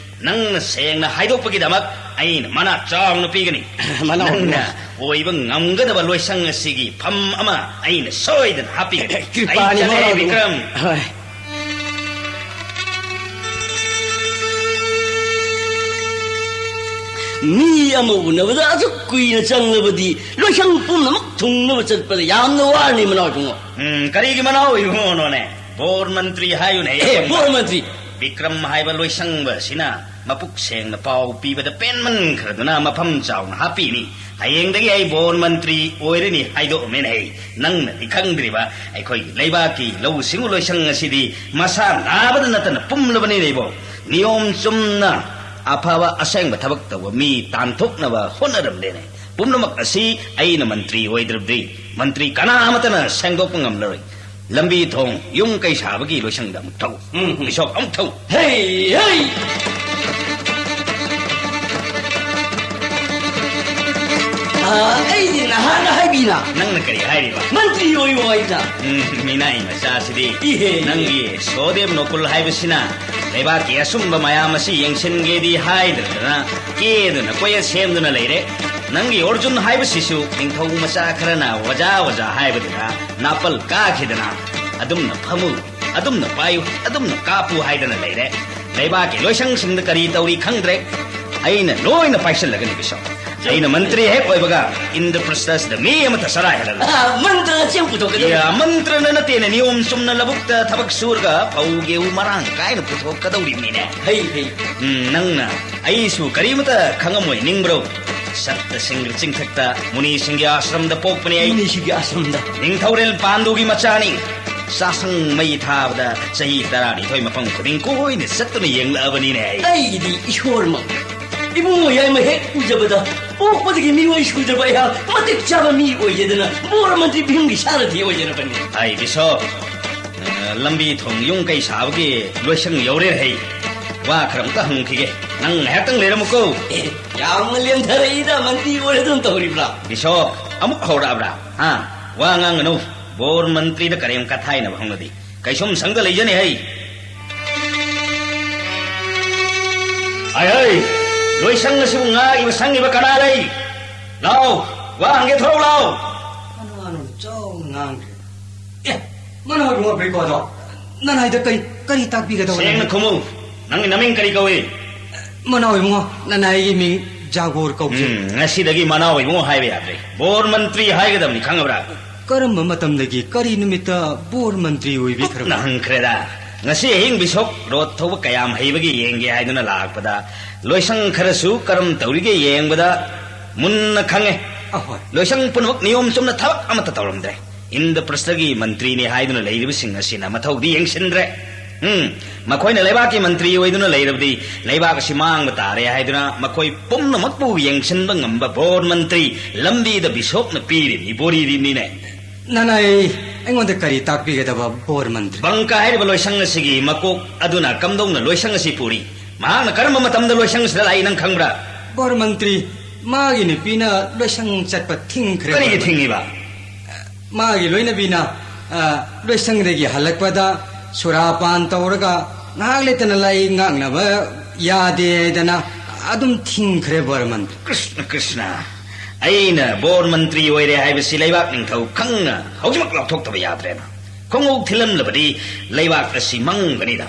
ꯅꯪꯅ ꯁꯦꯡꯅ ꯍꯥꯏꯗꯣꯛꯄꯒꯤꯗꯃꯛ ꯑꯩꯅ ꯃꯅꯥ ꯆꯥꯎꯅ ꯄꯤꯒꯅꯤ꯫ ꯃꯅꯥꯎ ꯅꯪꯅ ꯏꯕꯨꯡꯉꯣ꯫ ꯑꯣꯏꯕ ꯉꯝꯒꯗꯕ ꯂꯣꯏꯁꯪ ꯑꯁꯤꯒꯤ ꯐꯝ ꯑꯃ ꯑꯩꯅ ꯁꯣꯏꯗꯅ ꯍꯥꯞꯄꯤꯒꯅꯤ꯫ ꯀ꯭ꯔꯤꯄꯥꯅꯤ ꯑꯩ ꯆꯠꯂꯦ, ꯃꯅꯥꯎ ꯏꯕꯨꯡꯉꯣ꯫ ꯕꯤꯀ꯭ꯔꯝ꯫ ꯍꯣꯏ꯫ ꯃꯤ ꯑꯃ ꯎꯅꯕꯗ ꯑꯁꯨꯛ ꯀꯨꯏꯅ ꯆꯪꯂꯕꯗꯤ ꯂꯣꯏꯁꯪ ꯄꯨꯝꯅꯃꯛ ꯊꯨꯡꯅꯕ ꯆꯠꯄꯗ ꯌꯥꯝꯅ ꯋꯥꯔꯅꯤ ꯃꯅꯥꯎ ꯏꯕꯨꯡꯉꯣ꯫ ꯎꯝ, ꯀꯔꯤꯒꯤ ꯃꯅꯥꯎ ꯏꯕꯨꯡꯉꯣꯅꯣꯅꯦ? ꯕꯣꯔ ꯃꯟꯇ꯭ꯔꯤ ꯍꯥꯏꯌꯨꯅꯦ꯫ ꯑꯦ, ꯕꯣꯔ ꯃꯟꯇ꯭ꯔꯤ꯫ ꯕꯤꯀ꯭ꯔꯝ ꯍꯥꯏꯕ ꯂꯣꯏꯁꯪꯕ ꯑꯁꯤꯅ ꯃꯄꯨꯛ ꯁꯦꯡꯅ ꯄꯥꯎ ꯄꯤꯕꯗ ꯄꯦꯟꯃꯟꯈ꯭ꯔꯗꯨꯅ ꯃꯐꯝ ꯆꯥꯎꯅ ꯍꯥꯞꯄꯤꯅꯤ꯫ ꯍꯌꯦꯡꯗꯒꯤ ꯑꯩ ꯕꯣꯔ ꯃꯟꯇ꯭ꯔꯤ ꯑꯣꯏꯔꯅꯤ ꯍꯥꯏꯗꯣꯛꯑꯝꯃꯦꯅꯦ꯫ ꯑꯩ ꯅꯪꯅꯗꯤ ꯈꯪꯗ꯭ꯔꯤꯕ, ꯑꯩꯈꯣꯏꯒꯤ ꯂꯩꯕꯥꯛꯀꯤ ꯂꯧꯎ ꯁꯤꯡꯎ ꯂꯣꯏꯁꯪ ꯑꯁꯤꯗꯤ ꯃꯁꯥ ꯅꯥꯕꯗ ꯅꯠꯇꯅ ꯄꯨꯝꯂꯕꯅꯤꯅꯦ ꯏꯕꯣ꯫ ꯅꯤꯌꯣꯝ ꯆꯨꯝꯅ ꯑꯐꯕ ꯑꯁꯦꯡꯕ ꯊꯕꯛ ꯇꯧꯕ ꯃꯤ ꯇꯥꯟꯊꯣꯛꯅꯕ ꯍꯣꯠꯅꯔꯝꯂꯦꯅꯦ꯫ ꯄꯨꯝꯅꯃꯛ ꯑꯁꯤ ꯑꯩꯅ ꯃꯟꯇ꯭ꯔꯤ ꯑꯣꯏꯗ꯭ꯔꯕꯗꯤ ꯃꯟꯇ꯭ꯔꯤ ꯀꯅꯥ ꯑꯃꯠꯇꯅ ꯁꯦꯡꯗꯣꯛꯄ ꯉꯝꯂꯔꯣꯏ꯫ ꯂꯝꯕꯤ ꯊꯣꯡ, ꯌꯨꯝ ꯀꯩ ꯁꯥꯕꯒꯤ ꯂꯣꯏꯁꯪꯗ ꯑꯃꯨꯛ ꯊꯧ꯫ ꯎꯝ, ꯎꯝ꯫ ꯕꯤꯁꯣꯞ ꯑꯃꯨꯛ ꯊꯧ꯫ ꯍꯦ, ꯍꯦ! ꯑꯩꯗꯤ ꯅꯍꯥꯟꯅ ꯍꯥꯏꯕꯤꯅ꯫ ꯅꯪꯅ ꯀꯔꯤ ꯍꯥꯏꯔꯤꯕ? ꯃꯟꯇ꯭ꯔꯤ ꯑꯣꯏꯌꯣ ꯍꯥꯏꯅ꯫ ꯎꯝ, ꯃꯤꯅꯥꯏ ꯃꯆꯥꯁꯤꯗꯤ꯫ ꯏꯍꯦ꯫ ꯅꯪꯒꯤ ꯁꯣꯗꯦꯕ ꯅꯣꯀꯨꯜ ꯍꯥꯏꯕꯁꯤꯅ ꯂꯩꯕꯥꯛꯀꯤ ꯑꯆꯨꯝꯕ ꯃꯌꯥꯝ ꯑꯁꯤ ꯌꯦꯡꯁꯤꯟꯒꯦꯗꯤ ꯍꯥꯏꯗꯗꯅ ꯀꯦꯗꯨꯅ ꯀꯣꯌꯦꯠ ꯁꯦꯝꯗꯨꯅ ꯂꯩꯔꯦ꯫ ꯅꯪꯒꯤ ꯑꯣꯔꯖꯨꯟ ꯍꯥꯏꯕꯁꯤꯁꯨ ꯅꯤꯡꯊꯧ ꯃꯆꯥ ꯈꯔꯅ ꯋꯥꯖꯥ ꯋꯥꯖꯥ ꯍꯥꯏꯕꯗꯨꯅ ꯅꯥꯄꯜ ꯀꯥꯈꯤꯗꯅ ꯑꯗꯨꯝꯅ ꯐꯝꯃꯨ, ꯑꯗꯨꯝꯅ ꯄꯥꯏꯌꯨ, ꯑꯗꯨꯝꯅ ꯀꯥꯞꯄꯨ ꯍꯥꯏꯗꯅ ꯂꯩꯔꯦ꯫ ꯂꯩꯕꯥꯛꯀꯤ ꯂꯣꯏꯁꯪꯁꯤꯡꯗ ꯀꯔꯤ ꯇꯧꯔꯤ ꯈꯪꯗ꯭ꯔꯦ꯫ ꯑꯩꯅ ꯂꯣꯏꯅ ꯄꯥꯏꯁꯤꯜꯂꯒꯅꯤ ꯕꯤꯁꯣꯞ꯫ ꯑꯩꯅ ꯃꯟꯇ꯭ꯔꯤ ꯍꯦꯛ ꯑꯣꯏꯕꯒ ꯏꯟꯗ꯭ꯔꯄ꯭ꯔꯁꯊꯁꯤꯗ ꯃꯤ ꯑꯃꯠꯇ ꯆꯔꯥ ꯍꯦꯜꯍꯜꯂꯣꯏ꯫ ꯑ, ꯃꯟꯇ꯭ꯔꯅ ꯆꯦꯡ ꯄꯨꯊꯣꯛꯀꯗꯕꯅꯤ꯫ ꯌꯥ, ꯃꯟꯇ꯭ꯔꯅ ꯅꯠꯇꯦꯅꯦ, ꯅꯤꯌꯣꯝ ꯆꯨꯝꯅ ꯂꯧꯕꯨꯛꯇ ꯊꯕꯛ ꯁꯨꯔꯒ ꯐꯧ ꯒꯦꯍꯨ ꯃꯔꯥꯡ ꯀꯥꯏꯅ ꯄꯨꯊꯣꯛꯀꯗꯧꯔꯤꯕꯅꯤꯅꯦ꯫ ꯍꯩ, ꯍꯩ꯫ ꯎꯝ, ꯅꯪꯅ ꯑꯩꯁꯨ ꯀꯔꯤꯃꯇ ꯈꯪꯉꯝꯃꯣꯏ ꯅꯤꯡꯕ꯭ꯔꯣ? ꯁꯠꯇꯁꯤꯡꯒꯤ ꯆꯤꯡꯊꯛꯇ ꯃꯨꯅꯤꯁꯤꯡꯒꯤ ꯑꯥꯁ꯭ꯔꯝꯗ ꯄꯣꯛꯄꯅꯦ ꯑꯩ꯫ ꯃꯨꯅꯤꯁꯤꯡꯒꯤ ꯑꯥꯁ꯭ꯔꯝꯗ꯫ ꯅꯤꯡꯊꯧꯔꯦꯜ ꯄꯥꯟꯗꯨꯒꯤ ꯃꯆꯥꯅꯤ꯫ ꯆꯥꯁꯪ ꯃꯩ ꯊꯥꯕꯗ ꯆꯍꯤ ꯇꯔꯥꯅꯤꯊꯣꯏ ꯃꯐꯝ ꯈꯨꯗꯤꯡ ꯀꯣꯏꯅ ꯆꯠꯇꯨꯅ ꯌꯦꯡꯂꯛꯑꯕꯅꯤꯅꯦ ꯑꯩ꯫ ꯑꯩꯒꯤꯗꯤ ꯏꯁꯣꯔꯃꯛ ꯏꯕꯨꯡꯉꯣ ꯌꯥꯏꯃ ꯍꯦꯛ ꯎꯖꯕꯗ ꯄꯣꯛꯄꯗꯒꯤ ꯃꯤꯑꯣꯏ ꯁꯨꯗ꯭ꯔꯕ ꯑꯩꯍꯥꯛ ꯃꯇꯤꯛ ꯆꯥꯕ ꯃꯤ ꯑꯣꯏꯖꯗꯅ ꯕꯣꯔ ꯃꯟꯇ꯭ꯔꯤ ꯚꯤꯝꯒꯤ ꯁꯥꯔꯊꯤ ꯑꯣꯏꯖꯔꯕꯅꯤ꯫ ꯑꯩ ꯕꯤꯁꯣꯞ, ꯑ, ꯂꯝꯕꯤ ꯊꯣꯡ ꯌꯨꯝ ꯀꯩ ꯁꯥꯕꯒꯤ ꯂꯣꯏꯁꯪ ꯌꯧꯔꯦ ꯍꯩ꯫ ꯋꯥ ꯈꯔ ꯑꯃꯨꯛꯇ ꯍꯪꯈꯤꯒꯦ꯫ ꯅꯪ ꯉꯥꯏꯍꯥꯛꯇꯪ ꯂꯩꯔꯝꯃꯨꯀꯣ꯫ ꯑꯦ, ꯌꯥꯝꯅ ꯂꯦꯝꯊꯔꯛꯏꯗ, ꯃꯟꯇ꯭ꯔꯤ ꯑꯣꯏꯔꯗꯨꯅ ꯇꯧꯔꯤꯕ꯭ꯔꯥ? ꯕꯤꯁꯣꯞ, ꯑꯃꯨꯛ ꯍꯧꯔꯛꯑꯕ꯭ꯔꯥ? ꯍꯥ? ꯋꯥ ꯉꯥꯡꯒꯅꯨ꯫ ꯕꯣꯔ ꯃꯟꯇ꯭ꯔꯤꯗ ꯀꯔꯦꯝ ꯀꯊꯥꯏꯅꯕ ꯍꯧꯅꯗꯦ꯫ ꯀꯩꯁꯨꯝ ꯁꯪꯗ ꯂꯩꯖꯅꯤ ꯍꯩ꯫ ꯍꯩ, ꯍꯩ! ꯂꯣꯏꯁꯪ ꯑꯁꯤꯕꯨ ꯉꯥꯛꯏꯕ ꯁꯪꯉꯤꯕ ꯀꯅꯥ ꯂꯩ? ꯂꯥꯎ, ꯋꯥ ꯍꯪꯒꯦ ꯊꯣꯔꯛꯎ ꯂꯥꯎ꯫ ꯀꯅꯥꯅꯣ ꯆꯥꯎꯅ ꯉꯥꯡꯈ꯭ꯔꯦ? ꯑꯦ, ꯃꯅꯥꯎ ꯏꯕꯨꯡꯉꯣ ꯕ꯭ꯔꯤꯀꯣꯗꯣ, ꯅꯅꯥꯏꯗ ꯀꯔꯤ, ꯀꯔꯤ ꯇꯥꯛꯄꯤꯒꯗꯧꯕ ꯁꯦꯡꯅ ꯂꯩ? ꯈꯨꯝꯃꯨ꯫ ꯅꯪꯒꯤ ꯅꯃꯤꯡ ꯀꯔꯤ ꯀꯧꯏ? ꯃꯅꯥꯎ ꯏꯕꯨꯡꯉꯣ, ꯅꯅꯥꯏꯒꯤ ꯃꯤꯡ ꯖꯥꯒꯣꯔ ꯀꯧꯖꯩ꯫ ꯎꯝ, ꯉꯁꯤꯗꯒꯤ ꯃꯅꯥꯎ ꯏꯕꯨꯡꯉꯣ ꯍꯥꯏꯕ ꯌꯥꯗ꯭ꯔꯦ꯫ ꯕꯣꯔ ꯃꯟꯇ꯭ꯔꯤ ꯍꯥꯏꯒꯗꯕꯅꯤ, ꯈꯪꯉꯕ꯭ꯔꯥ? ꯀꯔꯝꯕ ꯃꯇꯝꯗꯒꯤ, ꯀꯔꯤ ꯅꯨꯃꯤꯠꯇ ꯕꯣꯔ ꯃꯟꯇ꯭ꯔꯤ ꯑꯣꯏꯕꯤꯈ꯭ꯔꯕ? ꯀꯨꯞꯅ ꯍꯪꯈ꯭ꯔꯦꯗ꯫ ꯉꯁꯤ ꯑꯍꯤꯡ ꯕꯤꯁꯣꯞ ꯔꯣꯠ ꯊꯧꯕ ꯀꯌꯥꯝ ꯍꯩꯕꯒꯦ ꯌꯦꯡꯒꯦ ꯍꯥꯏꯗꯨꯅ ꯂꯥꯛꯄꯗ, ꯂꯣꯏꯁꯪ ꯈꯔꯁꯨ ꯀꯔꯝ ꯇꯧꯔꯤꯒꯦ ꯌꯦꯡꯕꯗ ꯃꯨꯟꯅ ꯈꯪꯉꯦ꯫ ꯑꯍꯣꯏ꯫ ꯂꯣꯏꯁꯪ ꯄꯨꯝꯅꯃꯛ ꯅꯤꯌꯣꯝ ꯆꯨꯝꯅ ꯊꯕꯛ ꯑꯃꯠꯇ ꯇꯧꯔꯝꯗ꯭ꯔꯦ꯫ ꯏꯟꯗ꯭ꯔꯄ꯭ꯔꯁꯊꯒꯤ ꯃꯟꯇ꯭ꯔꯤꯅꯤ ꯍꯥꯏꯗꯨꯅ ꯂꯩꯔꯤꯕꯁꯤꯡ ꯑꯁꯤꯅ ꯃꯊꯧꯗꯤ ꯌꯦꯡꯁꯤꯟꯗ꯭ꯔꯦ꯫ ꯎꯝ, ꯃꯈꯣꯏꯅ ꯂꯩꯕꯥꯛꯀꯤ ꯃꯟꯇ꯭ꯔꯤ ꯑꯣꯏꯗꯨꯅ ꯂꯩꯔꯕꯗꯤ ꯂꯩꯕꯥꯛ ꯑꯁꯤ ꯃꯥꯡꯕ ꯇꯥꯔꯦ ꯍꯥꯏꯗꯨꯅ ꯃꯈꯣꯏ ꯄꯨꯝꯅꯃꯛꯄꯨ ꯌꯦꯡꯁꯤꯟꯕ ꯉꯝꯕ ꯕꯣꯔ ꯃꯟꯇ꯭ꯔꯤ ꯂꯝꯕꯤꯗ ꯕꯤꯁꯣꯞꯅ ꯄꯤꯔꯤꯕꯅꯤ, ꯕꯣꯔꯤꯔꯤꯅꯤꯅꯦ꯫ ꯅꯅꯥꯏ ꯑꯩꯉꯣꯟꯗ ꯀꯔꯤ ꯇꯥꯛꯄꯤꯒꯗꯕ ꯕꯣꯔ ꯃꯟꯇ꯭ꯔꯤ? ꯕꯪꯀ ꯍꯥꯏꯔꯤꯕ ꯂꯣꯏꯁꯪ ꯑꯁꯤꯒꯤ ꯃꯀꯣꯛ ꯑꯗꯨꯅ ꯀꯝꯗꯧꯅ ꯂꯣꯏꯁꯪ ꯑꯁꯤ ꯄꯨꯔꯤ? ꯃꯍꯥꯛꯅ ꯀꯔꯝꯕ ꯃꯇꯝꯗ ꯂꯣꯏꯁꯪ ꯑꯁꯤꯗ ꯂꯥꯛꯏ, ꯅꯪ ꯈꯪꯕ꯭ꯔꯥ? ꯕꯣꯔ ꯃꯟꯇ꯭ꯔꯤ, ꯃꯥꯒꯤ ꯅꯨꯄꯤꯅ ꯂꯣꯏꯁꯪ ꯆꯠꯄ ꯊꯤꯡꯈ꯭ꯔꯦ꯫ ꯀꯔꯤꯒꯤ ꯊꯤꯡꯉꯤꯕ? ꯃꯥꯒꯤ ꯂꯣꯏꯅꯕꯤꯅ, ꯑ, ꯂꯣꯏꯁꯪꯗꯒꯤ ꯍꯜꯂꯛꯄꯗ ꯁꯨꯔꯥꯄꯥꯟ ꯇꯧꯔꯒ ꯉꯥꯏꯍꯥꯛ ꯂꯩꯇꯅ ꯂꯥꯏ ꯉꯥꯛꯅꯕ ꯌꯥꯗꯦ ꯍꯥꯏꯗꯅ ꯑꯗꯨꯝ ꯊꯤꯡꯈ꯭ꯔꯦ ꯕꯣꯔ ꯃꯟꯇ꯭ꯔꯤ꯫ ꯀ꯭ꯔꯤꯁꯅ, ꯀ꯭ꯔꯤꯁꯅ, ꯑꯩꯅ ꯕꯣꯔ ꯃꯟꯇ꯭ꯔꯤ ꯑꯣꯏꯔꯦ ꯍꯥꯏꯕꯁꯤ ꯂꯩꯕꯥꯛ ꯅꯤꯡꯊꯧ ꯈꯪꯅ ꯍꯧꯖꯤꯛꯃꯛ ꯂꯥꯎꯊꯣꯛꯇꯕ ꯌꯥꯗ꯭ꯔꯦꯅ꯫ ꯈꯣꯡꯎꯞ ꯊꯤꯜꯂꯝꯂꯕꯗꯤ ꯂꯩꯕꯥꯛ ꯑꯁꯤ ꯃꯪꯒꯅꯤꯗ꯫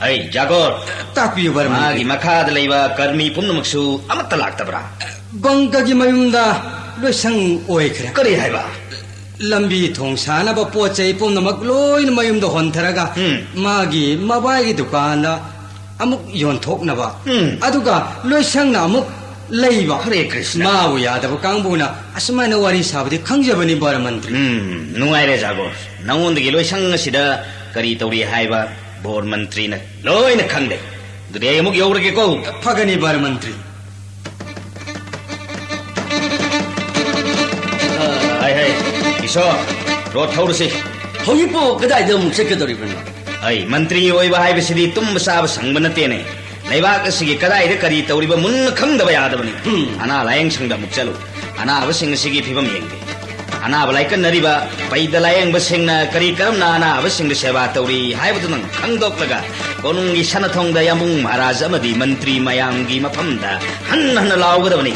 ꯑꯩ ꯖꯥꯒꯣꯔ, ꯇꯥꯛꯄꯤꯌꯨ ꯕꯣꯔ ꯃꯟꯇ꯭ꯔꯤ꯫ ꯃꯥꯒꯤ ꯃꯈꯥꯗ ꯂꯩꯕ ꯀꯔꯃꯤ ꯄꯨꯝꯅꯃꯛꯁꯨ ꯑꯃꯠꯇ ꯂꯥꯛꯇꯕ꯭ꯔꯥ? ꯕꯪꯀꯒꯤ ꯃꯌꯨꯝꯗ ꯂꯣꯏꯁꯪ ꯑꯣꯏꯈ꯭ꯔꯦ꯫ ꯀꯔꯤ ꯍꯥꯏꯕ? ꯂꯝꯕꯤ ꯊꯣꯡ ꯁꯥꯅꯕ ꯄꯣꯠ ꯆꯩ ꯄꯨꯝꯅꯃꯛ ꯂꯣꯏꯅ ꯃꯌꯨꯝꯗ ꯍꯣꯟꯊꯔꯒ ꯎꯝ꯫ ꯃꯥꯒꯤ ꯃꯕꯥꯏꯒꯤ ꯗꯨꯀꯥꯟꯗ ꯑꯃꯨꯛ ꯌꯣꯟꯊꯣꯛꯅꯕ꯫ ꯎꯝ꯫ ꯑꯗꯨꯒ ꯂꯣꯏꯁꯪꯅ ꯑꯃꯨꯛ ꯂꯩꯕ꯫ ꯍꯔꯦ ꯀ꯭ꯔꯤꯁꯅ꯫ ꯃꯥꯕꯨ ꯌꯥꯗꯕ ꯀꯥꯡꯕꯨꯅ ꯑꯁꯨꯃꯥꯏꯅ ꯋꯥꯔꯤ ꯁꯥꯕꯗꯤ ꯈꯪꯖꯕꯅꯤ ꯕꯣꯔ ꯃꯟꯇ꯭ꯔꯤ꯫ ꯎꯝ, ꯅꯨꯡꯉꯥꯏꯔꯦ ꯖꯥꯒꯣꯔ꯫ ꯅꯉꯣꯟꯗꯒꯤ ꯂꯣꯏꯁꯪ ꯑꯁꯤꯗ ꯀꯔꯤ ꯇꯧꯔꯤ ꯍꯥꯏꯕ ꯕꯣꯔ ꯃꯟꯇ꯭ꯔꯤꯅ ꯂꯣꯏꯅ ꯈꯪꯂꯦ꯫ ꯑꯗꯨꯗꯤ ꯑꯩ ꯑꯃꯨꯛ ꯌꯧꯔꯒꯦꯀꯣ꯫ ꯐꯒꯅꯤ ꯕꯣꯔ ꯃꯟꯇ꯭ꯔꯤ꯫ ꯍꯥꯏ ꯍꯥꯏ, ꯏꯁꯣꯔ, ꯔꯣꯠ ꯊꯧꯔꯁꯤ꯫ ꯍꯧꯖꯤꯛꯄꯨ ꯀꯗꯥꯏꯗ ꯑꯃꯨꯛ ꯆꯠꯀꯗꯧꯔꯤꯕꯅꯣ? ꯑꯩ ꯃꯟꯇ꯭ꯔꯤ ꯑꯣꯏꯕ ꯍꯥꯏꯕꯁꯤꯗꯤ ꯇꯨꯝꯕ ꯆꯥꯕ ꯁꯪꯕ ꯅꯠꯇꯦꯅꯦ꯫ ꯂꯩꯕꯥꯛ ꯑꯁꯤꯒꯤ ꯀꯗꯥꯏꯗ ꯀꯔꯤ ꯇꯧꯔꯤꯕ ꯃꯨꯟꯅ ꯈꯪꯗꯕ ꯌꯥꯗꯕꯅꯤ꯫ ꯎꯝ꯫ ꯑꯅꯥ ꯂꯥꯌꯦꯡ ꯁꯪꯗ ꯑꯃꯨꯛ ꯆꯠꯂꯨ꯫ ꯑꯅꯥꯕꯁꯤꯡ ꯑꯁꯤꯒꯤ ꯐꯤꯕꯝ ꯌꯦꯡꯒꯦ꯫ ꯑꯅꯥꯕ ꯂꯥꯏꯀꯠꯅꯔꯤꯕ, ꯄꯩꯗ ꯂꯥꯌꯦꯡꯕꯁꯤꯡꯅ ꯀꯔꯤ ꯀꯔꯝꯅ ꯑꯅꯥꯕꯁꯤꯡꯗ ꯁꯦꯕꯥ ꯇꯧꯔꯤ ꯍꯥꯏꯕꯗꯨ ꯅꯪ ꯈꯪꯗꯣꯛꯂꯒ ꯀꯣꯅꯨꯡꯒꯤ ꯁꯅꯊꯣꯡꯗ ꯌꯥꯝꯕꯨꯡ ꯃꯍꯥꯔꯥꯖ ꯑꯃꯗꯤ ꯃꯟꯇ꯭ꯔꯤ ꯃꯌꯥꯝꯒꯤ ꯃꯐꯝꯗ ꯍꯟꯅ ꯍꯟꯅ ꯂꯥꯎꯒꯗꯕꯅꯤ꯫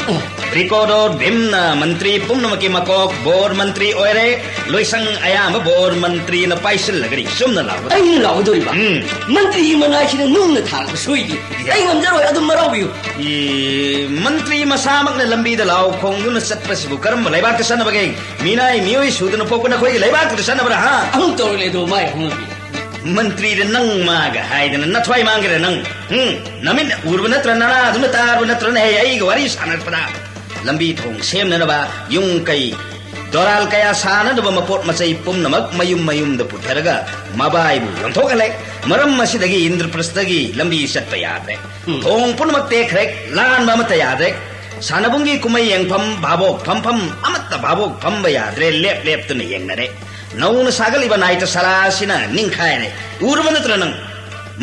ꯔꯤꯀꯣꯗꯣ ꯚꯤꯝꯅ ꯃꯟꯇ꯭ꯔꯤ ꯄꯨꯝꯅꯃꯛꯀꯤ ꯃꯀꯣꯛ ꯕꯣꯔ ꯃꯟꯇ꯭ꯔꯤ ꯑꯣꯏꯔꯦ꯫ ꯂꯣꯏꯁꯪ ꯑꯌꯥꯝꯕ ꯕꯣꯔ ꯃꯟꯇ꯭ꯔꯤꯅ ꯄꯥꯏꯁꯤꯜꯂꯒꯅꯤ꯫ ꯆꯨꯝꯅ ꯂꯥꯎꯒꯗꯕꯅꯤ꯫ ꯑꯩꯅ ꯂꯥꯎꯒꯗꯧꯔꯤꯕ? ꯎꯝ꯫ ꯃꯟꯇ꯭ꯔꯤꯒꯤ ꯃꯅꯥꯏꯁꯤꯗ ꯅꯨꯡꯅ ꯊꯥꯔꯛꯄ ꯁꯣꯏꯗꯦ꯫ ꯑꯩ ꯉꯝꯖꯔꯣꯏ, ꯑꯗꯨꯝ ꯃꯔꯥꯎꯕꯤꯌꯨ꯫ ꯏ, ꯃꯟꯇ꯭ꯔꯤ ꯃꯁꯥꯃꯛꯅ ꯂꯝꯕꯤꯗ ꯂꯥꯎ ꯈꯣꯡꯗꯨꯅ ꯆꯠꯄꯁꯤꯕꯨ ꯀꯔꯝꯕ ꯂꯩꯕꯥꯛꯇ ꯆꯠꯅꯕꯒꯦ? ꯃꯤꯅꯥꯏ ꯃꯤꯑꯣꯏ ꯁꯨꯗꯅ ꯄꯣꯛꯄ ꯅꯈꯣꯏꯒꯤ ꯂꯩꯕꯥꯛꯇꯨꯗ ꯆꯠꯅꯕ꯭ꯔꯥ, ꯍꯥ? ꯑꯃꯨꯛ ꯇꯧꯔꯛꯂꯦ ꯑꯗꯣ, ꯃꯥꯏ ꯍꯧꯅꯕꯤ꯫ ꯃꯟꯇ꯭ꯔꯤꯗ ꯅꯪ ꯃꯥꯒ ꯍꯥꯏꯗꯅ ꯅꯊ꯭ꯋꯥꯏ ꯃꯥꯡꯒꯦꯔ ꯅꯪ? ꯎꯝ? ꯅꯃꯤꯠ ꯎꯔꯕ ꯅꯠꯇ꯭ꯔ, ꯅꯅꯥꯗꯨꯅ ꯇꯥꯔꯕ ꯅꯠꯇ꯭ꯔꯅꯦ? ꯍꯦ, ꯑꯩꯒ ꯋꯥꯔꯤ ꯁꯥꯟꯅꯔꯛꯄꯗ ꯂꯝꯕꯤ ꯊꯣꯡ ꯁꯦꯝꯅꯅꯕ ꯌꯨꯝ ꯀꯩ ꯗꯣꯔꯥꯜ ꯀꯌꯥ ꯁꯥꯅꯅꯕ ꯃꯄꯣꯠ ꯃꯆꯩ ꯄꯨꯝꯅꯃꯛ ꯃꯌꯨꯝ ꯃꯌꯨꯝꯗ ꯄꯨꯊꯔꯒ ꯃꯕꯥꯏꯕꯨ ꯌꯣꯟꯊꯣꯛꯍꯜꯂꯦ꯫ ꯃꯔꯝ ꯑꯁꯤꯗꯒꯤ ꯏꯟꯗ꯭ꯔꯄ꯭ꯔꯁꯊꯒꯤ ꯂꯝꯕꯤ ꯆꯠꯄ ꯌꯥꯗ꯭ꯔꯦ꯫ ꯎꯝ꯫ ꯊꯣꯡ ꯄꯨꯝꯅꯃꯛ ꯇꯦꯛꯈ꯭ꯔꯦ꯫ ꯂꯥꯟꯕ ꯑꯃꯠꯇ ꯌꯥꯗ꯭ꯔꯦ꯫ ꯁꯥꯟꯅꯕꯨꯡꯒꯤ ꯀꯨꯝꯍꯩ ꯌꯦꯡꯐꯝ, ꯚꯥꯕꯣꯛ ꯐꯝꯐꯝ ꯑꯃꯠꯇ ꯚꯥꯕꯣꯛ ꯐꯝꯕ ꯌꯥꯗ꯭ꯔꯦ꯫ ꯂꯦꯞ ꯂꯦꯞꯇꯨꯅ ꯌꯦꯡꯅꯔꯦ꯫ ꯅꯧꯅ ꯁꯥꯒꯠꯂꯤꯕ ꯅꯥꯏꯇꯁꯥꯂꯥ ꯑꯁꯤꯅ ꯅꯤꯡꯈꯥꯏꯔꯦ꯫ ꯎꯔꯕ ꯅꯠꯇ꯭ꯔ ꯅꯪ?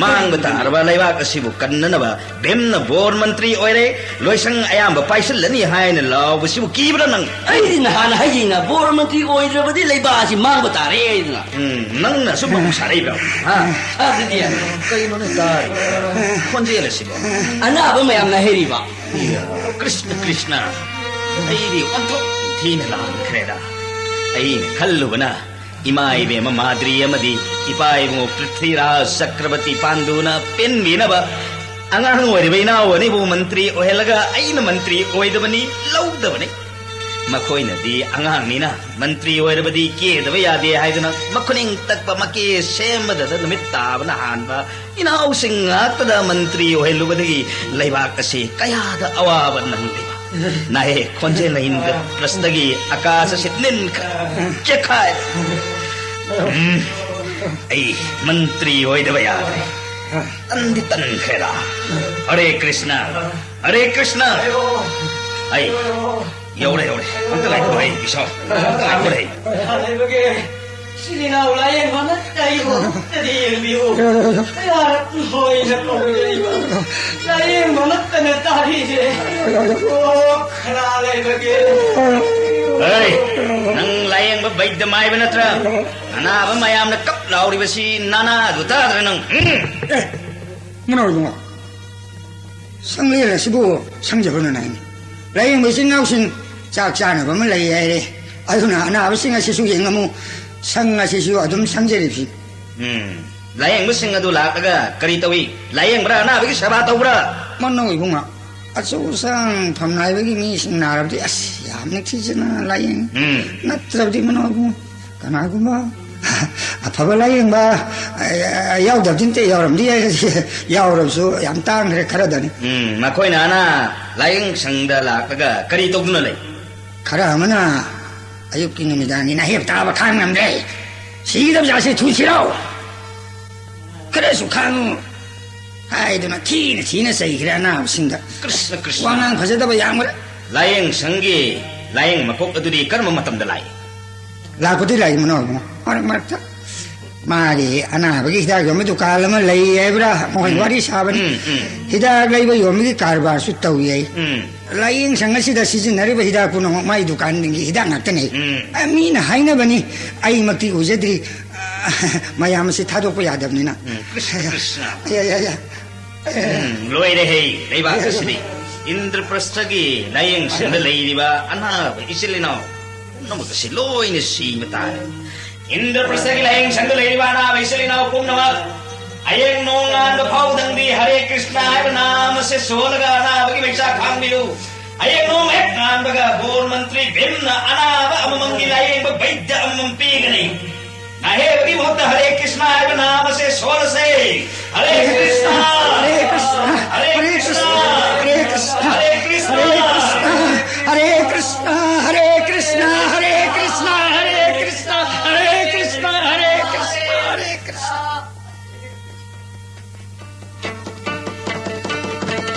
ꯃꯥꯡꯕ ꯇꯥꯔꯕ ꯂꯩꯕꯥꯛ ꯑꯁꯤꯕꯨ ꯀꯟꯅꯅꯕ ꯚꯤꯝꯅ ꯕꯣꯔ ꯃꯟꯇ꯭ꯔꯤ ꯑꯣꯏꯔꯦ, ꯂꯣꯏꯁꯪ ꯑꯌꯥꯝꯕ ꯄꯥꯏꯁꯤꯜꯂꯅꯤ ꯍꯥꯏꯅ ꯂꯥꯎꯕꯁꯤꯕꯨ ꯀꯤꯕ꯭ꯔꯥ ꯅꯪ? ꯑꯩꯗꯤ ꯅꯍꯥꯟ ꯍꯥꯏꯖꯩꯅ, ꯕꯣꯔ ꯃꯟꯇ꯭ꯔꯤ ꯑꯣꯏꯗ꯭ꯔꯕꯗꯤ ꯂꯩꯕꯥꯛ ꯑꯁꯤ ꯃꯥꯡꯕ ꯇꯥꯔꯦ ꯍꯥꯏꯗꯅ꯫ ꯎꯝ, ꯅꯪꯅ ꯑꯁꯨꯝꯕ ꯑꯃꯨꯛ ꯁꯥꯔꯛꯏꯕ꯭ꯔꯣ? ꯍꯥ? ꯑꯗꯨꯗꯤ ꯀꯩꯅꯣꯅꯦ ꯇꯥꯔꯤ ꯈꯣꯟꯖꯦꯜ ꯑꯁꯤꯕꯣ? ꯑꯅꯥꯕ ꯃꯌꯥꯝꯅ ꯍꯩꯔꯤꯕ꯫ ꯏꯌꯥ, ꯀ꯭ꯔꯤꯁꯅ, ꯀ꯭ꯔꯤꯁꯅ, ꯑꯩꯗꯤ ꯑꯣꯟꯊꯣꯛ ꯊꯤꯅ ꯂꯥꯟꯈ꯭ꯔꯦꯗ꯫ ꯑꯩꯅ ꯈꯜꯂꯨꯕꯅ ꯏꯃꯥ ꯏꯕꯦꯝꯃ ꯃꯥꯗ꯭ꯔꯤ ꯑꯃꯗꯤ ꯏꯄꯥ ꯏꯕꯨꯡꯉꯣ ꯄ꯭ꯔꯤꯊꯤꯔꯥꯖ ꯆꯀ꯭ꯔꯕꯔꯇꯤ ꯄꯥꯟꯗꯨꯅ ꯄꯦꯟꯕꯤꯅꯕ ꯑꯉꯥꯡ ꯑꯣꯏꯔꯤꯕ ꯏꯅꯥꯎ ꯑꯅꯤꯕꯨ ꯃꯟꯇ꯭ꯔꯤ ꯑꯣꯏꯍꯜꯂꯒ ꯑꯩꯅ ꯃꯟꯇ꯭ꯔꯤ ꯑꯣꯏꯗꯕꯅꯤ, ꯂꯧꯗꯕꯅꯤ꯫ ꯃꯈꯣꯏꯅꯗꯤ ꯑꯉꯥꯡꯅꯤꯅ ꯃꯟꯇ꯭ꯔꯤ ꯑꯣꯏꯔꯕꯗꯤ ꯀꯦꯗꯕ ꯌꯥꯗꯦ ꯍꯥꯏꯗꯨꯅ ꯃꯈꯨꯅꯤꯡ ꯇꯛꯄ ꯃꯀꯦ ꯁꯦꯝꯕꯗꯗ ꯅꯨꯃꯤꯠ ꯇꯥꯕꯅ ꯍꯥꯟꯕ ꯏꯅꯥꯎꯁꯤꯡ ꯉꯥꯛꯇꯗ ꯃꯟꯇ꯭ꯔꯤ ꯑꯣꯏꯍꯜꯂꯨꯕꯗꯒꯤ ꯂꯩꯕꯥꯛ ꯑꯁꯤ ꯀꯌꯥꯗ ꯑꯋꯥꯕ ꯅꯪꯂꯤꯕ꯫ ꯅꯥꯍꯦ ꯈꯣꯟꯖꯦꯜꯅ ꯏꯟꯗ꯭ꯔ ꯄ꯭ꯔꯁꯇꯒꯤ ꯑꯀꯥꯁ ꯑꯁꯤ ꯅꯤꯟꯈ꯭ꯔꯦ, ꯆꯦꯛꯈꯥꯏ꯫ ꯎꯝ, ꯑꯩ ꯃꯟꯇ꯭ꯔꯤ ꯑꯣꯏꯗꯕ ꯌꯥꯗ꯭ꯔꯦ꯫ ꯇꯟꯗꯤ ꯇꯟꯈ꯭ꯔꯦꯗ꯫ ꯍꯔꯦ ꯀ꯭ꯔꯤꯁꯅ, ꯍꯔꯦ ꯀ꯭ꯔꯤꯁꯅ꯫ ꯑꯩ ꯌꯧꯔꯦ, ꯌꯧꯔꯦ꯫ ꯑꯝꯇ ꯉꯥꯏꯈꯣ, ꯑꯩ ꯏꯁꯥ ꯑꯝꯇ ꯉꯥꯏꯈꯣ, ꯑꯩ꯫ ꯂꯩꯕꯒꯦ꯫ ꯏꯆꯤꯜ ꯏꯅꯥꯎ ꯂꯥꯏꯌꯦꯡꯕ ꯑꯃꯠꯇ ꯑꯩꯕꯨ ꯑꯃꯠꯇꯗꯤ ꯌꯦꯡꯕꯤꯌꯨ꯫ ꯀꯌꯥꯔꯛ ꯂꯣꯏꯅ ꯀꯧꯖꯔꯤꯕ ꯂꯥꯏꯌꯦꯡꯕ ꯑꯃꯠꯇꯅ ꯇꯥꯔꯤꯁꯦ꯫ ꯑꯣ, ꯈꯅꯥ ꯂꯩꯕꯒꯦ꯫ ꯍꯩ, ꯅꯪ ꯂꯥꯏꯌꯦꯡꯕ ꯕꯩꯗ ꯃꯥꯏꯕ ꯅꯠꯇ꯭ꯔꯥ? ꯑꯅꯥꯕ ꯃꯌꯥꯝꯅ ꯀꯞ ꯂꯥꯎꯔꯤꯕꯁꯤ ꯅꯅꯥꯗꯨ ꯇꯥꯗ꯭ꯔꯥ ꯅꯪ? ꯎꯝ? ꯑꯦ, ꯃꯅꯥꯎ ꯏꯕꯨꯡꯉꯣ, ꯁꯪꯂꯦꯟ ꯑꯁꯤꯕꯨ ꯁꯪꯖꯕꯅ ꯅꯥꯏꯅꯤ꯫ ꯂꯥꯏꯌꯦꯡꯕ ꯏꯆꯤꯟ ꯏꯅꯥꯎꯁꯤꯡ ꯆꯥꯛ ꯆꯥꯅꯕ ꯑꯃ ꯂꯩ ꯍꯥꯏꯔꯦ꯫ ꯑꯗꯨꯅ ꯑꯅꯥꯕꯁꯤꯡ ꯑꯁꯤꯁꯨ ꯌꯦꯡꯉꯝꯃꯨ꯫ ꯁꯪ ꯑꯁꯤꯁꯨ ꯑꯗꯨꯝ ꯁꯪꯖꯔꯤꯕꯁꯤ꯫ ꯎꯝ, ꯂꯥꯏꯌꯦꯡꯕꯁꯤꯡ ꯑꯗꯨ ꯂꯥꯛꯂꯒ ꯀꯔꯤ ꯇꯧꯏ? ꯂꯥꯏꯌꯦꯡꯕ꯭ꯔꯥ, ꯑꯅꯥꯕꯒꯤ ꯁꯦꯕꯥ ꯇꯧꯕ꯭ꯔꯥ? ꯃꯅꯥꯎ ꯏꯕꯨꯡꯉꯣ, ꯑꯆꯧ ꯑꯁꯥꯡ ꯐꯝꯅꯥꯏꯕꯒꯤ ꯃꯤꯁꯤꯡ ꯅꯥꯔꯕꯗꯤ ꯑꯁ ꯌꯥꯝ ꯅꯤꯡꯊꯤꯖꯅ ꯂꯥꯏꯌꯦꯡꯉꯤ꯫ ꯎꯝ꯫ ꯅꯠꯇ꯭ꯔꯕꯗꯤ ꯃꯅꯥꯎ ꯏꯕꯨꯡꯉꯣ, ꯀꯅꯥꯒꯨꯝꯕ ꯑꯐꯕ ꯂꯥꯏꯌꯦꯡꯕ, ꯑ, ꯌꯥꯎꯗꯕꯗꯤ ꯅꯠꯇꯦ, ꯌꯥꯎꯔꯝꯗꯤ ꯌꯥꯏ, ꯌꯥꯎꯔꯕꯁꯨ ꯌꯥꯝ ꯇꯥꯡꯈ꯭ꯔꯦ ꯈꯔꯗꯅꯤ꯫ ꯎꯝ, ꯃꯈꯣꯏꯅ ꯑꯅꯥ ꯂꯥꯏꯌꯦꯡ ꯁꯪꯗ ꯂꯥꯛꯂꯒ ꯀꯔꯤ ꯇꯧꯗꯨꯅ ꯂꯩ? ꯈꯔ ꯑꯃꯅ ꯑꯌꯨꯛꯀꯤ ꯅꯨꯃꯤꯗꯥꯡꯒꯤ ꯅꯥꯍꯦꯞ ꯇꯥꯕ ꯈꯥꯡ ꯉꯝꯗ꯭ꯔꯦ꯫ ꯁꯤꯒꯗꯕ ꯖꯥꯠꯁꯦ ꯊꯨꯁꯤꯔꯣ? ꯈꯔꯁꯨ ꯈꯥꯡꯉꯨ ꯍꯥꯏꯗꯨꯅ ꯊꯤꯅ ꯊꯤꯅ ꯆꯩꯈ꯭ꯔꯦ ꯑꯅꯥꯕꯁꯤꯡꯗ꯫ ꯀ꯭ꯔꯤꯁꯅ, ꯀ꯭ꯔꯤꯁꯅ꯫ ꯋꯥꯉꯥꯡ ꯐꯖꯗꯕ ꯌꯥꯝꯈ꯭ꯔꯦ꯫ ꯂꯥꯏꯌꯦꯡ ꯁꯪꯒꯤ ꯂꯥꯏꯌꯦꯡ ꯃꯀꯣꯛ ꯑꯗꯨꯗꯤ ꯀꯔꯝꯕ ꯃꯇꯝꯗ ꯂꯥꯛꯏ? ꯂꯥꯛꯄꯗꯤ ꯂꯥꯛꯏ ꯃꯅꯥꯎ ꯏꯕꯨꯡꯉꯣ, ꯃꯔꯛ ꯃꯔꯛꯇ꯫ ꯃꯥꯒꯤ ꯑꯅꯥꯕꯒꯤ ꯍꯤꯗꯥꯛ ꯌꯣꯟꯕ ꯗꯨꯀꯥꯟ ꯑꯃ ꯂꯩ ꯍꯥꯏꯕ꯭ꯔꯥ? ꯃꯈꯣꯏ ꯎꯝ꯫ ꯋꯥꯔꯤ ꯁꯥꯕꯅꯤ꯫ ꯎꯝ, ꯎꯝ꯫ ꯍꯤꯗꯥꯛ ꯂꯩꯕ ꯌꯣꯟꯕꯒꯤ ꯀꯔꯕꯥꯔꯁꯨ ꯇꯧꯏ ꯍꯥꯏ꯫ ꯎꯝ꯫ ꯂꯥꯏꯌꯦꯡ ꯁꯪ ꯑꯁꯤꯗ ꯁꯤꯖꯤꯟꯅꯔꯤꯕ ꯍꯤꯗꯥꯛ ꯄꯨꯝꯅꯃꯛ ꯃꯥꯒꯤ ꯗꯨꯀꯥꯟꯒꯤ ꯍꯤꯗꯥꯛ ꯉꯥꯛꯇꯅꯤ꯫ ꯎꯝ꯫ ꯑ, ꯃꯤꯅ ꯍꯥꯏꯅꯕꯅꯤ, ꯑꯩꯃꯛꯇꯤ ꯎꯖꯗ꯭ꯔꯤ꯫ ꯑ, ꯃꯌꯥꯝ ꯑꯁꯤ ꯊꯥꯗꯣꯛꯄ ꯌꯥꯗꯕꯅꯤꯅ꯫ ꯎꯝ, ꯀ꯭ꯔꯤꯁꯅ, ꯀ꯭ꯔꯤꯁꯅ꯫ ꯌꯥ, ꯌꯥ, ꯌꯥ꯫ ꯎꯝ, ꯂꯣꯏꯔꯦ ꯍꯦ, ꯂꯩꯕꯥꯛ ꯑꯁꯤꯗꯤ꯫ ꯏꯟꯗ꯭ꯔꯄ꯭ꯔꯁꯊꯒꯤ ꯂꯥꯏꯌꯦꯡ ꯁꯪꯗ ꯂꯩꯔꯤꯕ ꯑꯅꯥꯕ ꯏꯆꯤꯜ ꯏꯅꯥꯎ ꯄꯨꯝꯅꯃꯛ ꯑꯁꯤ ꯂꯣꯏꯅ ꯁꯤꯕ ꯇꯥꯔꯦ꯫ ꯏꯟꯗ꯭ꯔꯄ꯭ꯔꯁꯊꯒꯤ ꯂꯥꯏꯌꯦꯡ ꯁꯪꯗ ꯂꯩꯔꯤꯕ ꯑꯅꯥꯕ ꯏꯆꯤꯜ ꯏꯅꯥꯎ ꯄꯨꯝꯅꯃꯛ, ꯍꯌꯦꯡ ꯅꯣꯡ ꯉꯥꯟꯕ ꯐꯥꯎꯗꯪꯗꯤ ꯍꯔꯦ ꯀ꯭ꯔꯤꯁꯅ ꯍꯥꯏꯕ ꯅꯥꯝ ꯑꯁꯦ ꯁꯣꯜꯂꯒ ꯑꯅꯥꯕꯒꯤ ꯃꯩꯆꯥꯛ ꯈꯥꯡꯕꯤꯌꯨ꯫ ꯍꯌꯦꯡ ꯅꯣꯡ ꯍꯦꯛ ꯉꯥꯟꯕꯒ ꯕꯣꯔ ꯃꯟꯇ꯭ꯔꯤ ꯚꯤꯝꯅ ꯑꯅꯥꯕ ꯑꯃꯃꯝꯒꯤ ꯂꯥꯏꯌꯦꯡꯕ ꯕꯩꯗ꯭ꯌ ꯑꯃꯃꯝ ꯄꯤꯒꯅꯤ꯫ ꯅꯥꯍꯦꯕꯒꯤ ꯃꯍꯨꯠꯇ ꯍꯔꯦ ꯀ꯭ꯔꯤꯁꯅ ꯍꯥꯏꯕ ꯅꯥꯝ ꯑꯁꯦ ꯁꯣꯜꯂꯁꯦ꯫ ꯍꯔꯦ ꯀ꯭ꯔꯤꯁꯅ! ꯍꯔꯦ ꯀ꯭ꯔꯤꯁꯅ! ꯍꯔꯦ ꯀ꯭ꯔꯤꯁꯅ! ꯍꯔꯦ ꯀ꯭ꯔꯤꯁꯅ! ꯍꯔꯦ ꯀ꯭ꯔꯤꯁꯅ! ꯍꯔꯦ ꯀ꯭ꯔꯤꯁꯅ! ꯍꯔꯦ ꯀ꯭ꯔꯤꯁꯅ! ꯍꯔꯦ ꯀ꯭ꯔꯤꯁꯅ! ꯍꯔꯦ ꯀ꯭ꯔꯤꯁꯅ! ꯍꯔꯦ ꯀ꯭ꯔꯤꯁꯅ! ꯍꯔꯦ ꯀ꯭ꯔꯤꯁꯅ! ꯍꯔꯦ ꯀ꯭ꯔꯤꯁꯅ!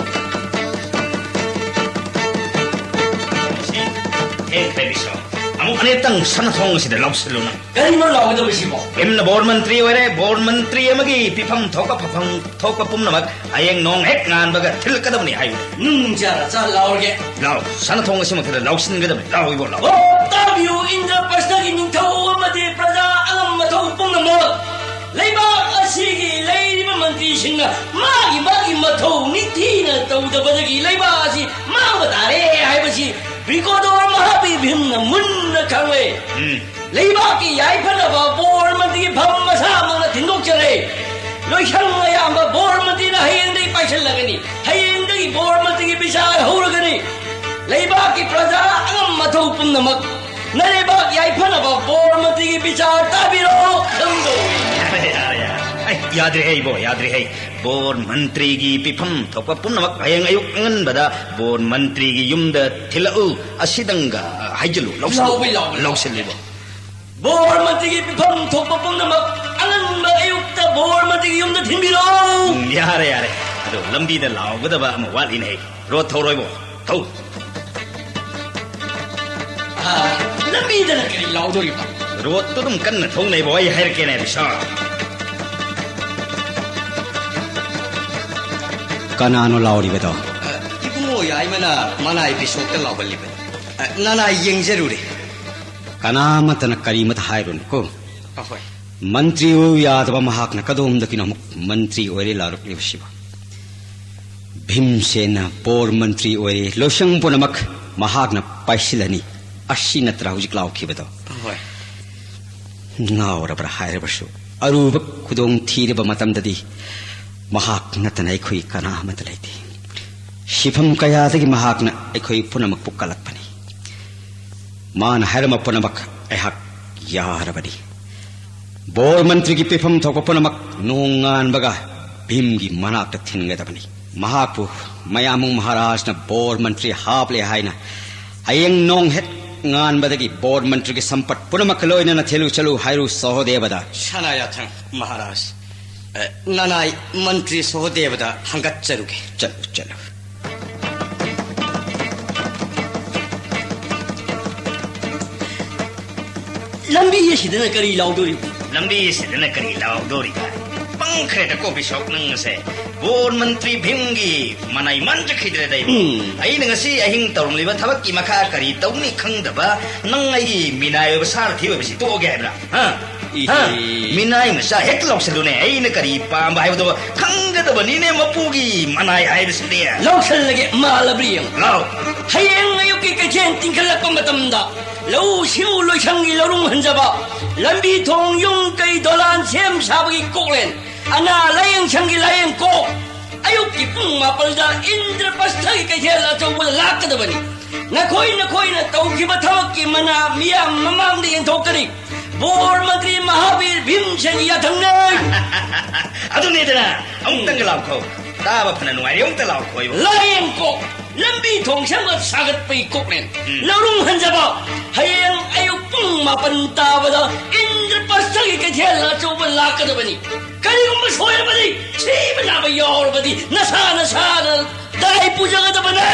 ꯍꯦ ꯈ꯭ꯔꯦꯕꯤꯁꯣ, ꯑꯃꯨꯛ ꯑꯅꯤꯔꯛꯇꯪ ꯁꯅꯥꯊꯣꯡ ꯑꯁꯤꯗ ꯂꯥꯎꯁꯤꯜꯂꯨ ꯅꯪ꯫ ꯀꯔꯤꯅꯣ ꯂꯥꯎꯒꯗꯧꯔꯤꯁꯤꯕꯣ? ꯚꯤꯝꯅ ꯕꯣꯔ ꯃꯟꯇ꯭ꯔꯤ ꯑꯣꯏꯔꯦ, ꯕꯣꯔ ꯃꯟꯇ꯭ꯔꯤ ꯑꯃꯒꯤ ꯄꯤꯐꯝ ꯊꯣꯛꯄ ꯐꯐꯝ ꯊꯣꯛꯄ ꯄꯨꯝꯅꯃꯛ ꯍꯌꯦꯡ ꯅꯣꯡ ꯍꯦꯛ ꯉꯥꯟꯕꯒ ꯊꯤꯜꯂꯛꯀꯗꯕꯅꯤ ꯍꯥꯏꯌꯨ꯫ ꯅꯨꯡ ꯆꯥꯔ ꯆꯥ ꯂꯥꯎꯔꯒꯦ꯫ ꯂꯥꯎ, ꯁꯅꯥꯊꯣꯡ ꯑꯁꯤꯃꯛꯇꯗ ꯂꯥꯎꯁꯤꯟꯒꯗꯕꯅꯤ꯫ ꯂꯥꯎ, ꯏꯕꯣ, ꯂꯥꯎ꯫ ꯑꯣ, ꯇꯥꯕꯤꯌꯨ, ꯏꯟꯗ꯭ꯔ ꯄ꯭ꯔꯁꯊꯒꯤ ꯅꯤꯡꯊꯧ ꯑꯃꯗꯤ ꯄ꯭ꯔꯖꯥ ꯑꯉꯝ ꯑꯊꯧ ꯄꯨꯝꯅꯃꯛ꯫ ꯂꯩꯕꯥꯛ ꯑꯁꯤꯒꯤ ꯂꯩꯔꯤꯕ ꯃꯟꯇ꯭ꯔꯤꯁꯤꯡꯅ ꯃꯥꯒꯤ ꯃꯥꯒꯤ ꯃꯊꯧ ꯅꯤꯡꯊꯤꯅ ꯇꯧꯗꯕꯗꯒꯤ ꯂꯩꯕꯥꯛ ꯑꯁꯤ ꯃꯥꯡꯕ ꯇꯥꯔꯦ ꯍꯥꯏꯕꯁꯤ ꯕ꯭ꯔꯤꯀꯣꯗꯣꯔ ꯃꯍꯥꯕꯤꯔ ꯚꯤꯝꯅ ꯃꯨꯟꯅ ꯈꯪꯂꯦ꯫ ꯎꯝ꯫ ꯂꯩꯕꯥꯛꯀꯤ ꯌꯥꯏꯐꯅꯕ ꯕꯣꯔ ꯃꯟꯇ꯭ꯔꯤꯒꯤ ꯐꯝ ꯃꯁꯥꯃꯛꯅ ꯊꯤꯟꯗꯣꯛꯆꯔꯦ꯫ ꯂꯣꯏꯁꯪ ꯑꯌꯥꯝꯕ ꯕꯣꯔ ꯃꯟꯇ꯭ꯔꯤꯅ ꯍꯌꯦꯡꯗꯒꯤ ꯄꯥꯏꯁꯤꯜꯂꯒꯅꯤ꯫ ꯍꯌꯦꯡꯗꯒꯤ ꯕꯣꯔ ꯃꯟꯇ꯭ꯔꯤꯒꯤ ꯕꯤꯆꯥꯔ ꯍꯧꯔꯒꯅꯤ꯫ ꯂꯩꯕꯥꯛꯀꯤ ꯄ꯭ꯔꯖꯥ ꯑꯉꯝ ꯑꯊꯧ ꯄꯨꯝꯅꯃꯛ ꯅꯔꯩꯕꯥꯛ ꯌꯥꯏꯐꯅꯕ ꯕꯣꯔ ꯃꯟꯇ꯭ꯔꯤꯒꯤ ꯕꯤꯆꯥꯔ ꯇꯥꯕꯤꯔꯣ꯫ ꯈꯪꯗꯧꯔꯤ꯫ ꯌꯥꯔꯦ, ꯌꯥꯔꯦ, ꯌꯥꯔꯦ꯫ ꯑꯩ, ꯌꯥꯗ꯭ꯔꯦ ꯍꯦ ꯏꯕꯣ, ꯌꯥꯗ꯭ꯔꯦ ꯍꯦ꯫ ꯕꯣꯔ ꯃꯟꯇ꯭ꯔꯤꯒꯤ ꯄꯤꯐꯝ ꯊꯣꯛꯄ ꯄꯨꯝꯅꯃꯛ ꯍꯌꯦꯡ ꯑꯌꯨꯛ ꯑꯉꯟꯕꯗ ꯕꯣꯔ ꯃꯟꯇ꯭ꯔꯤꯒꯤ ꯌꯨꯝꯗ ꯊꯤꯜꯂꯛꯎ꯫ ꯑꯁꯤꯗꯪꯒ, ꯑ, ꯍꯥꯏꯖꯤꯜꯂꯨ, ꯂꯧꯁꯤꯜꯂꯨ꯫ ꯂꯥꯎꯕꯩ ꯂꯥꯎꯕ꯫ ꯂꯧꯁꯤꯜꯂꯤꯕꯣ꯫ ꯕꯣꯔ ꯃꯟꯇ꯭ꯔꯤꯒꯤ ꯄꯤꯐꯝ ꯊꯣꯛꯄ ꯄꯨꯝꯅꯃꯛ ꯑꯉꯟꯕ ꯑꯌꯨꯛꯇ ꯕꯣꯔ ꯃꯟꯇ꯭ꯔꯤꯒꯤ ꯌꯨꯝꯗ ꯊꯤꯟꯕꯤꯔꯣ꯫ ꯎꯝ, ꯌꯥꯔꯦ, ꯌꯥꯔꯦ꯫ ꯑꯗꯣ ꯂꯝꯕꯤꯗ ꯂꯥꯎꯒꯗꯕ ꯑꯃ ꯋꯥꯠꯂꯤꯅꯦ꯫ ꯔꯣꯠ ꯊꯧꯔꯣꯏꯕꯣ꯫ ꯊꯧ꯫ ꯑꯥ, ꯂꯝꯕꯤꯗꯅ ꯀꯔꯤ ꯂꯥꯎꯗꯣꯔꯤꯕ? ꯔꯣꯗꯇꯨ ꯑꯗꯨꯝ ꯀꯟꯅ ꯊꯧꯅꯩꯕ, ꯑꯩ ꯍꯥꯏꯔꯛꯀꯦꯅꯦ, ꯕꯤꯁꯥꯜ꯫ ꯀꯅꯥꯅꯣ ꯂꯥꯎꯔꯤꯕꯗꯣ? ꯑ, ꯏꯕꯨꯡꯉꯣ ꯌꯥꯏꯃꯅ ꯃꯅꯥꯏ ꯕꯤꯁꯣꯞꯇ ꯂꯥꯎꯍꯜꯂꯤꯕꯅꯤ꯫ ꯑ, ꯅꯅꯥꯏ ꯌꯦꯡꯖꯔꯨꯔꯦ꯫ ꯀꯅꯥꯃꯠꯇꯅ ꯀꯔꯤꯃꯠꯇ ꯍꯥꯏꯔꯨꯅꯨꯀꯣ꯫ ꯑꯍꯣꯏ꯫ ꯃꯟꯇ꯭ꯔꯤ ꯑꯣꯏꯌꯨ ꯌꯥꯗꯕ ꯃꯍꯥꯛꯅ ꯀꯗꯣꯝꯗꯒꯤꯅꯣ ꯑꯃꯨꯛ ꯃꯟꯇ꯭ꯔꯤ ꯑꯣꯏꯔꯦ ꯂꯥꯎꯔꯛꯂꯤꯕꯁꯤꯕꯣ? ꯚꯤꯝꯁꯦꯟꯅ ꯕꯣꯔ ꯃꯟꯇ꯭ꯔꯤ ꯑꯣꯏꯔꯦ, ꯂꯣꯏꯁꯪ ꯄꯨꯝꯅꯃꯛ ꯃꯍꯥꯛꯅ ꯄꯥꯏꯁꯤꯜꯂꯅꯤ, ꯑꯁꯤ ꯅꯠꯇ꯭ꯔꯥ ꯍꯧꯖꯤꯛ ꯂꯥꯎꯈꯤꯕꯗꯣ? ꯍꯣꯏ꯫ ꯉꯥꯎꯔꯕ꯭ꯔꯥ ꯍꯥꯏꯔꯕꯁꯨ, ꯑꯔꯨꯕ ꯈꯨꯗꯣꯡ ꯊꯤꯔꯕ ꯃꯇꯝꯗꯗꯤ ꯃꯍꯥꯛ ꯅꯠꯇꯅ ꯑꯩꯈꯣꯏ ꯀꯅꯥ ꯑꯃꯠꯇ ꯂꯩꯇꯦ꯫ ꯁꯤꯐꯝ ꯀꯌꯥꯗꯒꯤ ꯃꯍꯥꯛꯅ ꯑꯩꯈꯣꯏ ꯄꯨꯝꯅꯃꯛꯄꯨ ꯀꯜꯂꯛꯄꯅꯤ꯫ ꯃꯥꯅ ꯍꯥꯏꯔꯝꯕ ꯄꯨꯝꯅꯃꯛ ꯑꯩꯍꯥꯛ ꯌꯥꯔꯕꯅꯤ꯫ ꯕꯣꯔ ꯃꯟꯇ꯭ꯔꯤꯒꯤ ꯄꯤꯐꯝ ꯊꯣꯛꯄ ꯄꯨꯝꯅꯃꯛ ꯅꯣꯡ ꯉꯥꯟꯕꯒ ꯚꯤꯝꯒꯤ ꯃꯅꯥꯛꯇ ꯊꯤꯟꯒꯗꯕꯅꯤ꯫ ꯃꯍꯥꯛꯄꯨ ꯃꯌꯥꯝꯕꯨꯡ ꯃꯍꯥꯔꯥꯖꯅ ꯕꯣꯔ ꯃꯟꯇ꯭ꯔꯤ ꯍꯥꯞꯂꯦ ꯍꯥꯏꯅ ꯍꯌꯦꯡ ꯅꯣꯡ ꯍꯦꯛ ꯉꯥꯟꯕꯗꯒꯤ ꯕꯣꯔ ꯃꯟꯇ꯭ꯔꯤꯒꯤ ꯁꯝꯄꯠ ꯄꯨꯝꯅꯃꯛꯀ ꯂꯣꯏꯅꯅ ꯊꯤꯜꯂꯨ ꯆꯠꯂꯨ ꯍꯥꯏꯔꯨ ꯁꯍꯣꯗꯦꯕꯗ꯫ ꯁꯅꯥꯌꯥꯊꯪ ꯃꯍꯥꯔꯥꯖ, ꯑ, ꯅꯅꯥꯏ ꯃꯟꯇ꯭ꯔꯤ ꯁꯍꯣꯗꯦꯕꯗ ꯍꯪꯒꯠꯆꯔꯨꯒꯦ꯫ ꯆꯠꯂꯨ, ꯆꯠꯂꯨ꯫ ꯂꯝꯕꯤ ꯑꯁꯤꯗꯅ ꯀꯔꯤ ꯂꯥꯎꯗꯣꯔꯤꯕ? ꯂꯝꯕꯤ ꯑꯁꯤꯗꯅ ꯀꯔꯤ ꯂꯥꯎꯗꯣꯔꯤꯕ? ꯄꯪꯈ꯭ꯔꯦꯗ ꯀꯣ ꯕꯤꯁꯣꯞ ꯅꯪ ꯑꯁꯦ꯫ ꯕꯣꯔ ꯃꯟꯇ꯭ꯔꯤ ꯚꯤꯝꯒꯤ ꯃꯅꯥꯏ ꯃꯥꯟꯖꯈꯤꯗ꯭ꯔꯦꯗ ꯑꯩꯕꯨ꯫ ꯎꯝ꯫ ꯑꯩꯅ ꯉꯁꯤ ꯑꯍꯤꯡ ꯇꯧꯔꯝꯂꯤꯕ ꯊꯕꯛꯀꯤ ꯃꯈꯥ ꯀꯔꯤ ꯇꯧꯅꯤ ꯈꯪꯗꯕ ꯅꯪ ꯑꯩꯒꯤ ꯃꯤꯅꯥꯏ ꯑꯣꯏꯕ ꯁꯥꯔꯊꯤ ꯑꯣꯏꯕꯁꯤ ꯇꯣꯛꯑꯒꯦ ꯍꯥꯏꯕ꯭ꯔꯥ? ꯍꯥ? ꯏꯍꯦ꯫ ꯍꯥ? ꯃꯤꯅꯥꯏ ꯃꯆꯥ ꯍꯦꯛ ꯂꯧꯁꯜꯂꯨꯅꯦ, ꯑꯩꯅ ꯀꯔꯤ ꯄꯥꯝꯕ ꯍꯥꯏꯕꯗꯣ ꯈꯪꯒꯗꯕꯅꯤꯅꯦ ꯃꯄꯨꯒꯤ ꯃꯅꯥꯏ ꯍꯥꯏꯕꯁꯤꯗꯤ꯫ ꯂꯧꯁꯜꯂꯒꯦ, ꯃꯥꯜꯂꯕ꯭ꯔꯥ ꯌꯦꯡꯉꯨ꯫ ꯂꯥꯎ꯫ ꯍꯌꯦꯡ ꯑꯌꯨꯛꯀꯤ ꯀꯩꯊꯦꯜ ꯇꯤꯡꯈꯠꯂꯛꯄ ꯃꯇꯝꯗ ꯂꯧꯎ ꯁꯤꯡꯎ ꯂꯣꯏꯁꯪꯒꯤ ꯂꯧꯔꯨꯡ ꯍꯟꯖꯕ, ꯂꯝꯕꯤ ꯊꯣꯡ ꯌꯨꯝ ꯀꯩ ꯗꯣꯂꯥꯟ ꯁꯦꯝ ꯁꯥꯕꯒꯤ ꯀꯣꯛꯂꯦꯟ, ꯑꯅꯥ ꯂꯥꯌꯦꯡ ꯁꯪꯒꯤ ꯂꯥꯌꯦꯡ ꯀꯣꯛ ꯑꯌꯨꯛꯀꯤ ꯄꯨꯡ ꯃꯥꯄꯜꯗ ꯏꯟꯗ꯭ꯔꯄ꯭ꯔꯁꯊꯒꯤ ꯀꯩꯊꯦꯜ ꯑꯆꯧꯕꯗ ꯂꯥꯛꯀꯗꯕꯅꯤ꯫ ꯅꯈꯣꯏ ꯅꯈꯣꯏꯅ ꯇꯧꯈꯤꯕ ꯊꯕꯛꯀꯤ ꯃꯅꯥ ꯃꯤꯌꯥꯝ ꯃꯃꯥꯡꯗ ꯌꯦꯟꯊꯣꯛꯀꯅꯤ꯫ ꯕꯣꯔ ꯃꯟꯇ꯭ꯔꯤ ꯃꯍꯥꯕꯤꯔ ꯚꯤꯝꯁꯦꯟꯒꯤ ꯌꯥꯊꯪꯅꯦ꯫ ꯑꯗꯨꯅꯤꯗꯅ, ꯑꯃꯨꯛꯇꯪꯒ ꯂꯥꯎꯈꯣ꯫ ꯇꯥꯕ ꯐꯅ ꯅꯨꯡꯉꯥꯏꯔꯦ, ꯑꯃꯨꯛꯇ ꯂꯥꯎꯈꯣ ꯏꯕꯨꯡ꯫ ꯂꯥꯌꯦꯡꯀꯣꯛ ꯂꯝꯕꯤ ꯊꯣꯡ ꯁꯦꯝꯒꯠ ꯁꯥꯒꯠꯄꯒꯤ ꯀꯣꯛꯂꯦꯟ꯫ ꯎꯝ꯫ ꯂꯧꯔꯨꯡ ꯍꯟꯖꯕ, ꯍꯌꯦꯡ ꯑꯌꯨꯛ ꯄꯨꯡ ꯃꯥꯄꯟ ꯇꯥꯕꯗ ꯏꯟꯗ꯭ꯔꯄ꯭ꯔꯁꯊꯒꯤ ꯀꯩꯊꯦꯜ ꯑꯆꯧꯕ ꯂꯥꯛꯀꯗꯕꯅꯤ꯫ ꯀꯔꯤꯒꯨꯝꯕ ꯁꯣꯏꯔꯕꯗꯤ, ꯁꯤꯕ ꯅꯥꯕ ꯌꯥꯎꯔꯕꯗꯤ, ꯅꯁꯥ ꯅꯁꯥꯅ ꯇꯥꯏ ꯄꯨꯖꯒꯗꯕꯅꯦ꯫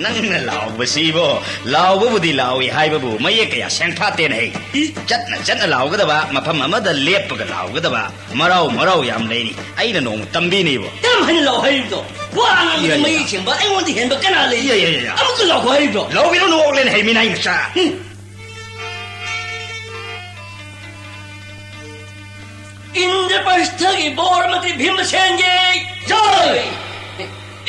ꯅꯪꯅ ꯂꯥꯎꯕꯁꯤꯕꯣ, ꯂꯥꯎꯕꯕꯨꯗꯤ ꯂꯥꯎꯏ ꯍꯥꯏꯕꯕꯨ ꯃꯌꯦꯛ ꯀꯌꯥ ꯁꯦꯡꯐꯥꯠꯇꯦꯅꯦ꯫ ꯏ? ꯆꯠꯅ ꯆꯠꯅ ꯂꯥꯎꯒꯗꯕ, ꯃꯐꯝ ꯑꯃꯗ ꯂꯦꯞꯄꯒ ꯂꯥꯎꯒꯗꯕ ꯃꯔꯥꯎ ꯃꯔꯥꯎ ꯌꯥꯝ ꯂꯩꯔꯤ꯫ ꯑꯩꯅ ꯅꯣꯡꯃ ꯇꯝꯕꯤꯅꯤꯕꯣ꯫ ꯀꯔꯝ ꯍꯥꯏꯅ ꯂꯥꯎ ꯍꯥꯏꯔꯤꯕꯅꯣ? ꯋꯥ ꯉꯥꯡꯕꯗ ꯏꯌꯥ, ꯏꯌꯥ꯫ ꯃꯌꯦꯛ ꯁꯦꯡꯕ ꯑꯩꯉꯣꯟꯗ ꯍꯦꯟꯕ ꯀꯅꯥ ꯂꯩꯔꯤ? ꯏꯌꯥ, ꯏꯌꯥ, ꯏꯌꯥ꯫ ꯑꯃꯨꯛꯇ ꯂꯥꯎꯈꯣ ꯍꯥꯏꯔꯤꯕ꯭ꯔꯣ? ꯂꯥꯎꯕꯤꯔꯣ, ꯅꯣꯛꯂꯦꯅꯦ ꯍꯩ ꯃꯤꯅꯥꯏ ꯃꯆꯥ꯫ ꯎꯝ꯫ ꯏꯟꯗ꯭ꯔꯄ꯭ꯔꯁꯊꯒꯤ ꯕꯣꯔ ꯃꯟꯇ꯭ꯔꯤ ꯚꯤꯝꯁꯦꯟꯒꯤ ꯖꯣꯏ!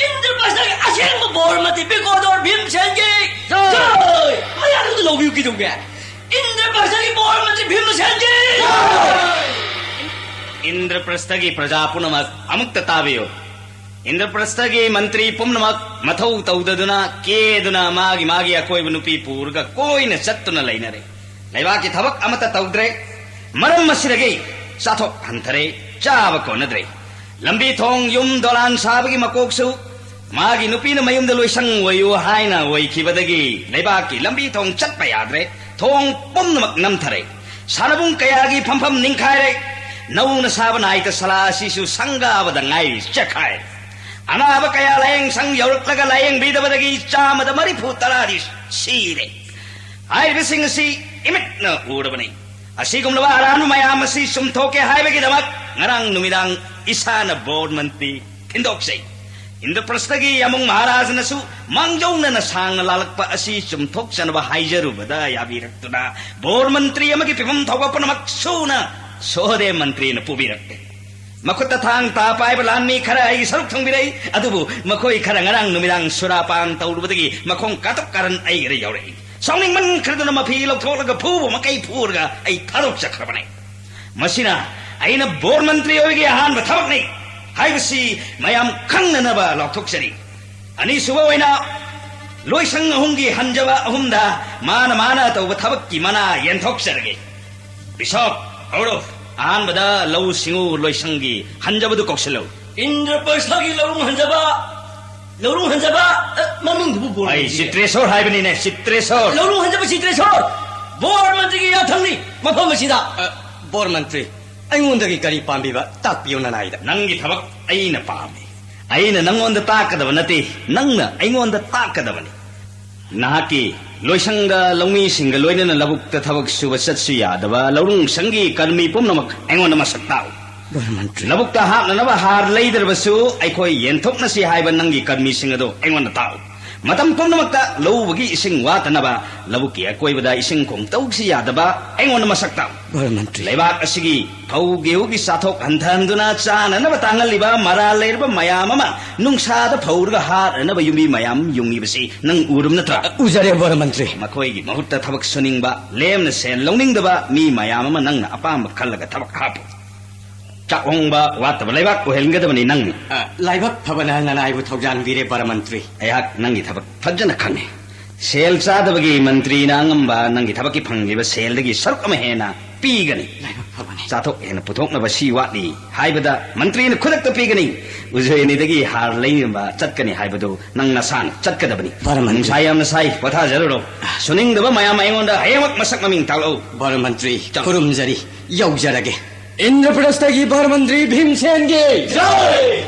ꯏꯟꯗ꯭ꯔꯄ꯭ꯔꯁꯊꯒꯤ ꯑꯁꯦꯡꯕ ꯕꯣꯔ ꯃꯟꯇ꯭ꯔꯤ ꯕꯤꯀꯣꯗꯣꯔ ꯚꯤꯝꯁꯦꯟꯒꯤ ꯖꯣꯏ! ꯖꯣꯏ! ꯃꯌꯥꯝꯗ ꯂꯧꯕꯤꯌꯨ ꯀꯩꯗꯧꯒꯦ? ꯏꯟꯗ꯭ꯔꯄ꯭ꯔꯁꯊꯒꯤ ꯕꯣꯔ ꯃꯟꯇ꯭ꯔꯤ ꯚꯤꯝꯁꯦꯟꯒꯤ ꯖꯣꯏ! ꯏꯟꯗ꯭ꯔꯄ꯭ꯔꯁꯊꯒꯤ ꯄ꯭ꯔꯖꯥ ꯄꯨꯝꯅꯃꯛ ꯑꯃꯨꯛꯇ ꯇꯥꯕꯤꯌꯨ꯫ ꯏꯟꯗ꯭ꯔꯄ꯭ꯔꯁꯊꯒꯤ ꯃꯟꯇ꯭ꯔꯤ ꯄꯨꯝꯅꯃꯛ ꯃꯊꯧ ꯇꯧꯗꯗꯨꯅ, ꯀꯦꯗꯨꯅ ꯃꯥꯒꯤ ꯃꯥꯒꯤ ꯑꯀꯣꯏꯕ ꯅꯨꯄꯤ ꯄꯨꯔꯒ ꯀꯣꯏꯅ ꯆꯠꯇꯨꯅ ꯂꯩꯅꯔꯦ꯫ ꯂꯩꯕꯥꯛꯀꯤ ꯊꯕꯛ ꯑꯃꯠꯇ ꯇꯧꯗ꯭ꯔꯦ꯫ ꯃꯔꯝ ꯑꯁꯤꯗꯒꯤ ꯆꯥꯊꯣꯛ ꯍꯟꯊꯔꯦ, ꯆꯥꯕ ꯀꯣꯟꯅꯗ꯭ꯔꯦ꯫ ꯂꯝꯕꯤ ꯊꯣꯡ, ꯌꯨꯝ ꯗꯣꯂꯥꯟ ꯁꯥꯕꯒꯤ ꯃꯀꯣꯛꯁꯨ ꯃꯥꯒꯤ ꯅꯨꯄꯤꯅ ꯃꯌꯨꯝꯗ ꯂꯣꯏꯁꯪ ꯑꯣꯏꯌꯨ ꯍꯥꯏꯅ ꯑꯣꯏꯈꯤꯕꯗꯒꯤ ꯂꯩꯕꯥꯛꯀꯤ ꯂꯝꯕꯤ ꯊꯣꯡ ꯆꯠꯄ ꯌꯥꯗ꯭ꯔꯦ꯫ ꯊꯣꯡ ꯄꯨꯝꯅꯃꯛ ꯅꯝꯊꯔꯦ꯫ ꯁꯥꯟꯅꯕꯨꯡ ꯀꯌꯥꯒꯤ ꯐꯝꯐꯝ ꯅꯤꯡꯈꯥꯏꯔꯦ꯫ ꯅꯧꯅ ꯁꯥꯕ ꯅꯥꯏꯇ ꯁꯂꯥ ꯑꯁꯤꯁꯨ ꯁꯪꯒꯥꯕꯗ ꯉꯥꯏꯔꯤ, ꯆꯦꯛꯈꯥꯏꯔꯦ꯫ ꯑꯅꯥꯕ ꯀꯌꯥ ꯂꯥꯌꯦꯡ ꯁꯪ ꯌꯧꯔꯛꯂꯒ ꯂꯥꯌꯦꯡꯕꯤꯗꯕꯗꯒꯤ ꯆꯥꯝꯃꯗ ꯃꯔꯤꯐꯨ ꯇꯔꯥꯗꯤ ꯁꯤꯔꯦ꯫ ꯍꯥꯏꯔꯤꯕꯁꯤꯡ ꯑꯁꯤ ꯏꯃꯤꯠꯅ ꯎꯔꯕꯅꯤ꯫ ꯑꯁꯤꯒꯨꯝꯂꯕ ꯑꯔꯥꯟꯕ ꯃꯌꯥꯝ ꯑꯁꯤ ꯆꯨꯝꯊꯣꯛꯀꯦ ꯍꯥꯏꯕꯒꯤꯗꯃꯛ ꯉꯔꯥꯡ ꯅꯨꯃꯤꯗꯥꯡ ꯏꯁꯥꯅ ꯕꯣꯔ ꯃꯟꯇ꯭ꯔꯤ ꯊꯤꯟꯗꯣꯛꯆꯩ꯫ ꯏꯟꯗ꯭ꯔꯄ꯭ꯔꯁꯊꯒꯤ ꯌꯥꯃꯨꯡ ꯃꯍꯥꯔꯥꯖꯅꯁꯨ ꯃꯥꯡꯖꯧꯅꯅ ꯁꯥꯡꯅ ꯂꯥꯜꯂꯛꯄ ꯑꯁꯤ ꯆꯨꯝꯊꯣꯛꯆꯅꯕ ꯍꯥꯏꯖꯔꯨꯕꯗ ꯌꯥꯕꯤꯔꯛꯇꯨꯅ ꯕꯣꯔ ꯃꯟꯇ꯭ꯔꯤ ꯑꯃꯒꯤ ꯐꯤꯕꯝ ꯊꯧꯕ ꯄꯨꯝꯅꯃꯛ ꯁꯨꯅ ꯁꯣꯍꯗꯦꯕ ꯃꯟꯇ꯭ꯔꯤꯅ ꯄꯨꯕꯤꯔꯛꯂꯦ꯫ ꯃꯈꯨꯠꯇ ꯊꯥꯡ ꯇꯥ ꯄꯥꯏꯕ ꯂꯥꯟꯃꯤ ꯈꯔ ꯑꯩꯒꯤ ꯁꯔꯨꯛ ꯊꯣꯡꯕꯤꯔꯛꯏ, ꯑꯗꯨꯕꯨ ꯃꯈꯣꯏ ꯈꯔ ꯉꯔꯥꯡ ꯅꯨꯃꯤꯗꯥꯡ ꯁꯨꯔꯥꯄꯥꯟ ꯇꯧꯔꯨꯕꯗꯒꯤ ꯃꯈꯣꯡ ꯀꯥꯇꯨꯛ ꯀꯥꯔꯟ ꯑꯩꯒꯤꯗ ꯌꯧꯔꯛꯏ꯫ ꯁꯥꯎꯅꯤꯡꯃꯟꯈ꯭ꯔꯗꯨꯅ ꯃꯐꯤ ꯂꯧꯊꯣꯛꯂꯒ ꯐꯨꯕ ꯃꯈꯩ ꯐꯨꯔꯒ ꯑꯩ ꯊꯥꯗꯣꯛꯆꯈ꯭ꯔꯕꯅꯤ꯫ ꯃꯁꯤꯅ ꯑꯩꯅ ꯕꯣꯔ ꯃꯟꯇ꯭ꯔꯤ ꯑꯣꯏꯕꯒꯤ ꯑꯍꯥꯟꯕ ꯊꯕꯛꯅꯤ ꯍꯥꯏꯕꯁꯤ ꯃꯌꯥꯝ ꯈꯪꯅꯅꯕ ꯂꯥꯎꯊꯣꯛꯆꯔꯤ꯫ ꯑꯅꯤꯁꯨꯕ ꯑꯣꯏꯅ ꯂꯣꯏꯁꯪ ꯑꯍꯨꯝꯒꯤ ꯍꯟꯖꯕ ꯑꯍꯨꯝꯗ ꯃꯥꯅ ꯃꯥꯅ ꯇꯧꯕ ꯊꯕꯛꯀꯤ ꯃꯅꯥ ꯌꯦꯟꯊꯣꯛꯆꯔꯒꯦ꯫ ꯕꯤꯁꯣꯞ, ꯍꯧꯔꯣ꯫ ꯑꯍꯥꯟꯕꯗ ꯂꯧꯎ ꯁꯤꯡꯎ ꯂꯣꯏꯁꯪꯒꯤ ꯍꯟꯖꯕꯗꯨ ꯀꯧꯁꯤꯜꯂꯨ꯫ ꯏꯟꯗ꯭ꯔꯄ꯭ꯔꯁꯊꯒꯤ ꯂꯧꯔꯨꯡ ꯍꯟꯖꯕ, ꯂꯧꯔꯨꯡ ꯍꯟꯖꯕ, ꯑ, ꯃꯃꯤꯡꯗꯨꯕꯨ ꯕꯣꯔ ꯑꯩ ꯃꯟꯇ꯭ꯔꯤ꯫ ꯆꯤꯇ꯭ꯔꯦꯁꯣꯔ ꯍꯥꯏꯕꯅꯤꯅꯦ, ꯆꯤꯇ꯭ꯔꯦꯁꯣꯔ꯫ ꯂꯧꯔꯨꯡ ꯍꯟꯖꯕ ꯆꯤꯇ꯭ꯔꯦꯁꯣꯔ, ꯕꯣꯔ ꯃꯟꯇ꯭ꯔꯤꯒꯤ ꯌꯥꯊꯪꯅꯤ ꯃꯐꯝ ꯑꯁꯤꯗ꯫ ꯑ, ꯕꯣꯔ ꯃꯟꯇ꯭ꯔꯤ, ꯑꯩꯉꯣꯟꯗꯒꯤ ꯀꯔꯤ ꯄꯥꯝꯕꯤꯕ ꯇꯥꯛꯄꯤꯌꯨ ꯅꯅꯥꯏꯗ꯫ ꯅꯪꯒꯤ ꯊꯕꯛ ꯑꯩꯅ ꯄꯥꯝꯃꯤ꯫ ꯑꯩꯅ ꯅꯪꯉꯣꯟꯗ ꯇꯥꯛꯀꯗꯕ ꯅꯠꯇꯦ, ꯅꯪꯅ ꯑꯩꯉꯣꯟꯗ ꯇꯥꯛꯀꯗꯕꯅꯤ꯫ ꯅꯍꯥꯛꯀꯤ ꯂꯣꯏꯁꯪꯗ ꯂꯧꯃꯤꯁꯤꯡꯒ ꯂꯣꯏꯅꯅ ꯂꯧꯕꯨꯛꯇ ꯊꯕꯛ ꯁꯨꯕ ꯆꯠꯁꯨ ꯌꯥꯗꯕ, ꯂꯧꯔꯨꯡ ꯁꯪꯒꯤ ꯀꯔꯃꯤ ꯄꯨꯝꯅꯃꯛ ꯑꯩꯉꯣꯟꯗ ꯃꯁꯛ ꯇꯥꯛꯎ꯫ ꯕꯔꯃꯟꯇ꯭ꯔꯤ꯫ ꯂꯧꯕꯨꯛꯇ ꯍꯥꯞꯅꯅꯕ ꯍꯥꯔ ꯂꯩꯗ꯭ꯔꯕꯁꯨ ꯑꯩꯈꯣꯏ ꯌꯦꯟꯊꯣꯛꯅꯁꯤ ꯍꯥꯏꯕ ꯅꯪꯒꯤ ꯀꯔꯃꯤꯁꯤꯡ ꯑꯗꯨ ꯑꯩꯉꯣꯟꯗ ꯇꯥꯛꯎ꯫ ꯃꯇꯝ ꯄꯨꯝꯅꯃꯛꯇ ꯂꯧ ꯎꯕꯒꯤ ꯏꯁꯤꯡ ꯋꯥꯠꯇꯅꯕ, ꯂꯧꯕꯨꯛꯀꯤ ꯑꯀꯣꯏꯕꯗ ꯏꯁꯤꯡ ꯈꯣꯡ ꯇꯧꯁꯤ ꯌꯥꯗꯕ ꯑꯩꯉꯣꯟꯗ ꯃꯁꯛ ꯇꯥꯛꯎ꯫ ꯕꯔꯃꯟꯇ꯭ꯔꯤ꯫ ꯂꯩꯕꯥꯛ ꯑꯁꯤꯒꯤ ꯐꯧ ꯒꯦꯍꯨꯒꯤ ꯆꯥꯊꯣꯛ ꯍꯟꯊꯍꯟꯗꯨꯅ ꯆꯥꯅꯅꯕ ꯇꯥꯡꯍꯜꯂꯤꯕ ꯃꯔꯥꯜ ꯂꯩꯔꯕ ꯃꯌꯥꯝ ꯑꯃ ꯅꯨꯡꯁꯥꯗ ꯐꯧꯔꯒ ꯍꯥꯠꯅꯅꯕ ꯌꯨꯝꯕꯤ ꯃꯌꯥꯝ ꯌꯨꯡꯉꯤꯕꯁꯤ ꯅꯪ ꯎꯔꯕ ꯅꯠꯇ꯭ꯔꯥ? ꯎꯖꯔꯦ, ꯕꯔꯃꯟꯇ꯭ꯔꯤ꯫ ꯃꯈꯣꯏꯒꯤ ꯃꯍꯨꯠꯇ ꯊꯕꯛ ꯁꯨꯅꯤꯡꯕ, ꯂꯦꯝꯅ ꯁꯦꯜ ꯂꯧꯅꯤꯡꯗꯕ ꯃꯤ ꯃꯌꯥꯝ ꯑꯃ ꯅꯪꯅ ꯑꯄꯥꯝꯕ ꯈꯜꯂꯒ ꯊꯕꯛ ꯍꯥꯞꯄꯨ꯫ ꯆꯥꯛꯍꯣꯡꯕ ꯋꯥꯠꯇꯕ ꯂꯩꯕꯥꯛ ꯑꯣꯏꯍꯟꯒꯗꯕꯅꯤ ꯅꯪꯅ꯫ ꯑ, ꯂꯥꯏꯕꯛ ꯐꯕꯅ ꯅꯅꯥꯏꯕꯨ ꯊꯧꯖꯥꯟꯕꯤꯔꯦ, ꯕꯔꯃꯟꯇ꯭ꯔꯤ꯫ ꯑꯩꯍꯥꯛ ꯅꯪꯒꯤ ꯊꯕꯛ ꯐꯖꯅ ꯈꯪꯉꯤ꯫ ꯁꯦꯜ ꯆꯥꯗꯕꯒꯤ ꯃꯟꯇ꯭ꯔꯤꯅ ꯑꯉꯝꯕ ꯅꯪꯒꯤ ꯊꯕꯛꯀꯤ ꯐꯪꯂꯤꯕ ꯁꯦꯜꯗꯒꯤ ꯁꯔꯨꯛ ꯑꯃ ꯍꯦꯟꯅ ꯄꯤꯒꯅꯤ꯫ ꯂꯥꯏꯕꯛ ꯐꯕꯅꯤ꯫ ꯆꯥꯊꯣꯛ ꯍꯦꯟꯅ ꯄꯨꯊꯣꯛꯅꯕ ꯁꯤ ꯋꯥꯠꯂꯤ ꯍꯥꯏꯕꯗ ꯃꯟꯇ꯭ꯔꯤꯅ ꯈꯨꯗꯛꯇ ꯄꯤꯒꯅꯤ꯫ ꯎꯖꯣꯏ ꯑꯅꯤꯗꯒꯤ ꯍꯥꯔ ꯂꯩꯅꯕ ꯆꯠꯀꯅꯤ ꯍꯥꯏꯕꯗꯨ ꯅꯪ ꯅꯁꯥꯅ ꯆꯠꯀꯗꯕꯅꯤ꯫ ꯕꯔꯃꯟꯇ꯭ꯔꯤ꯫ ꯅꯨꯡꯁꯥ ꯌꯥꯝꯅ ꯁꯥꯏ, ꯄꯣꯊꯥꯖꯔꯨꯔꯣ꯫ ꯁꯨꯅꯤꯡꯗꯕ ꯃꯌꯥꯝ ꯑꯩꯉꯣꯟꯗ ꯍꯌꯦꯡꯃꯛ ꯃꯁꯛ ꯃꯃꯤꯡ ꯇꯥꯛꯂꯛꯎ꯫ ꯕꯔꯃꯟꯇ꯭ꯔꯤ, ꯆꯠꯂꯣ꯫ ꯈꯨꯔꯨꯝꯖꯔꯤ, ꯌꯧꯖꯔꯒꯦ꯫ ꯏꯟꯗ꯭ꯔꯄ꯭ꯔꯁꯊꯒꯤ ꯕꯔꯃꯟꯇ꯭ꯔꯤ ꯚꯤꯝꯁꯦꯟꯒꯤ ꯖꯥꯏ!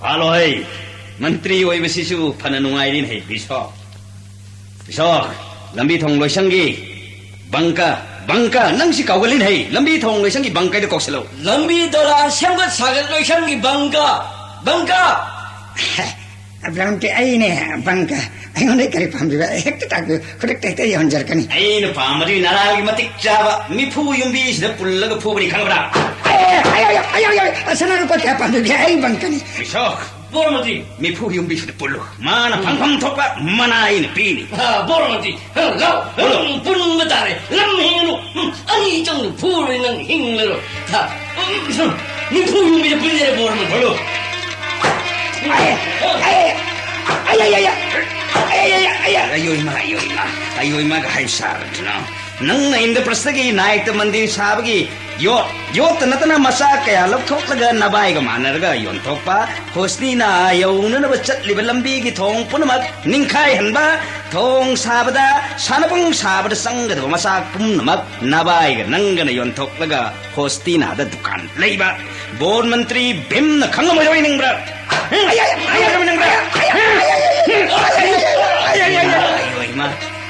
ꯄꯥꯜꯂꯣꯍꯩ, ꯃꯟꯇ꯭ꯔꯤ ꯑꯣꯏꯕꯁꯤꯁꯨ ꯐꯅ ꯅꯨꯡꯉꯥꯏꯔꯤꯅꯦ, ꯕꯤꯁꯣꯛ꯫ ꯕꯤꯁꯣꯛ, ꯂꯝꯕꯤ ꯊꯣꯡ ꯂꯣꯏꯁꯪꯒꯤ ꯕꯪꯀ, ꯕꯪꯀ, ꯅꯪꯁꯤ ꯀꯥꯎꯒꯜꯂꯤꯅꯦ, ꯂꯝꯕꯤ ꯊꯣꯡ ꯂꯣꯏꯁꯪꯒꯤ ꯕꯪꯀ ꯍꯥꯏꯗꯣ ꯀꯧꯁꯤꯜꯂꯣ꯫ ꯂꯝꯕꯤ ꯗꯣꯂꯥꯟ ꯁꯦꯝꯒꯠ ꯁꯥꯒꯠ ꯂꯣꯏꯁꯪꯒꯤ ꯕꯪꯀ, ꯕꯪꯀ꯫ ꯕ꯭ꯔꯥꯎꯟꯇꯤ, ꯑꯩꯅꯦ ꯕꯪꯀ꯫ ꯑꯩꯉꯣꯟꯗ ꯀꯔꯤ ꯄꯥꯝꯕꯤꯕ? ꯍꯦꯛꯇ ꯇꯥꯛꯄꯤꯌꯨ, ꯈꯨꯗꯛꯇ ꯍꯦꯛꯇ ꯌꯧꯍꯟꯖꯔꯛꯀꯅꯤ꯫ ꯑꯩꯅ ꯄꯥꯝꯕꯗꯤ ꯅꯔꯥꯜꯒꯤ ꯃꯇꯤꯛ ꯆꯥꯕ ꯃꯤꯐꯨ ꯌꯨꯝꯕꯤꯁꯤꯗ ꯄꯨꯜꯂꯒ ꯐꯨꯕꯅꯤ, ꯈꯪꯕ꯭ꯔꯥ? ꯑꯦ, ꯑꯌꯣ, ꯑꯌꯣ, ꯑꯌꯣ, ꯑꯌꯣ, ꯑꯌꯣ, ꯁꯅꯥ ꯂꯨꯄꯥ ꯀꯌꯥ ꯄꯥꯝꯕꯤꯒꯦ? ꯑꯩ ꯕꯪꯀꯅꯤ꯫ ꯕꯤꯁꯣꯛ, ꯕꯣꯔꯃꯇꯤ꯫ ꯃꯤꯐꯨ ꯌꯨꯝꯕꯤꯁꯤꯗ ꯄꯨꯜꯂꯨ, ꯃꯥꯅ ꯐꯪꯐꯝ ꯊꯣꯛꯄ ꯃꯅꯥ ꯑꯩꯅ ꯄꯤꯅꯤ꯫ ꯑ, ꯕꯣꯔꯃꯇꯤ, ꯑ, ꯂꯥꯎ, ꯄꯨꯜꯂꯨ꯫ ꯎꯝ, ꯄꯨꯟꯕ ꯇꯥꯔꯦ꯫ ꯂꯝ ꯍꯦꯟꯒꯅꯨ꯫ ꯎꯝ, ꯑꯅꯤ ꯆꯪꯅ ꯐꯨꯔꯣꯏ, ꯅꯪ ꯍꯤꯡꯂꯔꯣꯏ꯫ ꯍꯥ? ꯎꯝ, ꯅꯤꯐꯨ ꯌꯨꯝꯕꯤꯗ ꯄꯨꯟꯖꯔꯦ, ꯕꯣꯔꯃꯟ꯫ ꯍꯜꯂꯣ꯫ ꯑꯌꯣ ꯏꯃꯥ, ꯑꯌꯣ ꯏꯃꯥ, ꯑꯌꯣ ꯏꯃꯥꯒ ꯍꯥꯏ ꯁꯥꯔꯗꯅ꯫ ꯅꯪꯅ ꯏꯟꯗ꯭ꯔꯄ꯭ꯔꯁꯊꯒꯤ ꯅꯥꯌꯛꯇ ꯃꯟꯗꯤꯔ ꯁꯥꯕꯒꯤ ꯌꯣꯠ, ꯌꯣꯠꯇ ꯅꯠꯇꯅ ꯃꯆꯥꯛ ꯀꯌꯥ ꯂꯧꯊꯣꯛꯂꯒ ꯅꯕꯥꯏꯒ ꯃꯥꯟꯅꯔꯒ ꯌꯣꯟꯊꯣꯛꯄ, ꯍꯣꯁꯅꯤꯅ ꯌꯧꯅꯅꯕ ꯆꯠꯂꯤꯕ ꯂꯝꯕꯤꯒꯤ ꯊꯣꯡ ꯄꯨꯝꯅꯃꯛ ꯅꯤꯡꯈꯥꯏꯍꯟꯕ, ꯊꯣꯡ ꯁꯥꯕꯗ, ꯁꯥꯟꯅꯕꯨꯡ ꯁꯥꯕꯗ ꯆꯪꯒꯗꯕ ꯃꯆꯥꯛ ꯄꯨꯝꯅꯃꯛ ꯅꯕꯥꯏꯒ ꯅꯪꯒꯅ ꯌꯣꯟꯊꯣꯛꯂꯒ ꯍꯣꯁꯇꯤꯅꯥꯗ ꯗꯨꯀꯥꯟ ꯂꯩꯕ ꯕꯣꯔ ꯃꯟꯇ꯭ꯔꯤ ꯚꯤꯝꯅ ꯈꯪꯂꯝꯃꯣꯏꯗꯧꯔꯤ ꯅꯤꯡꯕ꯭ꯔꯥ? ꯍꯝ? ꯈꯪꯂꯝꯃꯣꯏꯗꯧꯔꯤ ꯅꯤꯡꯕ꯭ꯔꯥ? ꯍꯝ? ꯏꯃꯥ, ꯏꯃꯥ,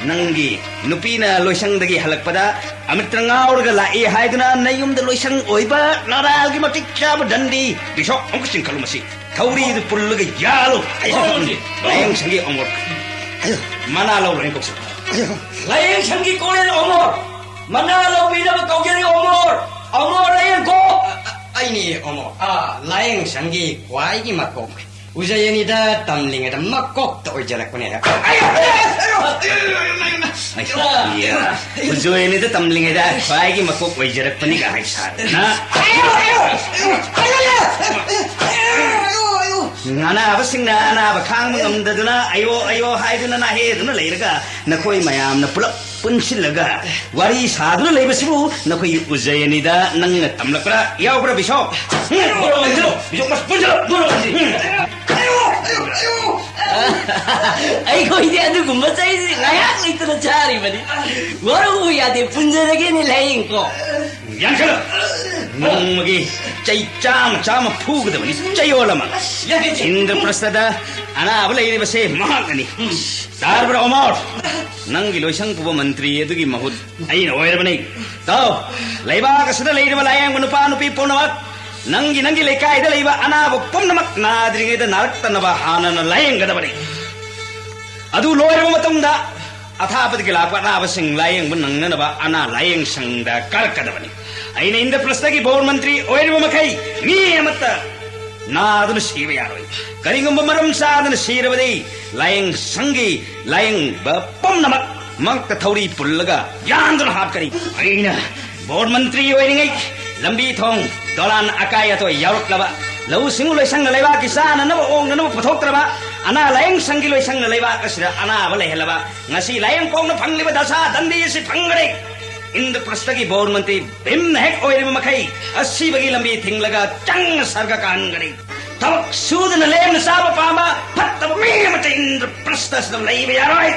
ꯅꯪꯒꯤ ꯅꯨꯄꯤꯅ ꯂꯣꯏꯁꯪꯗꯒꯤ ꯍꯜꯂꯛꯄꯗ ꯑꯃ꯭ꯔꯤꯠꯇ ꯉꯥꯎꯔꯒ ꯂꯥꯛꯏ ꯍꯥꯏꯗꯨꯅ ꯅꯌꯨꯝꯗ ꯂꯣꯏꯁꯪ ꯑꯣꯏꯕ ꯅꯔꯥꯜꯒꯤ ꯃꯇꯤꯛ ꯆꯥꯕ ꯗꯟꯗꯤ ꯕꯤꯁꯣꯞ ꯑꯃꯨꯛꯀ ꯆꯤꯡꯈꯠꯂꯨ ꯃꯁꯤ꯫ ꯊꯧꯔꯤꯗꯨ ꯄꯨꯜꯂꯒ ꯌꯥꯜꯂꯨ꯫ ꯑꯩ ꯍꯣꯏ, ꯍꯣꯏ, ꯍꯣꯏ꯫ ꯂꯥꯏꯌꯦꯡꯁꯪꯒꯤ ꯑꯃꯨꯔ꯫ ꯑꯌꯣ꯫ ꯃꯅꯥ ꯂꯧꯔꯣꯏꯅ ꯀꯧꯁꯤ꯫ ꯑꯌꯣ꯫ ꯂꯥꯏꯌꯦꯡꯁꯪꯒꯤ ꯀꯣꯅꯦꯜ ꯑꯃꯣꯔ꯫ ꯃꯅꯥ ꯂꯧꯕꯤꯅꯕ ꯀꯧꯖꯔꯤ ꯑꯃꯣꯔ꯫ ꯑꯃꯣꯔ ꯂꯥꯏꯌꯦꯡꯈꯣ꯫ ꯑ-, ꯑ-, ꯑꯩꯅꯤ ꯑꯃꯣꯔ꯫ ꯑꯥ, ꯂꯥꯏꯌꯦꯡꯁꯪꯒꯤ ꯈ꯭ꯋꯥꯏꯒꯤ ꯃꯀꯣꯛ꯫ ꯎꯖꯌꯅꯤꯗ ꯇꯝꯂꯤꯉꯩꯗ ꯃꯀꯣꯛꯇ ꯑꯣꯏꯖꯔꯛꯄꯅꯦ꯫ ꯑꯌꯣ, ꯑꯌꯣ, ꯑꯌꯣ, ꯑꯌꯣ, ꯑꯌꯣ, ꯑꯌꯣ, ꯑꯌꯣ꯫ ꯑꯩ, ꯏꯌꯥ, ꯎꯖꯌꯅꯤꯗ ꯇꯝꯂꯤꯉꯩꯗ ꯈ꯭ꯋꯥꯏꯒꯤ ꯃꯀꯣꯛ ꯑꯣꯏꯖꯔꯛꯄꯅꯤꯒ ꯍꯥꯏ ꯁꯥꯗꯅ꯫ ꯑꯌꯣ, ꯑꯌꯣ, ꯑꯌꯣ, ꯑꯌꯣ, ꯑꯌꯣ, ꯑꯌꯣ, ꯑꯌꯣ꯫ ꯑꯅꯥꯕꯁꯤꯡꯅ ꯑꯅꯥꯕ ꯈꯥꯡꯕ ꯉꯝꯗꯗꯨꯅ ꯑꯌꯣ ꯑꯌꯣ ꯍꯥꯏꯗꯨꯅ ꯅꯥꯍꯦꯗꯨꯅ ꯂꯩꯔꯒ ꯅꯈꯣꯏ ꯃꯌꯥꯝꯅ ꯄꯨꯂꯞ ꯄꯨꯟꯁꯤꯜꯂꯒ ꯋꯥꯔꯤ ꯁꯥꯗꯨꯅ ꯂꯩꯕꯁꯤꯕꯨ ꯅꯈꯣꯏꯒꯤ ꯎꯖꯌꯅꯤꯗ ꯅꯪꯅ ꯇꯝꯂꯛꯄ꯭ꯔꯥ ꯌꯥꯎꯕ꯭ꯔꯥ ꯕꯤꯁꯣꯞ? ꯍꯨꯝ, ꯄꯨꯟꯁꯤꯜꯂꯣ, ꯕꯤꯁꯣꯞ, ꯄꯨꯟꯁꯤꯜꯂꯣ, ꯄꯨꯟꯁꯤꯜꯂꯣ꯫ ꯑꯩꯈꯣꯏꯗꯤ ꯑꯗꯨꯒꯨꯝꯕ ꯆꯩꯁꯤ ꯉꯥꯏꯍꯥꯛ ꯂꯩꯇꯅ ꯆꯥꯔꯤꯕꯅꯤ꯫ ꯋꯥꯔꯧꯕ ꯌꯥꯗꯦ, ꯄꯨꯟꯖꯔꯒꯦꯅꯦ ꯂꯥꯏꯌꯦꯡꯀꯣ꯫ ꯌꯥꯡꯈꯠꯂꯣ꯫ ꯅꯣꯡꯃꯒꯤ ꯆꯩ ꯆꯥꯝꯃ ꯆꯥꯝꯃ ꯐꯨꯒꯗꯕꯅꯤ, ꯆꯌꯣꯜ ꯑꯃ꯫ ꯏꯟꯗ꯭ꯔꯄ꯭ꯔꯁꯊꯗ ꯑꯅꯥꯕ ꯂꯩꯔꯤꯕꯁꯦ ꯃꯍꯥꯛꯅꯅꯤ꯫ ꯇꯥꯔꯕ꯭ꯔꯥ ꯑꯃꯣꯔ? ꯅꯪꯒꯤ ꯂꯣꯏꯁꯪ ꯄꯨꯕ ꯃꯟꯇ꯭ꯔꯤ ꯑꯗꯨꯒꯤ ꯃꯍꯨꯠ ꯑꯩꯅ ꯑꯣꯏꯔꯕꯅꯤ꯫ ꯇꯥꯎ, ꯂꯩꯕꯥꯛ ꯑꯁꯤꯗ ꯂꯩꯔꯤꯕ ꯂꯥꯌꯦꯡꯕ ꯅꯨꯄꯥ ꯅꯨꯄꯤ ꯄꯨꯝꯅꯃꯛ ꯅꯪꯒꯤ, ꯅꯪꯒꯤ ꯂꯩꯀꯥꯏꯗ ꯂꯩꯕ ꯑꯅꯥꯕ ꯄꯨꯝꯅꯃꯛ ꯅꯥꯗ꯭ꯔꯤꯉꯩꯗ ꯅꯥꯔꯛꯇꯅꯕ ꯍꯥꯟꯅꯅ ꯂꯥꯌꯦꯡꯒꯗꯕꯅꯤ꯫ ꯑꯗꯨ ꯂꯣꯏꯔꯕ ꯃꯇꯨꯡꯗ ꯑꯊꯥꯞꯄꯗꯒꯤ ꯂꯥꯛꯄ ꯑꯅꯥꯕꯁꯤꯡ ꯂꯥꯌꯦꯡꯕ ꯅꯪꯅꯅꯕ ꯑꯅꯥ ꯂꯥꯌꯦꯡ ꯁꯪꯗ ꯀꯥꯔꯛꯀꯗꯕꯅꯤ꯫ ꯑꯩꯅ ꯏꯟꯗ꯭ꯔꯄ꯭ꯔꯁꯊꯒꯤ ꯕꯣꯔ ꯃꯟꯇ꯭ꯔꯤ ꯑꯣꯏꯔꯤꯕ ꯃꯈꯩ ꯃꯤ ꯑꯃꯠꯇ ꯅꯥꯗꯨꯅ ꯁꯤꯕ ꯌꯥꯔꯣꯏ꯫ ꯀꯔꯤꯒꯨꯝꯕ ꯃꯔꯝ ꯆꯥꯗꯅ ꯁꯤꯔꯕꯗꯤ ꯂꯥꯌꯦꯡ ꯁꯪꯒꯤ ꯂꯥꯌꯦꯡꯕ ꯄꯨꯝꯅꯃꯛ ꯃꯉꯛꯇ ꯊꯧꯔꯤ ꯄꯨꯜꯂꯒ ꯌꯥꯟꯗꯨꯅ ꯍꯥꯠꯀꯅꯤ꯫ ꯑꯩꯅ ꯕꯣꯔ ꯃꯟꯇ꯭ꯔꯤ ꯑꯣꯏꯔꯤꯉꯩ ꯂꯝꯕꯤ ꯊꯣꯡ, ꯗꯣꯂꯥꯟ ꯑꯀꯥꯏ ꯑꯇꯣꯏ ꯌꯥꯎꯔꯛꯂꯕ, ꯂꯧꯎ ꯁꯤꯡꯎ ꯂꯣꯏꯁꯪꯅ ꯂꯩꯕꯥꯛꯀꯤ ꯆꯥꯅꯅꯕ ꯑꯣꯡꯅꯅꯕ ꯄꯨꯊꯣꯛꯇ꯭ꯔꯕ, ꯑꯅꯥ ꯂꯥꯌꯦꯡ ꯁꯪꯒꯤ ꯂꯣꯏꯁꯪꯅ ꯂꯩꯕꯥꯛ ꯑꯁꯤꯗ ꯑꯅꯥꯕ ꯂꯩꯍꯜꯂꯕ, ꯉꯁꯤ ꯂꯥꯌꯦꯡ ꯐꯥꯎꯅ ꯐꯪꯂꯤꯕ ꯗꯁꯥ ꯗꯟꯗꯤ ꯑꯁꯤ ꯐꯪꯒꯅꯤ꯫ ꯏꯟꯗ꯭ꯔꯄ꯭ꯔꯁꯊꯒꯤ ꯕꯣꯔ ꯃꯟꯇ꯭ꯔꯤ ꯚꯤꯝꯅ ꯍꯦꯛ ꯑꯣꯏꯔꯤꯕ ꯃꯈꯩ ꯑꯁꯤꯕꯒꯤ ꯂꯝꯕꯤ ꯊꯤꯡꯂꯒ ꯆꯪꯅ ꯁꯔꯒ ꯀꯥꯍꯟꯒꯅꯤ꯫ ꯊꯕꯛ ꯁꯨꯗꯅ ꯂꯦꯝꯅ ꯆꯥꯕ ꯄꯥꯝꯕ ꯐꯠꯇꯕ ꯃꯤ ꯑꯃꯠꯇ ꯏꯟꯗ꯭ꯔꯄ꯭ꯔꯁꯊ ꯑꯁꯤꯗ ꯂꯩꯕ ꯌꯥꯔꯣꯏ꯫